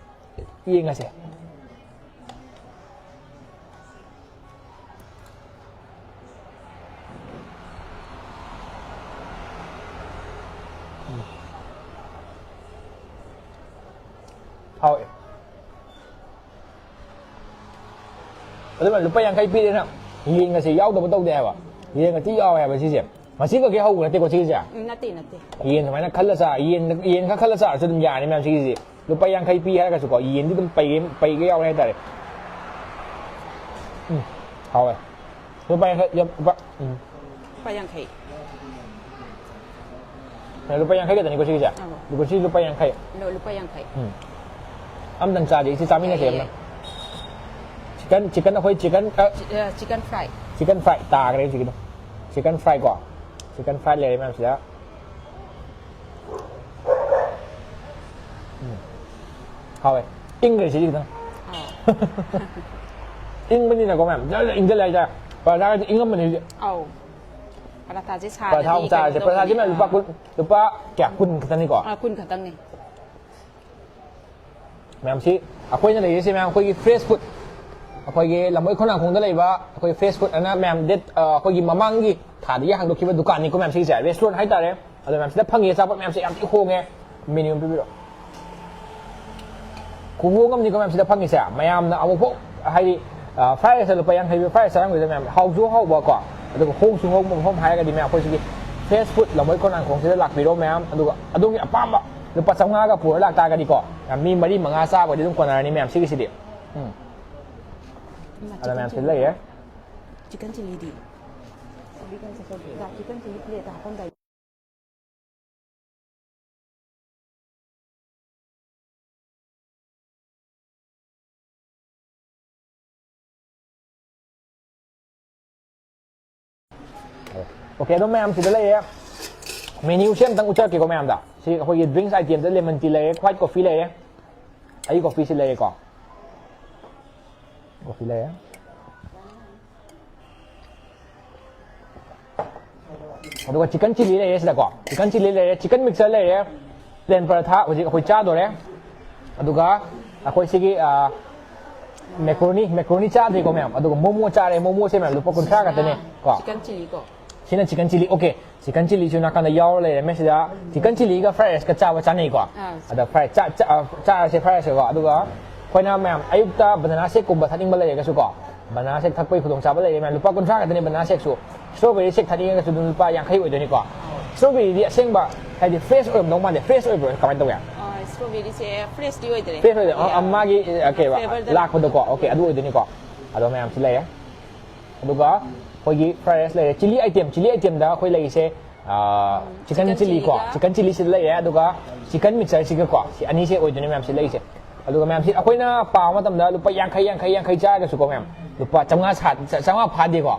ꯌꯦꯡꯉꯁꯦ꯫ ꯍꯥꯎꯋꯦ꯫ ꯑꯗꯨꯅ ꯂꯨꯄꯥ ꯌꯥꯡꯈꯩ ꯄꯤꯔꯦꯅ ꯌꯦꯟꯒꯁꯦ ꯌꯥꯎꯗꯕ ꯇꯧꯗꯦ ꯍꯥꯏꯕ꯫ ꯌꯦꯟꯒ ꯊꯤ ꯌꯥꯎꯋꯦ ꯍꯥꯏꯕ ꯁꯤꯁꯦ꯫ ꯉꯁꯤ ꯈꯛꯀꯤ ꯍꯧꯕ ꯅꯠꯇꯦꯀꯣ ꯁꯤꯒꯤꯁꯦ꯫ ꯎꯝ, ꯅꯠꯇꯦ, ꯅꯠꯇꯦ꯫ ꯌꯦꯟ ꯁꯨꯃꯥꯏꯅ ꯈꯜꯂ ꯆꯥ-, ꯌꯦꯟ, ꯌꯦꯟ ꯈꯔ ꯈꯜꯂ ꯆꯥꯔꯁꯨ ꯑꯗꯨꯝ ꯌꯥꯔꯅꯤ ꯃꯌꯥꯝ ꯁꯤꯒꯤꯁꯦ꯫ ꯂꯨꯄꯥ ꯌꯥꯡꯈꯩ ꯄꯤ ꯍꯥꯏꯔꯒꯁꯨꯀꯣ, ꯌꯦꯟꯗꯤ ꯑꯗꯨꯝ ꯄꯩꯒꯩ, ꯄꯩꯒꯩ ꯌꯥꯎꯔꯦ ꯍꯥꯏꯇꯥꯔꯦ꯫ ꯎꯝ, ꯍꯥꯎꯋꯦ꯫ ꯂꯨꯄꯥ ꯌꯥꯡꯈꯩ, ꯌꯥꯝ-, ꯂꯨꯄꯥ, ꯎꯝ꯫ ꯂꯨꯄꯥ ꯌꯥꯡꯈꯩ꯫ ꯂꯨꯄꯥ ꯌꯥꯡꯈꯩ ꯈꯛꯇꯅꯤꯀꯣ ꯁꯤꯒꯤꯁꯦ? ꯑꯧ꯫ ꯂꯨꯄꯥ, ꯁꯤ ꯂꯨꯄꯥ ꯌꯥꯡꯈꯩ꯫ ꯂꯨ-, ꯂꯨꯄꯥ ꯌꯥꯡꯈꯩ꯫ ꯎꯝ꯫ ꯑꯝꯇꯪ ꯆꯥꯁꯦ, ꯏꯆꯦ ꯆꯥꯃꯤꯟꯅꯁꯦ ꯌꯥꯏꯌꯦ, ꯑꯝꯇꯪ꯫ ꯆꯤꯀꯟ, ꯆꯤꯀꯟ ꯑꯩꯈꯣꯏ ꯆꯤꯀꯟ, ꯑ, ꯆꯤ-, ꯑ, ꯆꯤꯀꯟ ꯐ꯭ꯔꯥꯏ꯫ ꯆꯤꯀꯟ ꯐ꯭ꯔꯥꯏ ꯇꯥꯈ꯭ꯔꯦ ꯍꯧꯖꯤꯛꯀꯤꯗꯣ꯫ ꯆꯤꯀꯟ ꯐ꯭ꯔꯥꯏ ꯀꯣ꯫ ꯆꯤꯀꯟ ꯐ꯭ꯔꯥꯏ ꯂꯩꯔꯦ ꯃꯌꯥꯝꯁꯤꯗ꯫ ꯎꯝ꯫ ꯍꯥꯎꯋꯦ꯫ ꯏꯪꯈ꯭ꯔꯦ ꯁꯤꯗꯤ ꯈꯤꯇꯪ꯫ ꯑꯥ꯫ ꯏꯪꯕꯅꯤꯅꯀꯣ ꯃꯌꯥꯝ, ꯖꯔ ꯖꯔ ꯏꯪꯖꯜꯂꯦ ꯍꯥꯏꯇꯥꯔꯦ꯫ ꯄꯔꯥꯊꯥꯒꯗꯤ ꯏꯪꯉꯝꯕꯅꯤ ꯍꯧꯖꯤꯛ꯫ ꯑꯧ꯫ ꯄꯔꯥꯊꯥꯁꯦ ꯄꯔꯥꯊꯥ ꯑꯃꯨꯛ ꯁꯥꯔꯗꯤ ꯆꯥꯔꯁꯦ꯫ ꯀꯩꯅꯣ ꯄꯔꯥꯊꯥꯁꯦ ꯇꯧꯕꯅꯦ꯫ ꯃꯌꯥꯝ ꯂꯨꯄꯥ ꯀꯨꯟ, ꯂꯨꯄꯥ ꯀꯌꯥ? ꯀꯨꯟ ꯈꯛꯇꯅꯤꯀꯣ꯫ ꯑꯥ, ꯀꯨꯟ ꯈꯛꯇꯪꯅꯦ꯫ ꯃꯌꯥꯝꯁꯤ ꯑꯩꯈꯣꯏꯅ ꯂꯩꯔꯤꯁꯦ ꯃꯌꯥꯝ ꯑꯩꯈꯣꯏꯒꯤ ꯐ꯭ꯔꯦꯁ ꯐꯨꯗ꯫ ꯑꯩꯈꯣꯏꯒꯤ ꯂꯝꯕꯣꯏ ꯈꯣꯡꯅꯥꯡꯈꯣꯡꯗ ꯂꯩꯕ ꯑꯩꯈꯣꯏ ꯐ꯭ꯔꯦꯁ ꯐꯨꯗ ꯑꯅ ꯃꯌꯥꯝ ꯗꯦꯠ, ꯑ, ꯑꯩꯈꯣꯏꯒꯤ ꯃꯃꯥꯡꯒꯤ ꯊꯥꯗꯒꯤ ꯍꯥꯡꯗꯣꯛꯈꯤꯕ ꯗꯨꯀꯥꯟꯅꯤꯀꯣ ꯃꯌꯥꯝ ꯁꯤꯒꯤꯁꯦ, ꯔꯦꯁꯇꯨꯔꯦꯟꯠ ꯍꯥꯏꯇꯥꯔꯦ꯫ ꯑꯗꯣ ꯃꯌꯥꯝ ꯁꯤꯗ ꯐꯪꯉꯤ ꯑꯆꯥꯄꯣꯠ ꯃꯌꯥꯝꯁꯦ ꯌꯥꯝ ꯊꯤ ꯍꯣꯡꯉꯦ꯫ ꯃꯦꯅ꯭ꯌꯨ ꯑꯃ ꯄꯤꯕꯤꯔꯣ꯫ ꯈꯨꯍꯣꯡ ꯑꯃꯅꯤꯀꯣ ꯃꯌꯥꯝ ꯁꯤꯗ ꯐꯪꯉꯤꯁꯦ꯫ ꯃꯌꯥꯝꯅ ꯑꯃꯨꯛꯐꯥꯎ ꯍꯥꯏꯗꯤ, ꯑ, ꯐ꯭ꯔꯥꯏ ꯔꯥꯏꯁꯇ ꯂꯨꯄꯥ ꯌꯥꯡꯈꯩ ꯄꯤꯕ ꯐ꯭ꯔꯥꯏ ꯔꯥꯏꯁ ꯆꯥꯔꯝꯈꯤꯗ ꯃꯌꯥꯝ ꯍꯥꯎꯁꯨ ꯍꯥꯎꯕꯀꯣ, ꯑꯗꯨꯒ ꯍꯣꯡꯁꯨ ꯍꯣꯡꯕ ꯃꯐꯝ ꯍꯥꯏꯔꯒꯗꯤ ꯃꯌꯥꯝ ꯑꯩꯈꯣꯏ ꯁꯤꯒꯤ ꯐ꯭ꯔꯦꯁ ꯐꯨꯗ ꯂꯝꯕꯣꯏ ꯈꯣꯡꯅꯥꯡꯈꯣꯡꯁꯤꯗ ꯂꯥꯛꯄꯤꯔꯣ ꯃꯌꯥꯝ꯫ ꯑꯗꯨꯒ ꯑꯗꯣꯝꯒꯤ ꯑꯄꯥꯝꯕ ꯂꯨꯄꯥ ꯆꯥꯝꯃꯉꯥꯒ ꯄꯨꯔ ꯂꯥꯛꯇꯥꯔꯒꯗꯤꯀꯣ, ꯌꯥꯝ ꯃꯤ ꯃꯔꯤ ꯃꯉꯥ ꯆꯥꯕꯗꯤ ꯑꯗꯨꯝ ꯀꯣꯟꯅꯔꯅꯤ ꯃꯌꯥꯝ ꯁꯤꯒꯤꯁꯤꯗꯤ꯫ ꯎꯝ꯫ ꯑꯗ ꯃꯌꯥꯝ ꯁꯤ ꯂꯩꯔꯦ꯫ ꯆꯤꯀꯟ ꯆꯤꯂꯤꯗꯤ? ꯆꯤꯀꯟ ꯆꯤꯂꯤ ꯄ꯭ꯂꯦꯠꯇ ꯍꯥꯞꯄꯝꯗꯥꯏ꯫ ꯑꯣꯀꯦ, ꯑꯗꯨꯝ ꯃꯌꯥꯝ ꯁꯤꯗ ꯂꯩꯔꯦ꯫ ꯃꯦꯅ꯭ꯌꯨꯁꯦ ꯑꯝꯇꯪ ꯎꯠꯆꯔꯛꯀꯦꯀꯣ ꯃꯌꯥꯝꯗ꯫ ꯁꯤ ꯑꯩꯈꯣꯏꯒꯤ ꯗ꯭ꯔꯤꯡꯁ ꯑꯥꯏꯇꯦꯝꯗ ꯂꯦꯃꯟ ꯇꯤ ꯂꯩꯔꯦ, ꯋꯥꯏꯠ ꯀꯣꯐꯤ ꯂꯩꯔꯦ, ꯑꯩ ꯀꯣꯐꯤꯁꯤ ꯂꯩꯔꯦꯀꯣ꯫ ꯀꯣꯐꯤ ꯂꯩꯔꯦ꯫ ꯑꯗꯨꯒ ꯆꯤꯀꯟ ꯆꯤꯂꯤ ꯂꯩꯔꯦ ꯁꯤꯗꯀꯣ, ꯆꯤꯀꯟ ꯆꯤꯂꯤ ꯂꯩꯔꯦ, ꯆꯤꯀꯟ ꯃꯤꯛꯁꯆꯔ ꯂꯩꯔꯦ, ꯄ꯭ꯂꯦꯟ ꯄꯔꯥꯊꯥ ꯍꯧꯖꯤꯛ ꯑꯩꯈꯣꯏ ꯆꯥꯗꯣꯔꯦ꯫ ꯑꯗꯨꯒ ꯑꯩꯈꯣꯏ ꯁꯤꯒꯤ, ꯑ, ꯃꯦꯀ꯭ꯔꯣꯅꯤ, ꯃꯦꯀ꯭ꯔꯣꯅꯤ ꯆꯥꯗ꯭ꯔꯤꯀꯣ ꯃꯌꯥꯝ, ꯑꯗꯨꯒ ꯃꯣꯃꯣ ꯆꯥꯔꯦ, ꯃꯣꯃꯣꯁꯦ ꯃꯌꯥꯝ ꯂꯨꯄꯥ ꯀꯨꯟꯊ꯭ꯔꯥ ꯈꯛꯇꯅꯦ ꯀꯣ꯫ ꯆꯤꯀꯟ ꯆꯤꯂꯤ ꯀꯣ꯫ ꯁꯤꯅ ꯆꯤꯀꯟ ꯆꯤꯂꯤ, ꯑꯣꯀꯦ꯫ ꯆꯤꯀꯟ ꯆꯤꯂꯤꯁꯨ ꯅꯥꯀꯟꯗ ꯌꯥꯎꯔ ꯂꯩꯔꯦ꯫ ꯃꯁꯤꯗ ꯆꯤꯀꯟ ꯆꯤꯂꯤꯒ ꯐ꯭ꯔꯥꯏ ꯔꯥꯏꯁꯀ ꯆꯥꯕ ꯆꯥꯅꯩꯀꯣ꯫ ꯑꯥ꯫ ꯑꯗ ꯐ꯭ꯔꯥꯏ, ꯆꯥ-, ꯆꯥ-, ꯑ, ꯆꯥꯔꯁꯦ ꯐ꯭ꯔꯥꯏ ꯔꯥꯏꯁꯀꯀꯣ꯫ ꯑꯗꯨꯒ ꯑꯩꯈꯣꯏꯅ ꯃꯌꯥꯝ ꯑꯌꯨꯛꯇ ꯕꯅꯥꯅꯥ ꯁꯦꯛꯀꯨꯝꯕ ꯊꯛꯅꯤꯡꯕ ꯂꯩꯔꯒꯁꯨꯀꯣ, ꯕꯅꯥꯅꯥ ꯁꯦꯛ ꯊꯛꯄꯒꯤ ꯈꯨꯗꯣꯡꯆꯥꯕ ꯂꯩꯔꯦ ꯃꯌꯥꯝ꯫ ꯂꯨꯄꯥ ꯀꯨꯟꯊ꯭ꯔꯥ ꯈꯛꯇꯅꯦ ꯕꯅꯥꯅꯥ ꯁꯦꯛꯁꯨ꯫ ꯁ꯭ꯇ꯭ꯔꯣꯕꯦꯔꯤ ꯁꯦꯛ ꯊꯛꯅꯤꯡꯉꯒꯁꯨ ꯑꯗꯨꯝ ꯂꯨꯄꯥ ꯌꯥꯡꯈꯩ ꯑꯣꯏꯗꯣꯏꯅꯤꯀꯣ꯫ ꯁ꯭ꯇ꯭ꯔꯣꯕꯦꯔꯤꯗꯤ ꯑꯁꯦꯡꯕ, ꯍꯥꯏꯗꯤ ꯐ꯭ꯔꯦꯁ ꯑꯣꯏꯔꯝꯗꯧ ꯃꯥꯟꯗꯦ꯫ ꯐ꯭ꯔꯦꯁ ꯑꯣꯏꯕ꯭ꯔꯣ? ꯀꯃꯥꯏꯅ ꯇꯧꯋꯦ? ꯑꯥ, ꯁ꯭ꯇ꯭ꯔꯣꯕꯦꯔꯤꯁꯦ ꯐ꯭ꯔꯦꯁꯇꯤ ꯑꯣꯏꯗ꯭ꯔꯦ꯫ ꯐ꯭ꯔꯦꯁ ꯑꯣꯏꯗꯦ꯫ ꯑ, ꯑ, ꯃꯥꯒꯤ, ꯑ, ꯀꯩꯕ, ꯐ꯭ꯂꯦꯕꯔꯗ ꯂꯥꯛꯄꯗꯣꯀꯣ꯫ ꯑꯣꯀꯦ, ꯑꯗꯨ ꯑꯣꯏꯗꯣꯏꯅꯤꯀꯣ꯫ ꯑꯗꯣ ꯃꯌꯥꯝꯁꯤ ꯂꯩꯔꯦ꯫ ꯑꯗꯨꯒ ꯑꯩꯈꯣꯏꯒꯤ ꯐ꯭ꯔꯥꯏ ꯔꯥꯏꯁ ꯂꯩꯔꯦ꯫ ꯆꯤꯂꯤ ꯑꯥꯏꯇꯦꯝ, ꯆꯤꯂꯤ ꯑꯥꯏꯇꯦꯝꯗ ꯑꯩꯈꯣꯏ ꯂꯩꯔꯤꯁꯦ, ꯑ, ꯆꯤꯀꯟ ꯆꯤꯀꯟ ꯆꯤꯂꯤ ꯀꯣ, ꯆꯤꯂꯤꯒ꯫ ꯆꯤꯀꯟ ꯆꯤꯂꯤꯁꯤꯗ ꯂꯩꯔꯦ, ꯑꯗꯨꯒ ꯆꯤꯀꯟ ꯃꯤꯛꯁꯆꯔꯁꯤꯒꯀꯣ, ꯁꯤ ꯑꯅꯤꯁꯦ ꯑꯣꯏꯗꯣꯏꯅꯦ ꯃꯌꯥꯝꯁꯤ ꯂꯩꯔꯤꯁꯦ꯫ ꯑꯗꯨꯒ ꯃꯌꯥꯝꯁꯤ ꯑꯩꯈꯣꯏꯅ ꯄꯥꯕ ꯃꯇꯝꯗ ꯂꯨꯄꯥ ꯌꯥꯡꯈꯩ, ꯌꯥꯡꯈꯩ, ꯌꯥꯡꯈꯩ ꯆꯥꯔꯒꯁꯨꯀꯣ ꯃꯌꯥꯝ, ꯂꯨꯄꯥ ꯆꯥꯝꯃꯉꯥ ꯁꯥ-, ꯆꯥꯝꯃꯉꯥ ꯐꯥꯗꯦꯀꯣ꯫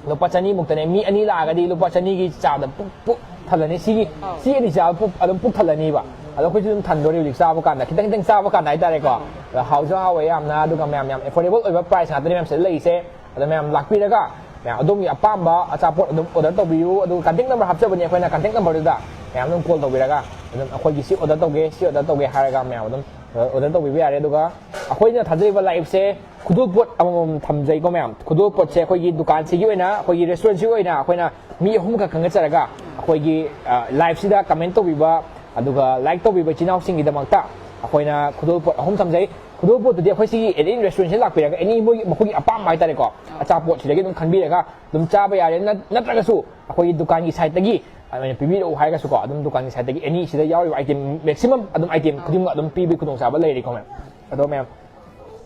ꯂꯨꯄꯥ ꯆꯅꯤꯃꯨꯛꯇꯅꯦ꯫ ꯃꯤ ꯑꯅꯤ ꯂꯥꯛꯑꯒꯗꯤ ꯂꯨꯄꯥ ꯆꯅꯤꯒꯤ ꯆꯥꯕꯗ ꯄꯨꯛ, ꯄꯨꯛ ꯊꯜꯂꯅꯤ꯫ ꯁꯤꯒꯤ, ꯑꯧ꯫ ꯁꯤ ꯑꯅꯤ ꯆꯥꯕ ꯄꯨꯛ ꯑꯗꯨꯝ ꯄꯨꯛ ꯊꯜꯂꯅꯤꯕ꯫ ꯑꯗꯣ ꯑꯩꯈꯣꯏꯁꯨ ꯑꯗꯨꯝ ꯊꯟꯗꯣꯔꯤ ꯍꯧꯖꯤꯛ ꯆꯥꯕ ꯀꯥꯟꯗ, ꯈꯤꯇꯪ ꯈꯤꯇꯪ ꯆꯥꯕ ꯀꯥꯟꯗ ꯍꯥꯏꯇꯥꯔꯦꯀꯣ꯫ ꯑꯗꯣ ꯍꯥꯎꯁꯨ ꯍꯥꯎꯋꯦ ꯌꯥꯝꯅ, ꯑꯗꯨꯒ ꯃꯌꯥꯝ ꯌꯥꯝ ꯑꯦꯐꯣꯔꯗꯦꯕꯜ ꯑꯣꯏꯕ ꯄ꯭ꯔꯥꯏꯁ ꯉꯥꯛꯇꯅꯤ ꯃꯌꯥꯝ ꯁꯤꯗ ꯂꯩꯔꯤꯁꯦ꯫ ꯑꯗꯣ ꯃꯌꯥꯝ ꯂꯥꯛꯄꯤꯔꯒ ꯃꯌꯥꯝ ꯑꯗꯣꯝꯒꯤ ꯑꯄꯥꯝꯕ ꯑꯆꯥꯄꯣꯠ ꯑꯗꯨꯝ ꯑꯣꯔꯗꯔ ꯇꯧꯕꯤꯌꯨ꯫ ꯑꯗꯨꯒ ꯀꯟꯇꯦꯛ ꯅꯝꯕꯔ ꯍꯥꯞꯆꯕꯅꯤ ꯑꯩꯈꯣꯏꯅ, ꯀꯟꯇꯦꯛ ꯅꯝꯕꯔꯗꯨꯗ ꯃꯌꯥꯝ ꯑꯗꯨꯝ ꯀꯣꯜ ꯇꯧꯕꯤꯔꯒ ꯑꯗꯨꯝ ꯑꯩꯈꯣꯏꯒꯤ ꯁꯤ ꯑꯣꯔꯗꯔ ꯇꯧꯒꯦ, ꯁꯤ ꯑꯣꯔꯗꯔ ꯇꯧꯒꯦ ꯍꯥꯏꯔꯒ ꯃꯌꯥꯝ ꯑꯗꯨꯝ ꯑꯣꯔꯗꯔ ꯇꯧꯕꯤꯕ ꯌꯥꯔꯦ꯫ ꯑꯗꯨꯒ ꯑꯩꯈꯣꯏꯅ ꯊꯥꯖꯔꯤꯕ ꯂꯥꯏꯐꯁꯦ ꯈꯨꯗꯣꯜꯄꯣꯠ ꯑꯃꯃꯝ ꯊꯝꯖꯩꯀꯣ ꯃꯌꯥꯝ꯫ ꯈꯨꯗꯣꯜꯄꯣꯠꯁꯦ ꯑꯩꯈꯣꯏꯒꯤ ꯗꯨꯀꯥꯟꯁꯤꯒꯤ ꯑꯣꯏꯅ, ꯑꯩꯈꯣꯏꯒꯤ ꯔꯦꯁꯇꯨꯔꯦꯟꯁꯤꯒꯤ ꯑꯣꯏꯅ ꯑꯩꯈꯣꯏꯅ ꯃꯤ ꯑꯍꯨꯝꯈꯛ ꯈꯟꯒꯠꯆꯔꯒ ꯑꯩꯈꯣꯏꯒꯤ, ꯑ, ꯂꯥꯏꯐꯁꯤꯗ ꯀꯃꯦꯟ ꯇꯧꯕꯤꯕ ꯑꯗꯨꯒ ꯂꯥꯏꯛ ꯇꯧꯕꯤꯕ ꯏꯆꯤꯟ ꯏꯅꯥꯎꯁꯤꯡꯒꯤꯗꯃꯛꯇ ꯑꯩꯈꯣꯏꯅ ꯈꯨꯗꯣꯜꯄꯣꯠ ꯑꯍꯨꯝ ꯊꯝꯖꯩ꯫ ꯈꯨꯗꯣꯜꯄꯣꯠꯇꯨꯗꯤ ꯑꯩꯈꯣꯏ ꯁꯤꯒꯤ ꯑꯦꯅꯤ ꯔꯦꯁꯇꯨꯔꯦꯟꯁꯤꯗ ꯂꯥꯛꯄꯤꯔꯒ ꯑꯦꯅꯤ ꯃꯣꯏꯒꯤ, ꯃꯈꯣꯏꯒꯤ ꯑꯄꯥꯝꯕ ꯍꯥꯏꯇꯥꯔꯦꯀꯣ, ꯑꯆꯥꯄꯣꯠꯁꯤꯗꯒꯤ ꯑꯗꯨꯝ ꯈꯟꯕꯤꯔꯒ ꯑꯗꯨꯝ ꯆꯥꯕ ꯌꯥꯔꯦ꯫ ꯅꯠ-, ꯅꯠꯇ꯭ꯔꯒꯁꯨ ꯑꯩꯈꯣꯏꯒꯤ ꯗꯨꯀꯥꯟꯒꯤ ꯁꯥꯏꯠꯇꯒꯤ ꯑꯗꯨꯃꯥꯏꯅ ꯄꯤꯕꯤꯔꯛꯎ ꯍꯥꯏꯔꯒꯁꯨꯀꯣ, ꯑꯗꯨꯝ ꯗꯨꯀꯥꯟꯒꯤ ꯁꯥꯏꯠꯇꯒꯤ ꯑꯦꯅꯤ ꯁꯤꯗ ꯌꯥꯎꯔꯤꯕ ꯑꯥꯏꯇꯦꯝ ꯃꯦꯛꯁꯤꯃꯝ ꯑꯗꯨꯝ ꯑꯥꯏꯇꯦꯝ ꯈꯨꯗꯤꯡꯃꯛ ꯑꯗꯨꯝ ꯄꯤꯕꯒꯤ ꯈꯨꯗꯣꯡꯆꯥꯕ ꯂꯩꯔꯦꯀꯣ ꯃꯦꯝ꯫ ꯑꯗꯣ ꯃꯦꯝ,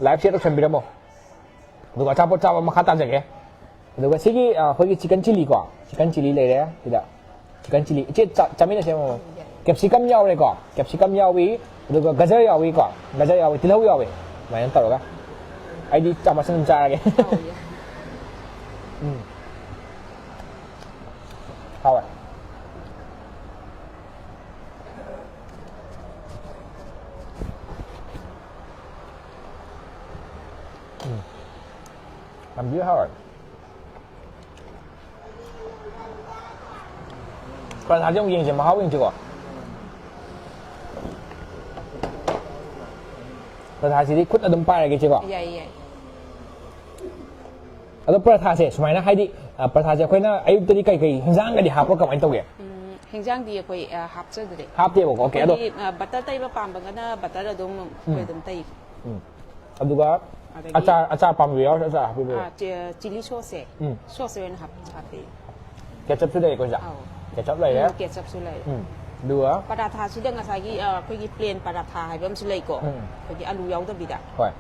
ꯂꯥꯏꯐ ꯁꯤꯌꯔ ꯇꯧꯁꯟꯕꯤꯔꯝꯃꯣ꯫ ꯑꯗꯨꯒ ꯑꯆꯥꯄꯣꯠ ꯆꯥꯕ ꯃꯈꯥ ꯇꯥꯖꯒꯦ꯫ ꯑꯗꯨꯒ ꯁꯤꯒꯤ, ꯑ, ꯑꯩꯈꯣꯏꯒꯤ ꯆꯤꯀꯟ ꯆꯤꯂꯤ ꯀꯣ, ꯆꯤꯀꯟ ꯆꯤꯂꯤ ꯂꯩꯔꯦ ꯁꯤꯗ꯫ Chicken chilli. ꯏꯆꯦ, ꯆꯥ-, ꯆꯥꯃꯤꯟꯅꯁꯦ ꯑꯃꯃꯝ꯫ ꯀꯦꯞꯁꯤꯀꯝ ꯌꯥꯎꯔꯦꯀꯣ, ꯀꯦꯞꯁꯤꯀꯝ ꯌꯥꯎꯏ, ꯑꯗꯨꯒ ꯒꯖꯔ ꯌꯥꯎꯏꯀꯣ, ꯒꯖꯔ ꯌꯥꯎꯏ, ꯇꯤꯜꯍꯧ ꯌꯥꯎꯏ꯫ ꯑꯗꯨꯃꯥꯏꯅ ꯇꯧꯔꯒ ꯑꯩꯗꯤ ꯆꯥꯃꯁ ꯑꯗꯨꯝ ꯆꯥꯔꯒꯦ꯫ ꯑꯧ, ꯌꯥꯏ꯫ ꯎꯝ꯫ ꯍꯥꯎꯋꯦ꯫ ꯎꯝ꯫ ꯌꯥꯝ ꯊꯤꯅ ꯍꯥꯎꯋꯦ꯫ ꯄꯔꯥꯊꯥꯁꯦ ꯑꯃꯨꯛ ꯌꯦꯡꯁꯦ, ꯃꯍꯥꯎ ꯌꯦꯡꯁꯦꯀꯣ꯫ ꯄꯔꯥꯊꯥꯁꯤꯗꯤ ꯈꯨꯠ ꯑꯗꯨꯝ ꯄꯥꯏꯔꯒꯦ, ꯏꯆꯦꯀꯣ꯫ ꯌꯥꯏ, ꯌꯥꯏ꯫ ꯑꯗꯣ ꯄꯔꯥꯊꯥꯁꯦ ꯁꯨꯃꯥꯏꯅ, ꯍꯥꯏꯗꯤ, ꯑ, ꯄꯔꯥꯊꯥꯁꯦ ꯑꯩꯈꯣꯏꯅ ꯑꯌꯨꯛꯇꯗꯤ ꯀꯩ ꯀꯩ ꯍꯤꯟꯖꯥꯡꯒꯗꯤ ꯍꯥꯞꯄ꯭ꯔꯣ, ꯀꯃꯥꯏꯅ ꯇꯧꯒꯦ? ꯎꯝ, ꯍꯤꯟꯖꯥꯡꯗꯤ ꯑꯩꯈꯣꯏ, ꯑ, ꯍꯥꯞꯆꯗ꯭ꯔꯦ꯫ ꯍꯥꯞꯇꯦꯕꯀꯣ, ꯑꯣꯀꯦ, ꯑꯗꯣ ꯑꯩꯈꯣꯏꯗꯤ, ꯑ, ꯕꯇꯔ ꯇꯩꯕ ꯄꯥꯝꯕꯒꯅ ꯕꯇꯔ ꯑꯗꯨꯝ ꯑꯩꯈꯣꯏ ꯎꯝ꯫ ꯑꯗꯨꯝ ꯇꯩ꯫ ꯎꯝ꯫ ꯑꯗꯨꯒ ꯑꯗꯒꯤ ꯑꯆꯥꯔ, ꯑꯆꯥꯔ ꯄꯥꯝꯕꯤ ꯌꯥꯎꯔꯁꯨ ꯑꯆꯥꯔ ꯍꯥꯞꯄꯤꯕ꯫ ꯑꯥ, ꯆꯦ-, ꯆꯤꯂꯤ ꯁꯣꯁꯁꯦ, ꯎꯝ꯫ ꯁꯣꯁꯁꯦ ꯑꯣꯏꯅ ꯍꯥꯞ-, ꯍꯥꯞꯄꯤ꯫ ꯀꯦꯆꯞꯁꯨ ꯂꯩꯔꯦꯀꯣ ꯁꯤꯗ? ꯑꯧ꯫ ꯀꯦꯆꯞ ꯂꯩꯔꯦ꯫ ꯎꯝ, ꯀꯦꯆꯞꯁꯨ ꯂꯩꯔꯦ꯫ ꯎꯝ꯫ ꯑꯗꯨꯒ ꯄꯔꯥꯊꯥꯁꯤꯗ ꯉꯁꯥꯏꯒꯤ, ꯑ, ꯑꯩꯈꯣꯏꯒꯤ ꯄ꯭ꯂꯦꯟ ꯄꯔꯥꯊꯥ ꯍꯥꯏꯕ ꯑꯃꯁꯨ ꯂꯩꯀꯣ꯫ ꯎꯝ꯫ ꯑꯩꯈꯣꯏꯒꯤ ꯑꯂꯨ ꯌꯥꯎꯗꯕꯤꯗ꯫ ꯍꯣꯏ꯫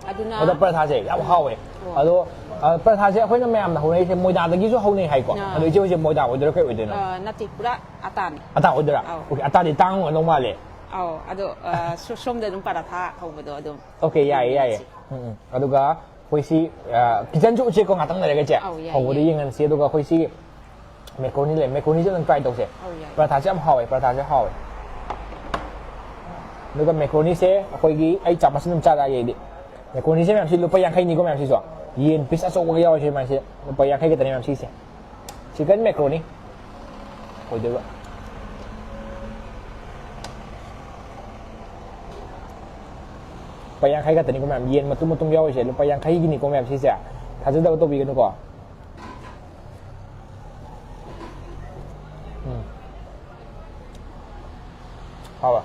ꯑꯗꯨꯅ ꯑꯗꯣ ꯄꯔꯥꯊꯥꯁꯦ ꯌꯥꯝ ꯍꯥꯎꯋꯦ꯫ ꯑꯣ꯫ ꯑꯗꯣ, ꯑ, ꯄꯔꯥꯊꯥꯁꯦ ꯑꯩꯈꯣꯏꯅ ꯃꯌꯥꯝꯅ ꯍꯧꯅꯔꯤꯁꯦ ꯃꯣꯏꯗꯥꯗꯒꯤꯁꯨ ꯍꯧꯅꯩ ꯍꯥꯏꯀꯣ꯫ ꯑꯥ꯫ ꯑꯗꯣ ꯏꯆꯦ ꯍꯣꯏꯁꯦ ꯃꯣꯏꯗꯥ ꯑꯣꯏꯗꯣꯏꯔꯥ ꯀꯩ ꯑꯣꯏꯗꯣꯏꯅꯣ? ꯑ, ꯅꯠꯇꯦ, ꯄꯨꯔꯥ ꯑꯇꯥꯅꯤ꯫ ꯑꯇꯥ ꯑꯣꯏꯗꯣꯏꯔꯥ? ꯑꯧ꯫ ꯑꯣꯀꯦ, ꯑꯇꯥꯗꯤ ꯇꯥꯡꯉꯝꯒꯗꯧ ꯃꯥꯜꯂꯦ꯫ ꯑꯧ, ꯑꯗꯣ, ꯑ, ꯁꯣ-, ꯁꯣꯝꯗ ꯑꯗꯨꯝ ꯄꯔꯥꯊꯥ ꯍꯧꯕꯗꯣ ꯑꯗꯨꯝ ꯑꯣꯀꯦ, ꯌꯥꯏꯌꯦ, ꯌꯥꯏꯌꯦ꯫ ꯌꯦꯡꯁꯤ꯫ ꯎꯝ, ꯎꯝ꯫ ꯑꯗꯨꯒ ꯑꯩꯈꯣꯏ ꯁꯤ, ꯑ, ꯀꯤꯆꯟꯁꯨ ꯎꯠꯁꯦꯀꯣ, ꯉꯥꯛꯇꯪ ꯂꯩꯔꯒ ꯏꯆꯦ꯫ ꯑꯧ, ꯌꯥꯏꯌꯦ, ꯍꯧꯕꯗ ꯌꯥꯏꯌꯦ꯫ ꯌꯦꯡꯍꯟꯁꯤ, ꯑꯗꯨꯒ ꯑꯩꯈꯣꯏ ꯁꯤꯒꯤ ꯃꯦꯀ꯭ꯔꯣꯅꯤ ꯂꯩ, ꯃꯦꯀ꯭ꯔꯣꯅꯤꯁꯨ ꯑꯗꯨꯝ ꯇ꯭ꯔꯥꯏ ꯇꯧꯁꯦ꯫ ꯑꯧ, ꯌꯥꯏꯌꯦ꯫ ꯄꯔꯥꯊꯥꯁꯦ ꯌꯥꯝ ꯍꯥꯎꯋꯦ, ꯄꯔꯥꯊꯥꯁꯦ ꯍꯥꯎꯋꯦ꯫ ꯑꯗꯨꯒ ꯃꯦꯀ꯭ꯔꯣꯅꯤꯁꯦ ꯑꯩꯈꯣꯏꯒꯤ, ꯑꯩ ꯆꯥꯃꯁ ꯑꯗꯨꯝ ꯆꯥꯔꯛꯑꯒꯦ ꯑꯩꯗꯤ꯫ ꯃꯦꯀ꯭ꯔꯣꯅꯤꯁꯦ ꯃꯌꯥꯝꯁꯤ ꯂꯨꯄꯥ ꯌꯥꯡꯈꯩꯅꯤꯀꯣ ꯃꯌꯥꯝꯁꯤꯁꯨ꯫ ꯌꯦꯟ ꯄꯤꯁ ꯑꯆꯧꯕꯒ ꯌꯥꯎꯔꯤꯁꯦ ꯃꯌꯥꯝꯁꯦ ꯂꯨꯄꯥ ꯌꯥꯡꯈꯩ ꯈꯛꯇꯅꯦ ꯃꯌꯥꯝ ꯁꯤꯁꯦ꯫ ꯆꯤꯀꯟ ꯃꯦꯀ꯭ꯔꯣꯅꯤ ꯑꯣꯏꯗꯣꯏꯕ꯫ ꯂꯨꯄꯥ ꯌꯥꯡꯈꯩ ꯈꯛꯇꯅꯤꯀꯣ ꯃꯌꯥꯝ, ꯌꯦꯟ ꯃꯇꯨꯝ ꯃꯇꯨꯝ ꯌꯥꯎꯔꯤꯁꯦ ꯂꯨꯄꯥ ꯌꯥꯡꯈꯩꯒꯤꯅꯤꯀꯣ ꯃꯌꯥꯝ ꯁꯤꯁꯦ꯫ ꯊꯥꯖꯗꯕ ꯇꯧꯕꯤꯒꯅꯨꯀꯣ꯫ ꯎꯝ꯫ ꯍꯥꯎꯕ꯫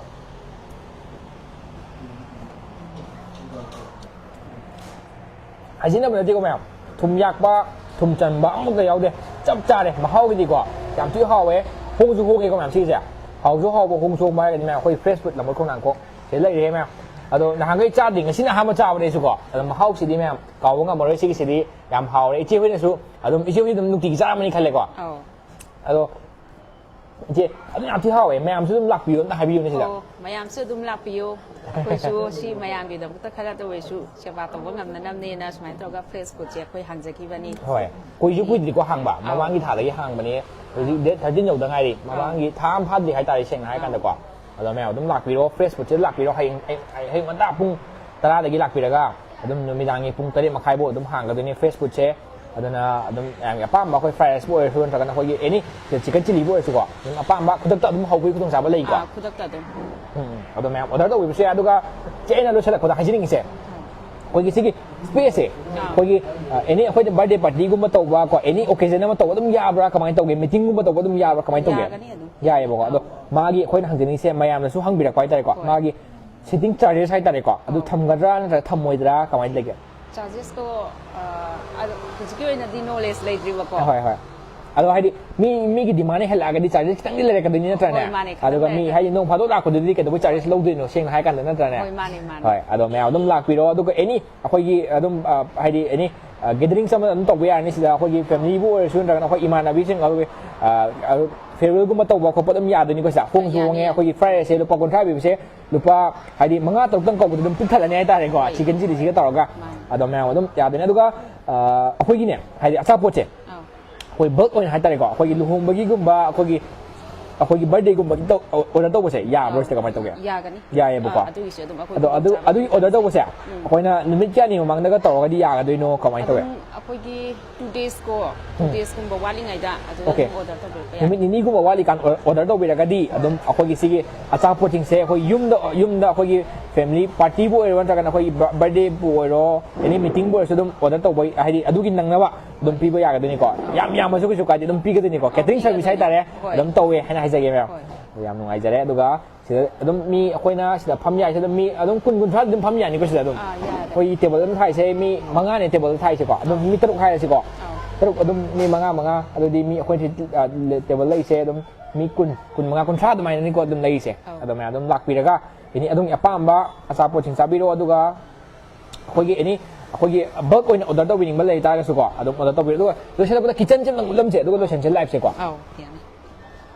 ꯍꯥꯏꯖꯤꯟꯅꯕ ꯅꯠꯇꯦꯀꯣ ꯃꯌꯥꯝ, ꯊꯨꯝ ꯌꯥꯛꯄ, ꯊꯨꯝ ꯆꯟꯕ ꯑꯃꯨꯛꯇ ꯌꯥꯎꯗꯦ꯫ ꯆꯞ ꯆꯥꯔꯦ ꯃꯍꯥꯎꯒꯤꯗꯤꯀꯣ꯫ ꯌꯥꯝ ꯊꯤ ꯍꯥꯎꯋꯦ꯫ ꯍꯣꯡꯁꯨ ꯍꯣꯡꯉꯦꯀꯣ ꯃꯌꯥꯝ ꯁꯤꯁꯦ꯫ ꯍꯥꯎꯁꯨ ꯍꯥꯎꯕ, ꯍꯣꯡꯁꯨ ꯍꯣꯡꯕ ꯍꯥꯏꯔꯒꯗꯤ ꯃꯌꯥꯝ ꯑꯩꯈꯣꯏ ꯐ꯭ꯔꯦꯁ ꯐꯨꯗ ꯂꯝꯕꯣꯏ ꯈꯣꯡꯅꯥꯡꯈꯣꯡ ꯁꯤꯗ ꯂꯩꯔꯦ ꯃꯌꯥꯝ꯫ ꯑꯗꯣ ꯅꯍꯥꯟꯈꯩ ꯆꯥꯗꯦ, ꯉꯁꯤꯅ ꯑꯍꯥꯟꯕ ꯆꯥꯕꯅꯦ ꯑꯩꯁꯨꯀꯣ꯫ ꯑꯗꯣ ꯃꯍꯥꯎꯁꯤꯗꯤ ꯃꯌꯥꯝ ꯀꯥꯎꯕ ꯉꯝꯃꯔꯣꯏ꯫ ꯁꯤꯒꯤꯁꯤꯗꯤ ꯌꯥꯝ ꯍꯥꯎꯔꯦ꯫ ꯏꯆꯦ ꯍꯣꯏꯅꯁꯨ ꯑꯗꯨꯝ, ꯏꯆꯦ ꯍꯣꯏꯗꯤ ꯑꯗꯨꯝ ꯅꯨꯡꯇꯤꯒꯤ ꯆꯥꯔꯝꯃꯅꯤ ꯈꯜꯂꯦꯀꯣ꯫ ꯑꯧ꯫ ꯑꯗꯣ ꯏꯆꯦ, ꯑꯗꯨꯝ ꯌꯥꯝ ꯊꯤ ꯍꯥꯎꯋꯦ꯫ ꯃꯌꯥꯝꯁꯨ ꯑꯗꯨꯝ ꯂꯥꯛꯄꯤꯌꯣ, ꯑꯝꯇ ꯍꯥꯏꯕꯤꯌꯨꯅꯦ ꯁꯤꯗ꯫ ꯑꯣ, ꯃꯌꯥꯝꯁꯨ ꯑꯗꯨꯝ ꯂꯥꯛꯄꯤꯌꯨ꯫ ꯑꯩꯈꯣꯏꯁꯨ ꯁꯤ ꯃꯌꯥꯝꯒꯤꯗꯃꯛꯇ ꯈꯔꯇ ꯑꯣꯏꯔꯁꯨ ꯁꯦꯕꯥ ꯇꯧꯕ ꯉꯝꯅꯅꯕꯅꯦꯅ ꯁꯨꯃꯥꯏꯅ ꯇꯧꯔꯒ ꯐ꯭ꯔꯦꯁ ꯐꯨꯗꯁꯦ ꯑꯩꯈꯣꯏ ꯍꯥꯡꯖꯈꯤꯕꯅꯤ꯫ ꯍꯣꯏ, ꯀꯨꯏꯁꯨ ꯀꯨꯏꯗ꯭ꯔꯤꯀꯣ ꯍꯥꯡꯕ, ꯑꯧ꯫ ꯃꯃꯥꯡꯒꯤ ꯊꯥꯗꯒꯤ ꯍꯥꯡꯕꯅꯦ꯫ ꯍꯧꯖꯤꯛ ꯗꯦꯠ ꯊꯥꯔꯇꯤꯟ ꯌꯧꯗ ꯉꯥꯏꯔꯤ, ꯑꯧ꯫ ꯃꯃꯥꯡꯒꯤ ꯊꯥ ꯑꯃ ꯐꯥꯗ꯭ꯔꯤ ꯍꯥꯏꯇꯥꯔꯦ, ꯁꯦꯡꯅ ꯑꯧ꯫ ꯍꯥꯏꯔꯀꯥꯟꯗꯀꯣ꯫ ꯑꯗꯣ ꯃꯌꯥꯝ ꯑꯗꯨꯝ ꯂꯥꯛꯄꯤꯔꯣ, ꯐ꯭ꯔꯦꯁ ꯐꯨꯗꯁꯤꯗ ꯂꯥꯛꯄꯤꯔꯣ꯫ ꯍꯌꯦꯡ, ꯑꯌꯨꯛ ꯉꯟꯇꯥ ꯄꯨꯡ ꯇꯔꯥꯗꯒꯤ ꯂꯥꯛꯄꯤꯔꯒ ꯑꯗꯨꯝ ꯅꯨꯃꯤꯗꯥꯡꯒꯤ ꯄꯨꯡ ꯇꯔꯦꯠ ꯃꯈꯥꯏꯐꯥꯎ ꯑꯗꯨꯝ ꯍꯥꯡꯒꯗꯣꯏꯅꯦ ꯐ꯭ꯔꯦꯁ ꯐꯨꯗꯁꯦ꯫ ꯑꯗꯨꯅ ꯑꯗꯨꯝ ꯃꯌꯥꯝꯒꯤ ꯑꯄꯥꯝꯕ ꯑꯩꯈꯣꯏ ꯐ꯭ꯔꯥꯏ ꯔꯥꯏꯁꯄꯨ ꯑꯣꯏꯔꯁꯨ, ꯅꯠꯇ꯭ꯔꯒꯅ ꯑꯩꯈꯣꯏꯒꯤ ꯑꯦꯅꯤ ꯆꯤꯛꯀꯟ ꯆꯤꯂꯤꯕꯨ ꯑꯣꯏꯔꯁꯨꯀꯣ, ꯑꯗꯨꯝ ꯑꯄꯥꯝꯕ ꯈꯨꯗꯛꯇ ꯑꯗꯨꯝ ꯍꯧꯕꯒꯤ ꯈꯨꯗꯣꯡꯆꯥꯕ ꯂꯩꯀꯣ꯫ ꯑꯥ, ꯈꯨꯗꯛꯇ ꯑꯗꯨꯝ꯫ ꯎꯝ, ꯎꯝ꯫ ꯑꯗꯣ ꯃꯌꯥꯝ ꯑꯣꯔꯗꯔ ꯇꯧꯕꯤꯕꯁꯨ ꯌꯥꯏ꯫ ꯑꯗꯨꯒ ꯆꯦ, ꯑꯩꯅ ꯂꯣꯏꯁꯤꯜꯂꯛꯄꯗ ꯍꯥꯏꯖꯅꯤꯡꯉꯤꯁꯦ, ꯑꯩꯈꯣꯏꯒꯤ ꯁꯤꯒꯤ ꯁ꯭ꯄꯦꯁꯁꯦ, ꯑꯥ꯫ ꯑꯩꯈꯣꯏꯒꯤ, ꯑ, ꯑꯦꯅꯤ ꯑꯩꯈꯣꯏꯗ ꯕꯥꯔꯗꯦ ꯄꯥꯔꯇꯤꯒꯨꯝꯕ ꯇꯧꯕ ꯀꯣ, ꯑꯦꯅꯤ ꯑꯣꯀꯦꯖꯟ ꯑꯃ ꯇꯧꯕ ꯑꯗꯨꯝ ꯌꯥꯕ꯭ꯔꯥ, ꯀꯃꯥꯏꯅ ꯇꯧꯒꯦ? ꯃꯤꯇꯤꯡꯒꯨꯝꯕ ꯇꯧꯕ ꯑꯗꯨꯝ ꯌꯥꯕ꯭ꯔꯥ, ꯀꯃꯥꯏꯅ ꯇꯧꯒꯦ? ꯌꯥꯒꯅꯤ ꯑꯗꯨꯝ꯫ ꯌꯥꯏꯌꯦꯕꯀꯣ꯫ ꯑꯗꯣ ꯑꯥ꯫ ꯃꯥꯒꯤ ꯑꯩꯈꯣꯏꯅ ꯍꯪꯖꯅꯤꯡꯉꯤꯁꯦ, ꯃꯌꯥꯝꯅꯁꯨ ꯍꯪꯕꯤꯔꯛꯄ ꯍꯥꯏꯇꯥꯔꯦꯀꯣ, ꯍꯣꯏ꯫ ꯃꯥꯒꯤ ꯁꯤꯇꯤꯡ ꯆꯥꯔꯖꯦꯁ ꯍꯥꯏꯇꯥꯔꯦꯀꯣ, ꯑꯗꯨ ꯑꯧ꯫ ꯊꯝꯒꯗ꯭ꯔꯥ ꯅꯠꯇ꯭ꯔꯒ ꯊꯝꯃꯣꯏꯗ꯭ꯔꯥ, ꯀꯃꯥꯏꯅ ꯂꯩꯒꯦ? ꯆꯥꯔꯖꯦꯁꯇꯣ, ꯑ, ꯑꯗꯣ ꯍꯧꯖꯤꯛꯀꯤ ꯑꯣꯏꯅꯗꯤ ꯅꯣꯂꯦꯖ ꯂꯩꯇ꯭ꯔꯤꯕꯀꯣ꯫ ꯍꯣꯏ, ꯍꯣꯏ꯫ ꯑꯗꯣ ꯍꯥꯏꯗꯤ ꯃꯤ, ꯃꯤꯒꯤ ꯗꯤꯃꯥꯟ ꯍꯦꯜꯂꯛꯑꯒꯗꯤ ꯆꯥꯔꯖꯦꯁ ꯈꯤꯇꯪꯗꯤ ꯂꯩꯔꯛꯀꯗꯣꯏꯅꯤ, ꯅꯠꯇ꯭ꯔꯅꯦ? ꯍꯣꯏ, ꯃꯥꯅꯦ, ꯈꯤꯇꯪ ꯑꯗꯨꯒ ꯃꯤ ꯂꯩꯔꯛꯀꯅꯤ꯫ ꯍꯥꯏꯗꯤ ꯅꯣꯡ ꯐꯥꯗꯣꯛ ꯂꯥꯛꯄꯗꯨꯗꯤ ꯀꯩꯗꯧꯕꯩ ꯆꯥꯔꯖꯦꯁ ꯂꯧꯗꯣꯏꯅꯣ, ꯁꯦꯡꯅ ꯍꯥꯏ ꯀꯥꯟꯗ, ꯅꯠꯇ꯭ꯔꯅꯦ? ꯍꯣꯏ, ꯃꯥꯅꯦ, ꯃꯥꯅꯦ꯫ ꯍꯣꯏ, ꯑꯗꯣ ꯃꯌꯥꯝ ꯑꯗꯨꯝ ꯂꯥꯛꯄꯤꯔꯣ꯫ ꯑꯗꯨꯒ ꯑꯦꯅꯤ ꯑꯩꯈꯣꯏꯒꯤ ꯑꯗꯨꯝ, ꯑ, ꯍꯥꯏꯗꯤ ꯑꯦꯅꯤ, ꯑ, ꯒꯦꯗꯔꯤꯡꯁ ꯑꯃ ꯑꯗꯨꯝ ꯇꯧꯕ ꯌꯥꯔꯅꯤ ꯁꯤꯗ, ꯑꯩꯈꯣꯏꯒꯤ ꯐꯦꯃꯤꯂꯤꯕꯨ ꯑꯣꯏꯔꯁꯨ, ꯅꯠꯇ꯭ꯔꯒꯅ ꯑꯩꯈꯣꯏ ꯏꯃꯥꯟꯅꯕꯤꯁꯤꯡ, ꯑꯗꯨꯒꯤ, ꯑ, ꯑ, ꯐꯤꯌꯔꯋꯦꯜꯒꯨꯝꯕ ꯇꯧꯕ ꯈꯣꯠꯄ ꯑꯗꯨꯝ ꯌꯥꯗꯣꯏꯅꯤꯀꯣ ꯁꯤꯗ꯫ ꯍꯣꯡꯁꯨ ꯌꯥꯅꯤ, ꯍꯣꯡꯉꯦ꯫ ꯌꯥꯅꯤ꯫ ꯑꯩꯈꯣꯏꯒꯤ ꯐ꯭ꯔꯥꯏ ꯔꯥꯏꯁꯁꯦ ꯂꯨꯄꯥ ꯀꯨꯟꯊ꯭ꯔꯥ ꯄꯤꯕꯁꯦ ꯂꯨꯄꯥ, ꯍꯥꯏꯗꯤ, ꯃꯉꯥ ꯇꯔꯨꯛꯇꯪ ꯀꯧꯕꯗ ꯑꯗꯨꯝ ꯄꯤꯛ ꯊꯜꯂꯅꯤ ꯍꯥꯏꯇꯥꯔꯦꯀꯣ, ꯍꯣꯏ꯫ ꯆꯤꯛꯀꯟ ꯆꯤꯂꯤꯁꯤꯒ ꯇꯧꯔꯒ꯫ ꯃꯥꯅꯤ꯫ ꯑꯗꯣ ꯃꯌꯥꯝ ꯑꯗꯨꯝ ꯌꯥꯗꯣꯏꯅꯤ꯫ ꯑꯗꯨꯒ, ꯑ, ꯑꯩꯈꯣꯏꯒꯤꯅꯦ, ꯍꯥꯏꯗꯤ ꯑꯆꯥꯄꯣꯠꯁꯦ, ꯑꯧ꯫ ꯑꯩꯈꯣꯏ ꯕꯜꯛ ꯑꯣꯏꯅ ꯍꯥꯏꯇꯥꯔꯦꯀꯣ, ꯑꯩꯈꯣꯏꯒꯤ ꯂꯨꯍꯣꯡꯕꯒꯤꯒꯨꯝꯕ, ꯑꯩꯈꯣꯏꯒꯤ ꯑꯩꯈꯣꯏꯒꯤ ꯕꯥꯔꯗꯦꯒꯨꯝꯕꯒꯤ ꯑꯣꯔꯗꯔ ꯇꯧꯕꯁꯦ ꯌꯥꯕ꯭ꯔꯣ? ꯁꯤꯗ ꯀꯃꯥꯏꯅ ꯇꯧꯒꯦ? ꯌꯥꯒꯅꯤ꯫ ꯌꯥꯏꯌꯦꯕꯀꯣ꯫ ꯑꯥ, ꯑꯗꯨꯒꯤꯁꯨ ꯑꯗꯨꯝ ꯑꯩꯈꯣꯏ ꯑꯗꯣ ꯑꯗꯨ ꯈꯨꯗꯣꯡꯆꯥꯕ ꯑꯗꯨꯒꯤ ꯑꯣꯔꯗꯔ ꯇꯧꯕꯁꯦ ꯎꯝ꯫ ꯑꯩꯈꯣꯏꯅ ꯅꯨꯃꯤꯠ ꯀꯌꯥꯅꯤ ꯃꯃꯥꯡꯗꯒ ꯇꯧꯔꯒꯗꯤ ꯌꯥꯒꯗꯣꯏꯅꯣ, ꯀꯃꯥꯏꯅ ꯇꯧꯋꯦ? ꯑꯗꯨꯝ ꯑꯩꯈꯣꯏꯒꯤ ꯇꯨ ꯗꯦꯖ ꯀꯣ, ꯇꯨ ꯎꯝ꯫ ꯗꯦꯖꯀꯨꯝꯕ ꯋꯥꯠꯂꯤꯉꯩꯗ ꯑꯗꯨꯗ ꯑꯣꯀꯦ꯫ ꯑꯗꯨꯝ ꯑꯣꯔꯗꯔ ꯇꯧꯕꯤꯔꯛꯄ ꯌꯥꯏ꯫ ꯅꯨꯃꯤꯠ ꯅꯤꯅꯤꯒꯨꯝꯕ ꯋꯥꯠꯂꯤꯀꯥꯟ ꯑꯣꯔꯗꯔ ꯇꯧꯕꯤꯔꯒꯗꯤ ꯑꯗꯨꯝ ꯑꯩꯈꯣꯏꯒꯤ ꯁꯤꯒꯤ ꯑꯆꯥꯄꯣꯠꯁꯤꯡꯁꯦ ꯑꯩꯈꯣꯏ ꯌꯨꯝꯗ ꯌꯨꯝꯗ ꯑꯩꯈꯣꯏꯒꯤ ꯐꯦꯃꯤꯂꯤ ꯄꯥꯔꯇꯤꯕꯨ ꯑꯣꯏꯔꯣ, ꯅꯠꯇ꯭ꯔꯒꯅ ꯑꯩꯈꯣꯏꯒꯤ ꯕꯥꯔꯗꯦꯕꯨ ꯑꯣꯏꯔꯣ, ꯑꯦꯅꯤ ꯃꯤꯇꯤꯡꯕꯨ ꯑꯣꯏꯔꯁꯨ ꯑꯗꯨꯝ ꯑꯣꯔꯗꯔ ꯇꯧꯕ, ꯍꯥꯏꯗꯤ ꯑꯗꯨꯒꯤ ꯅꯪꯅꯕ ꯑꯗꯨꯝ ꯄꯤꯕ ꯌꯥꯒꯗꯣꯏꯅꯤꯀꯣ꯫ ꯌꯥꯝ ꯌꯥꯝꯃꯁꯨ ꯀꯩꯁꯨ ꯀꯥꯏꯗꯦ, ꯑꯗꯨꯝ ꯄꯤꯒꯗꯣꯏꯅꯤꯀꯣ꯫ ꯀꯦꯇꯔꯤꯡ ꯁꯔꯚꯤꯁ ꯍꯥꯏꯇꯥꯔꯦ, ꯍꯣꯏ꯫ ꯑꯗꯨꯝ ꯇꯧꯋꯦ ꯍꯥꯏꯅ ꯍꯥꯏꯖꯒꯦ, ꯃꯦꯝ꯫ ꯍꯣꯏ꯫ ꯑꯗꯣ ꯌꯥꯝ ꯅꯨꯡꯉꯥꯏꯖꯔꯦ꯫ ꯑꯗꯨꯒ ꯁꯤꯗ ꯑꯗꯨꯝ ꯃꯤ ꯑꯩꯈꯣꯏꯅ ꯁꯤꯗ ꯐꯝ ꯌꯥꯏꯁꯦ ꯑꯗꯨꯝ ꯃꯤ ꯑꯗꯨꯝ ꯀꯨꯟ, ꯀꯨꯟꯊ꯭ꯔꯥꯗꯤ ꯑꯗꯨꯝ ꯐꯝ ꯌꯥꯅꯤꯀꯣ ꯁꯤꯗ ꯑꯗꯨꯝ꯫ ꯑꯥ, ꯌꯥꯔꯦ꯫ ꯑꯩꯈꯣꯏꯒꯤ ꯇꯦꯕꯜ ꯑꯗꯨꯝ ꯊꯥꯏꯁꯦ ꯃꯤ ꯃꯉꯥꯅꯦ ꯇꯦꯕꯜꯗ ꯊꯥꯏꯁꯦꯀꯣ꯫ ꯑꯗꯨꯝ ꯃꯤ ꯇꯔꯨꯛ ꯍꯥꯏꯔꯁꯤꯀꯣ꯫ ꯑꯧ꯫ ꯇꯔꯨꯛ ꯑꯗꯨꯝ ꯃꯤ ꯃꯉꯥ ꯃꯉꯥ, ꯑꯗꯨꯗꯤ ꯃꯤ ꯑꯩꯈꯣꯏ ꯁꯤ, ꯑ, ꯇꯦꯕꯜ ꯂꯩꯁꯦ ꯑꯗꯨꯝ ꯃꯤ ꯀꯨꯟ, ꯀꯨꯟ ꯃꯉꯥ, ꯀꯨꯟꯊ꯭ꯔꯥ ꯑꯗꯨꯃꯥꯏꯅꯅꯤꯀꯣ ꯑꯗꯨꯝ ꯂꯩꯔꯤꯁꯦ꯫ ꯑꯧ꯫ ꯑꯗꯣ ꯃꯌꯥꯝ ꯑꯗꯨꯝ ꯂꯥꯛꯄꯤꯔꯒ ꯑꯦꯅꯤ ꯑꯗꯣꯝꯒꯤ ꯑꯄꯥꯝꯕ ꯑꯆꯥꯄꯣꯠꯁꯤꯡ ꯆꯥꯕꯤꯔꯣ꯫ ꯑꯗꯨꯒ ꯑꯩꯈꯣꯏꯒꯤ ꯑꯦꯅꯤ ꯑꯩꯈꯣꯏꯒꯤ ꯕꯜꯛ ꯑꯣꯏꯅ ꯑꯣꯔꯗꯔ ꯇꯧꯕꯤꯅꯤꯡꯕ ꯂꯩ ꯇꯥꯔꯒꯁꯨꯀꯣ ꯑꯗꯨꯝ ꯑꯣꯔꯗꯔ ꯇꯧꯕꯤꯔꯣ꯫ ꯑꯗꯨꯒ ꯂꯣꯏꯁꯤꯜꯂꯛꯄꯗ ꯀꯤꯆꯟꯁꯦ ꯑꯃꯨꯛ ꯎꯠꯂꯝꯁꯦ, ꯑꯗꯨꯒ ꯂꯣꯏꯁꯟꯁꯦ ꯂꯥꯏꯐꯁꯦꯀꯣ꯫ ꯑꯧ, ꯌꯥꯅꯤ꯫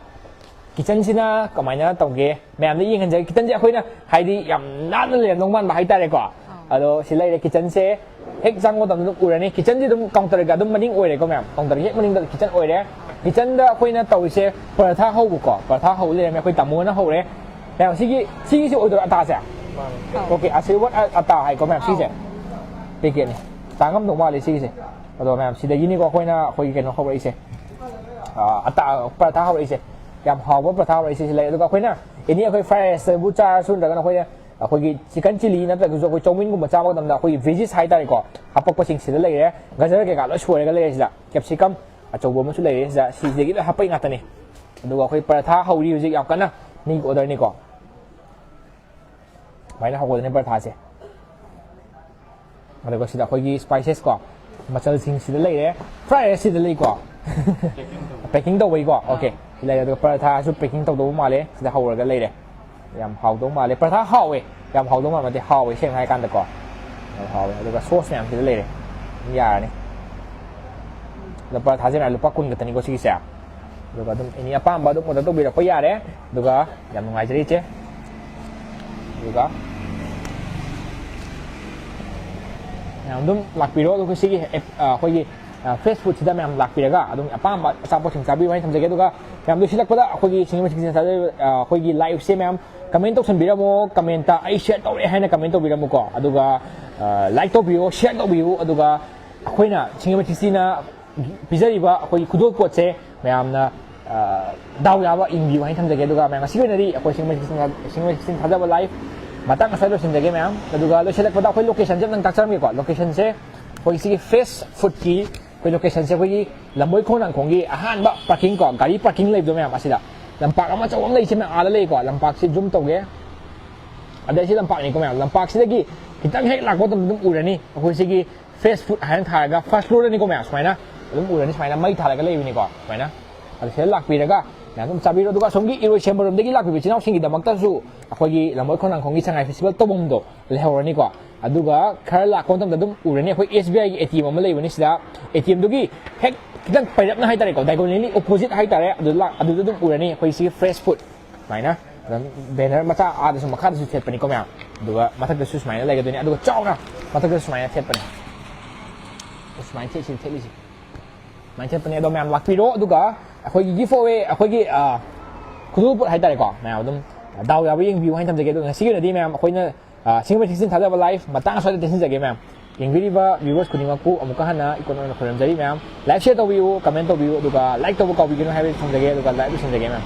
ꯀꯤꯆꯟꯁꯤꯅ ꯀꯃꯥꯏꯅ ꯇꯧꯒꯦ ꯃꯌꯥꯝꯗ ꯌꯦꯡꯍꯟꯖꯔꯒꯦ꯫ ꯀꯤꯆꯟꯁꯦ ꯑꯩꯈꯣꯏꯅ ꯍꯥꯏꯗꯤ ꯌꯥꯝ ꯅꯥꯟꯅ ꯂꯩꯔꯝꯗꯧ ꯃꯥꯟꯕ ꯍꯥꯏꯇꯥꯔꯦꯀꯣ꯫ ꯑꯗꯣ ꯁꯤ ꯂꯩꯔꯦ ꯀꯤꯆꯟꯁꯦ꯫ ꯍꯦꯛ ꯆꯪꯕ ꯃꯇꯝꯗ ꯑꯗꯨꯝ ꯎꯔꯅꯤ꯫ ꯀꯤꯆꯟꯁꯦ ꯑꯗꯨꯝ ꯀꯥꯎꯟꯇꯔꯒ ꯑꯗꯨꯝ ꯃꯅꯤꯡ ꯑꯣꯏꯔꯦꯀꯣ ꯃꯌꯥꯝ꯫ ꯀꯥꯎꯟꯇꯔꯒꯤ ꯍꯦꯛ ꯃꯅꯤꯡꯗ ꯀꯤꯆꯟ ꯑꯣꯏꯔꯦ꯫ ꯀꯤꯆꯟꯗ ꯑꯩꯈꯣꯏꯅ ꯇꯧꯔꯤꯁꯦ ꯄꯔꯊꯥ ꯍꯧꯕꯀꯣ꯫ ꯄꯔꯊꯥ ꯍꯧ ꯂꯩꯔꯝꯃꯦ꯫ ꯑꯩꯈꯣꯏ ꯇꯥꯃꯣꯅ ꯍꯧꯔꯦ꯫ ꯃꯌꯥꯝ ꯁꯤꯒꯤ, ꯁꯤꯒꯤꯁꯦ ꯑꯣꯏꯗꯣꯏꯔꯣ ꯑꯇꯥꯁꯦ? ꯑꯣꯀꯦ, ꯑꯁꯤꯔꯕꯥꯗ ꯑꯇꯥ ꯍꯥꯏꯀꯣ ꯃꯌꯥꯝ ꯁꯤꯁꯦ꯫ ꯄꯦꯀꯦꯠꯅꯤ꯫ ꯇꯥꯡꯉꯝꯗꯧ ꯃꯥꯜꯂꯦ ꯁꯤꯒꯤꯁꯦ꯫ ꯑꯗꯣ ꯃꯌꯥꯝ ꯁꯤꯗꯒꯤꯅꯤꯀꯣ ꯑꯩꯈꯣꯏꯅ ꯑꯩꯈꯣꯏꯒꯤ ꯀꯩꯅꯣ ꯍꯧꯔꯛꯏꯁꯦ꯫ ꯑ, ꯑꯇꯥ, ꯄꯔꯊꯥ ꯍꯧꯔꯛꯏꯁꯦ꯫ ꯌꯥꯝ ꯍꯥꯎꯕ ꯄꯔꯊꯥ ꯍꯧꯔꯛꯏꯁꯦ ꯁꯤ ꯂꯩ꯫ ꯑꯗꯨꯒ ꯑꯩꯈꯣꯏꯅ ꯑꯦꯅꯤ ꯑꯩꯈꯣꯏ ꯐ꯭ꯔꯥꯏ ꯔꯥꯏꯁꯇꯕꯨ ꯆꯥꯔꯁꯨ, ꯅꯠꯇ꯭ꯔꯒꯅ ꯑꯩꯈꯣꯏꯅ ꯑꯩꯈꯣꯏꯒꯤ ꯆꯤꯀꯟ ꯆꯤꯂꯤ ꯅꯠꯇ꯭ꯔꯒꯁꯨ ꯑꯩꯈꯣꯏ ꯆꯧꯃꯤꯟꯒꯨꯝꯕ ꯆꯥꯕ ꯃꯇꯝꯗ ꯑꯩꯈꯣꯏꯒꯤ ꯚꯦꯖꯤꯁ ꯍꯥꯏꯇꯥꯔꯦꯀꯣ, ꯍꯥꯄꯛꯄꯁꯤꯡ ꯁꯤꯗ ꯂꯩꯔꯦ꯫ ꯒꯖꯔ ꯀꯩꯀꯥ ꯂꯣꯏ ꯁꯣꯏꯔꯒ ꯂꯩꯔꯦ ꯁꯤꯗ꯫ ꯀꯦꯞꯁꯤꯀꯝ ꯑꯆꯧꯕ ꯑꯃꯁꯨ ꯂꯩꯔꯦ ꯁꯤꯗ꯫ ꯁꯤꯗꯒꯤ ꯂꯣꯏ ꯍꯥꯄꯛꯏ ꯉꯥꯛꯇꯅꯤ꯫ ꯑꯗꯨꯒ ꯑꯩꯈꯣꯏ ꯄꯔꯊꯥ ꯍꯧꯔꯤ ꯍꯧꯖꯤꯛ ꯌꯥꯝ ꯀꯟꯅ꯫ ꯃꯤꯒꯤ ꯑꯣꯔꯗꯔꯅꯤꯀꯣ꯫ ꯁꯨꯃꯥꯏꯅ ꯍꯧꯒꯗꯣꯏꯅꯦ ꯄꯔꯊꯥꯁꯦ꯫ ꯑꯗꯨꯒ ꯁꯤꯗ ꯑꯩꯈꯣꯏꯒꯤ ꯁ꯭ꯄꯥꯏꯁꯦꯁ ꯀꯣ, ꯃꯆꯜꯁꯤꯡ ꯁꯤꯗ ꯂꯩꯔꯦ꯫ ꯐ꯭ꯔꯥꯏ ꯔꯥꯏꯁ ꯁꯤꯗ ꯂꯩꯀꯣ꯫ ꯄꯦꯀꯤꯡ ꯇꯧꯕꯒꯤꯀꯣ꯫ ꯑꯣꯀꯦ꯫ ꯁꯤ ꯂꯩꯔꯦ꯫ ꯑꯗꯨꯒ ꯄꯔꯊꯥꯁꯨ ꯄꯦꯀꯤꯡ ꯇꯧꯗꯧꯕ ꯃꯥꯜꯂꯦ꯫ ꯁꯤꯗ ꯍꯧꯔꯒ ꯂꯩꯔꯦ꯫ ꯌꯥꯝ ꯍꯥꯎꯗꯧ ꯃꯥꯜꯂꯦ꯫ ꯄꯔꯊꯥ ꯍꯥꯎꯋꯦ꯫ ꯌꯥꯝ ꯍꯥꯎꯗꯧ ꯃꯥꯟꯕ ꯅꯠꯇꯦ꯫ ꯍꯥꯎꯋꯦ ꯁꯦꯡꯅ ꯍꯥꯏ ꯀꯥꯟꯗꯀꯣ꯫ ꯌꯥꯝ ꯍꯥꯎꯋꯦ꯫ ꯑꯗꯨꯒ ꯁꯣꯁ ꯃꯌꯥꯝ ꯁꯤꯗ ꯂꯩꯔꯦ꯫ ꯑꯗꯨꯝ ꯌꯥꯔꯅꯤ꯫ ꯑꯗꯣ ꯄꯔꯥꯊꯥꯁꯦ ꯃꯌꯥꯝ ꯂꯨꯄꯥ ꯀꯨꯟ ꯈꯛꯇꯅꯤꯀꯣ ꯁꯤꯒꯤꯁꯦ꯫ ꯑꯗꯨꯒ ꯑꯗꯨꯝ ꯑꯦꯅꯤ ꯑꯄꯥꯝꯕ ꯑꯗꯨꯝ ꯑꯣꯔꯗꯔ ꯇꯧꯕꯤꯔꯛꯄ ꯌꯥꯔꯦ꯫ ꯑꯗꯨꯒ ꯌꯥꯝ ꯅꯨꯡꯉꯥꯏꯖꯔꯦ ꯏꯆꯦ꯫ ꯑꯗꯨꯒ ꯃꯌꯥꯝ ꯑꯗꯨꯝ ꯂꯥꯛꯄꯤꯔꯣ꯫ ꯑꯗꯨꯒ ꯁꯤꯒꯤ ꯑꯦꯞ-, ꯑ, ꯑꯩꯈꯣꯏꯒꯤ ꯐꯥꯁ ꯐꯨꯗꯁꯤꯗ ꯃꯌꯥꯝ ꯂꯥꯛꯄꯤꯔꯒ ꯑꯗꯨꯝ ꯑꯄꯥꯝꯕ ꯑꯆꯥꯄꯣꯠꯁꯤꯡ ꯆꯥꯕꯤꯌꯨ ꯍꯥꯏꯅ ꯊꯝꯖꯒꯦ꯫ ꯑꯗꯨꯒ ꯃꯌꯥꯝ ꯂꯣꯏꯁꯤꯜꯂꯛꯄꯗ ꯑꯩꯈꯣꯏꯒꯤ ꯁꯤꯡꯖꯃꯩ ꯁꯤꯛꯁꯇꯤꯟ ꯊꯥꯖꯔꯤꯕ ꯑꯩꯈꯣꯏꯒꯤ ꯂꯥꯏꯐꯁꯦ ꯃꯌꯥꯝ ꯀꯃꯦꯟ ꯇꯧꯁꯟꯕꯤꯔꯝꯃꯣ꯫ ꯀꯃꯦꯟꯇ "ꯑꯩ ꯁꯤꯌꯔ ꯇꯧꯔꯦ" ꯍꯥꯏꯅ ꯀꯃꯦꯟ ꯇꯧꯕꯤꯔꯝꯃꯨꯀꯣ꯫ ꯑꯗꯨꯒ ꯂꯥꯏꯛ ꯇꯧꯕꯤꯌꯨ, ꯁꯤꯌꯔ ꯇꯧꯕꯤꯌꯨ꯫ ꯑꯗꯨꯒ ꯑꯩꯈꯣꯏꯅ ꯁꯤꯡꯖꯃꯩ ꯁꯤꯛꯁꯇꯤꯟꯅ ꯄꯤꯖꯔꯤꯕ ꯑꯩꯈꯣꯏꯒꯤ ꯈꯨꯗꯣꯜꯄꯣꯠꯁꯦ ꯃꯌꯥꯝꯅ ꯗꯥꯎ ꯌꯥꯕ ꯌꯦꯡꯕꯤꯌꯨ ꯍꯥꯏꯅ ꯊꯝꯖꯒꯦ꯫ ꯑꯗꯨꯒ ꯃꯌꯥꯝ ꯉꯁꯤꯒꯤ ꯑꯣꯏꯅꯗꯤ ꯑꯩꯈꯣꯏ ꯁꯤꯡꯖꯃꯩ ꯁꯤꯛꯁꯇꯤꯟ ꯊꯥꯖꯕ ꯂꯥꯏꯐ ꯃꯇꯥꯡ ꯑꯁ꯭ꯋꯥꯏꯗ ꯂꯣꯏꯁꯤꯟꯖꯒꯦ ꯃꯌꯥꯝ꯫ ꯑꯗꯨꯒ ꯂꯣꯏꯁꯤꯜꯂꯛꯄꯗ ꯑꯩꯈꯣꯏ ꯂꯣꯀꯦꯁꯟꯁꯦ ꯑꯝꯇꯪ ꯇꯥꯛꯆꯔꯝꯒꯦꯀꯣ꯫ ꯂꯣꯀꯦꯁꯟꯁꯦ ꯑꯩꯈꯣꯏ ꯁꯤꯒꯤ ꯐꯥꯁ ꯐꯨꯗꯀꯤ ꯑꯩꯈꯣꯏ ꯂꯣꯀꯦꯁꯟꯁꯦ ꯑꯩꯈꯣꯏꯒꯤ ꯂꯝꯕꯣꯏ ꯈꯣꯡꯅꯥꯡꯈꯣꯡꯒꯤ ꯑꯍꯥꯟꯕ ꯄꯥꯔꯀꯤꯡ ꯀꯣ, ꯒꯥꯔꯤ ꯄꯥꯔꯀꯤꯡ ꯂꯩꯕꯗꯣ ꯃꯌꯥꯝ ꯑꯁꯤꯗ ꯂꯝꯄꯥꯛ ꯑꯃ ꯑꯆꯧꯕ ꯑꯃ ꯂꯩꯁꯦ ꯃꯌꯥꯝ ꯑꯥꯗ ꯂꯩꯀꯣ꯫ ꯂꯝꯄꯥꯛꯁꯦ ꯖꯨꯝ ꯇꯧꯒꯦ꯫ ꯑꯗꯩ ꯁꯤ ꯂꯝꯄꯥꯛꯅꯤꯀꯣ ꯃꯌꯥꯝ꯫ ꯂꯝꯄꯥꯛꯁꯤꯗꯒꯤ ꯈꯤꯇꯪ ꯍꯦꯛ ꯂꯥꯛꯄ ꯃꯇꯝꯗ ꯑꯗꯨꯝ ꯎꯔꯅꯤ ꯑꯩꯈꯣꯏ ꯁꯤꯒꯤ ꯐꯥꯁ ꯐꯨꯗ ꯍꯥꯏꯅ ꯊꯥꯔꯒ ꯐꯥꯔꯁ ꯐ꯭ꯂꯣꯔꯗꯅꯤꯀꯣ ꯃꯌꯥꯝ꯫ ꯁꯨꯃꯥꯏꯅ ꯑꯗꯨꯝ ꯎꯔꯅꯤ, ꯁꯨꯃꯥꯏꯅ ꯃꯩ ꯊꯥꯜꯂꯒ ꯂꯩꯕꯅꯤꯀꯣ꯫ ꯁꯨꯃꯥꯏꯅ ꯑꯗꯨ ꯁꯤꯗ ꯂꯥꯛꯄꯤꯔꯒ ꯃꯌꯥꯝ ꯑꯗꯨꯝ ꯆꯥꯕꯤꯔꯣ꯫ ꯑꯗꯨꯒ ꯑꯁꯣꯝꯒꯤ ꯏꯔꯣꯏꯁꯦꯝꯕꯔꯣꯝꯗꯒꯤ ꯂꯥꯛꯄꯤꯕ ꯏꯆꯤꯟ ꯏꯅꯥꯎꯁꯤꯡꯒꯤꯗꯃꯛꯇꯁꯨ ꯑꯩꯈꯣꯏꯒꯤ ꯂꯝꯕꯣꯏ ꯈꯣꯡꯅꯥꯡꯈꯣꯡꯒꯤ ꯁꯉꯥꯏ ꯐꯦꯁꯇꯤꯚꯦꯜ ꯇꯧꯐꯝꯗꯣ ꯂꯩꯍꯧꯔꯅꯤꯀꯣ꯫ ꯑꯗꯨꯒ ꯈꯔ ꯂꯥꯛꯄ ꯃꯇꯝꯗ ꯑꯗꯨꯝ ꯎꯔꯅꯤ ꯑꯩꯈꯣꯏ ꯑꯦꯁ ꯕꯤ ꯑꯥꯏꯒꯤ ꯑꯦ ꯇꯤ ꯑꯦꯝ ꯑꯃ ꯂꯩꯕꯅꯤ ꯁꯤꯗ꯫ ꯑꯦ ꯇꯤ ꯑꯦꯝꯗꯨꯒꯤ ꯍꯦꯛ ꯈꯤꯇꯪ ꯄꯩꯔꯞꯅ ꯍꯥꯏꯇꯥꯔꯦꯀꯣ, diagonally opposite ꯍꯥꯏꯇꯥꯔꯦ, ꯑꯗꯨ ꯂꯥꯛ-, ꯑꯗꯨꯗ ꯑꯗꯨꯝ ꯎꯔꯅꯤ ꯑꯩꯈꯣꯏ ꯁꯤꯒꯤ ꯐ꯭ꯔꯦꯁ ꯐꯨꯗ꯫ ꯁꯨꯃꯥꯏꯅ ꯑꯗꯨꯝ ꯕꯦꯅꯔ ꯃꯆꯥ ꯑꯥꯗꯁꯨ ꯃꯈꯥꯗꯁꯨ ꯊꯦꯠꯄꯅꯤꯀꯣ ꯃꯌꯥꯝ꯫ ꯑꯗꯨꯒ ꯃꯊꯛꯇꯁꯨ ꯁꯨꯃꯥꯏꯅ ꯂꯩꯒꯗꯣꯏꯅꯤ꯫ ꯑꯗꯨꯒ ꯆꯥꯎꯅ ꯃꯊꯛꯇꯁꯨ ꯁꯨꯃꯥꯏꯅ ꯊꯦꯠꯄꯅꯤ꯫ ꯁꯨꯃꯥꯏꯅ ꯊꯦꯠꯁꯤ, ꯊꯦꯠꯂꯤꯁꯤ꯫ ꯁꯨꯃꯥꯏꯅ ꯊꯦꯠꯄꯅꯦ꯫ ꯑꯗꯣ ꯃꯌꯥꯝ ꯂꯥꯛꯄꯤꯔꯣ꯫ ꯑꯗꯨꯒ ꯑꯩꯈꯣꯏꯒꯤ ꯒꯤꯐ ꯑꯋꯦ, ꯑꯩꯈꯣꯏꯒꯤ, ꯑ, ꯈꯨꯗꯣꯜꯄꯣꯠ ꯍꯥꯏꯇꯥꯔꯦꯀꯣ, ꯃꯌꯥꯝ ꯑꯗꯨꯝ ꯗꯥꯎ ꯌꯥꯕ ꯌꯦꯡꯕꯤꯌꯨ ꯍꯥꯏꯅ ꯊꯝꯖꯒꯦ꯫ ꯑꯗꯣ ꯉꯁꯤꯒꯤ ꯑꯣꯏꯅꯗꯤ ꯃꯌꯥꯝ ꯑꯩꯈꯣꯏꯅ, ꯑ, ꯁꯤꯡꯖꯃꯩ ꯁꯤꯛꯁꯇꯤꯟ ꯊꯥꯖꯕ ꯂꯥꯏꯐ ꯃꯇꯥꯡ ꯑꯁ꯭ꯋꯥꯏꯗ ꯇꯦꯟꯁꯤꯟꯖꯒꯦ ꯃꯌꯥꯝ꯫ ꯌꯦꯡꯕꯤꯔꯤꯕ viewers ꯈꯨꯗꯤꯡꯃꯛꯄꯨ ꯑꯃꯨꯛꯀ ꯍꯟꯅ ꯏꯀꯣꯟ ꯑꯣꯏꯅ ꯈꯨꯔꯨꯝꯖꯔꯤ ꯃꯌꯥꯝ꯫ ꯂꯥꯏꯛ, ꯁꯤꯌꯔ ꯇꯧꯕꯤꯌꯨ, ꯀꯃꯦꯟ ꯇꯧꯕꯤꯌꯨ, ꯑꯗꯨꯒ ꯂꯥꯏꯛ ꯇꯧꯕ ꯀꯥꯎꯕꯤꯒꯅꯨ ꯍꯥꯏꯕꯗꯨ ꯊꯝꯖꯒꯦ꯫ ꯑꯗꯨꯒ ꯂꯥꯏꯐ ꯂꯣꯏꯁꯤꯟꯖꯒꯦ ꯃꯌꯥꯝ꯫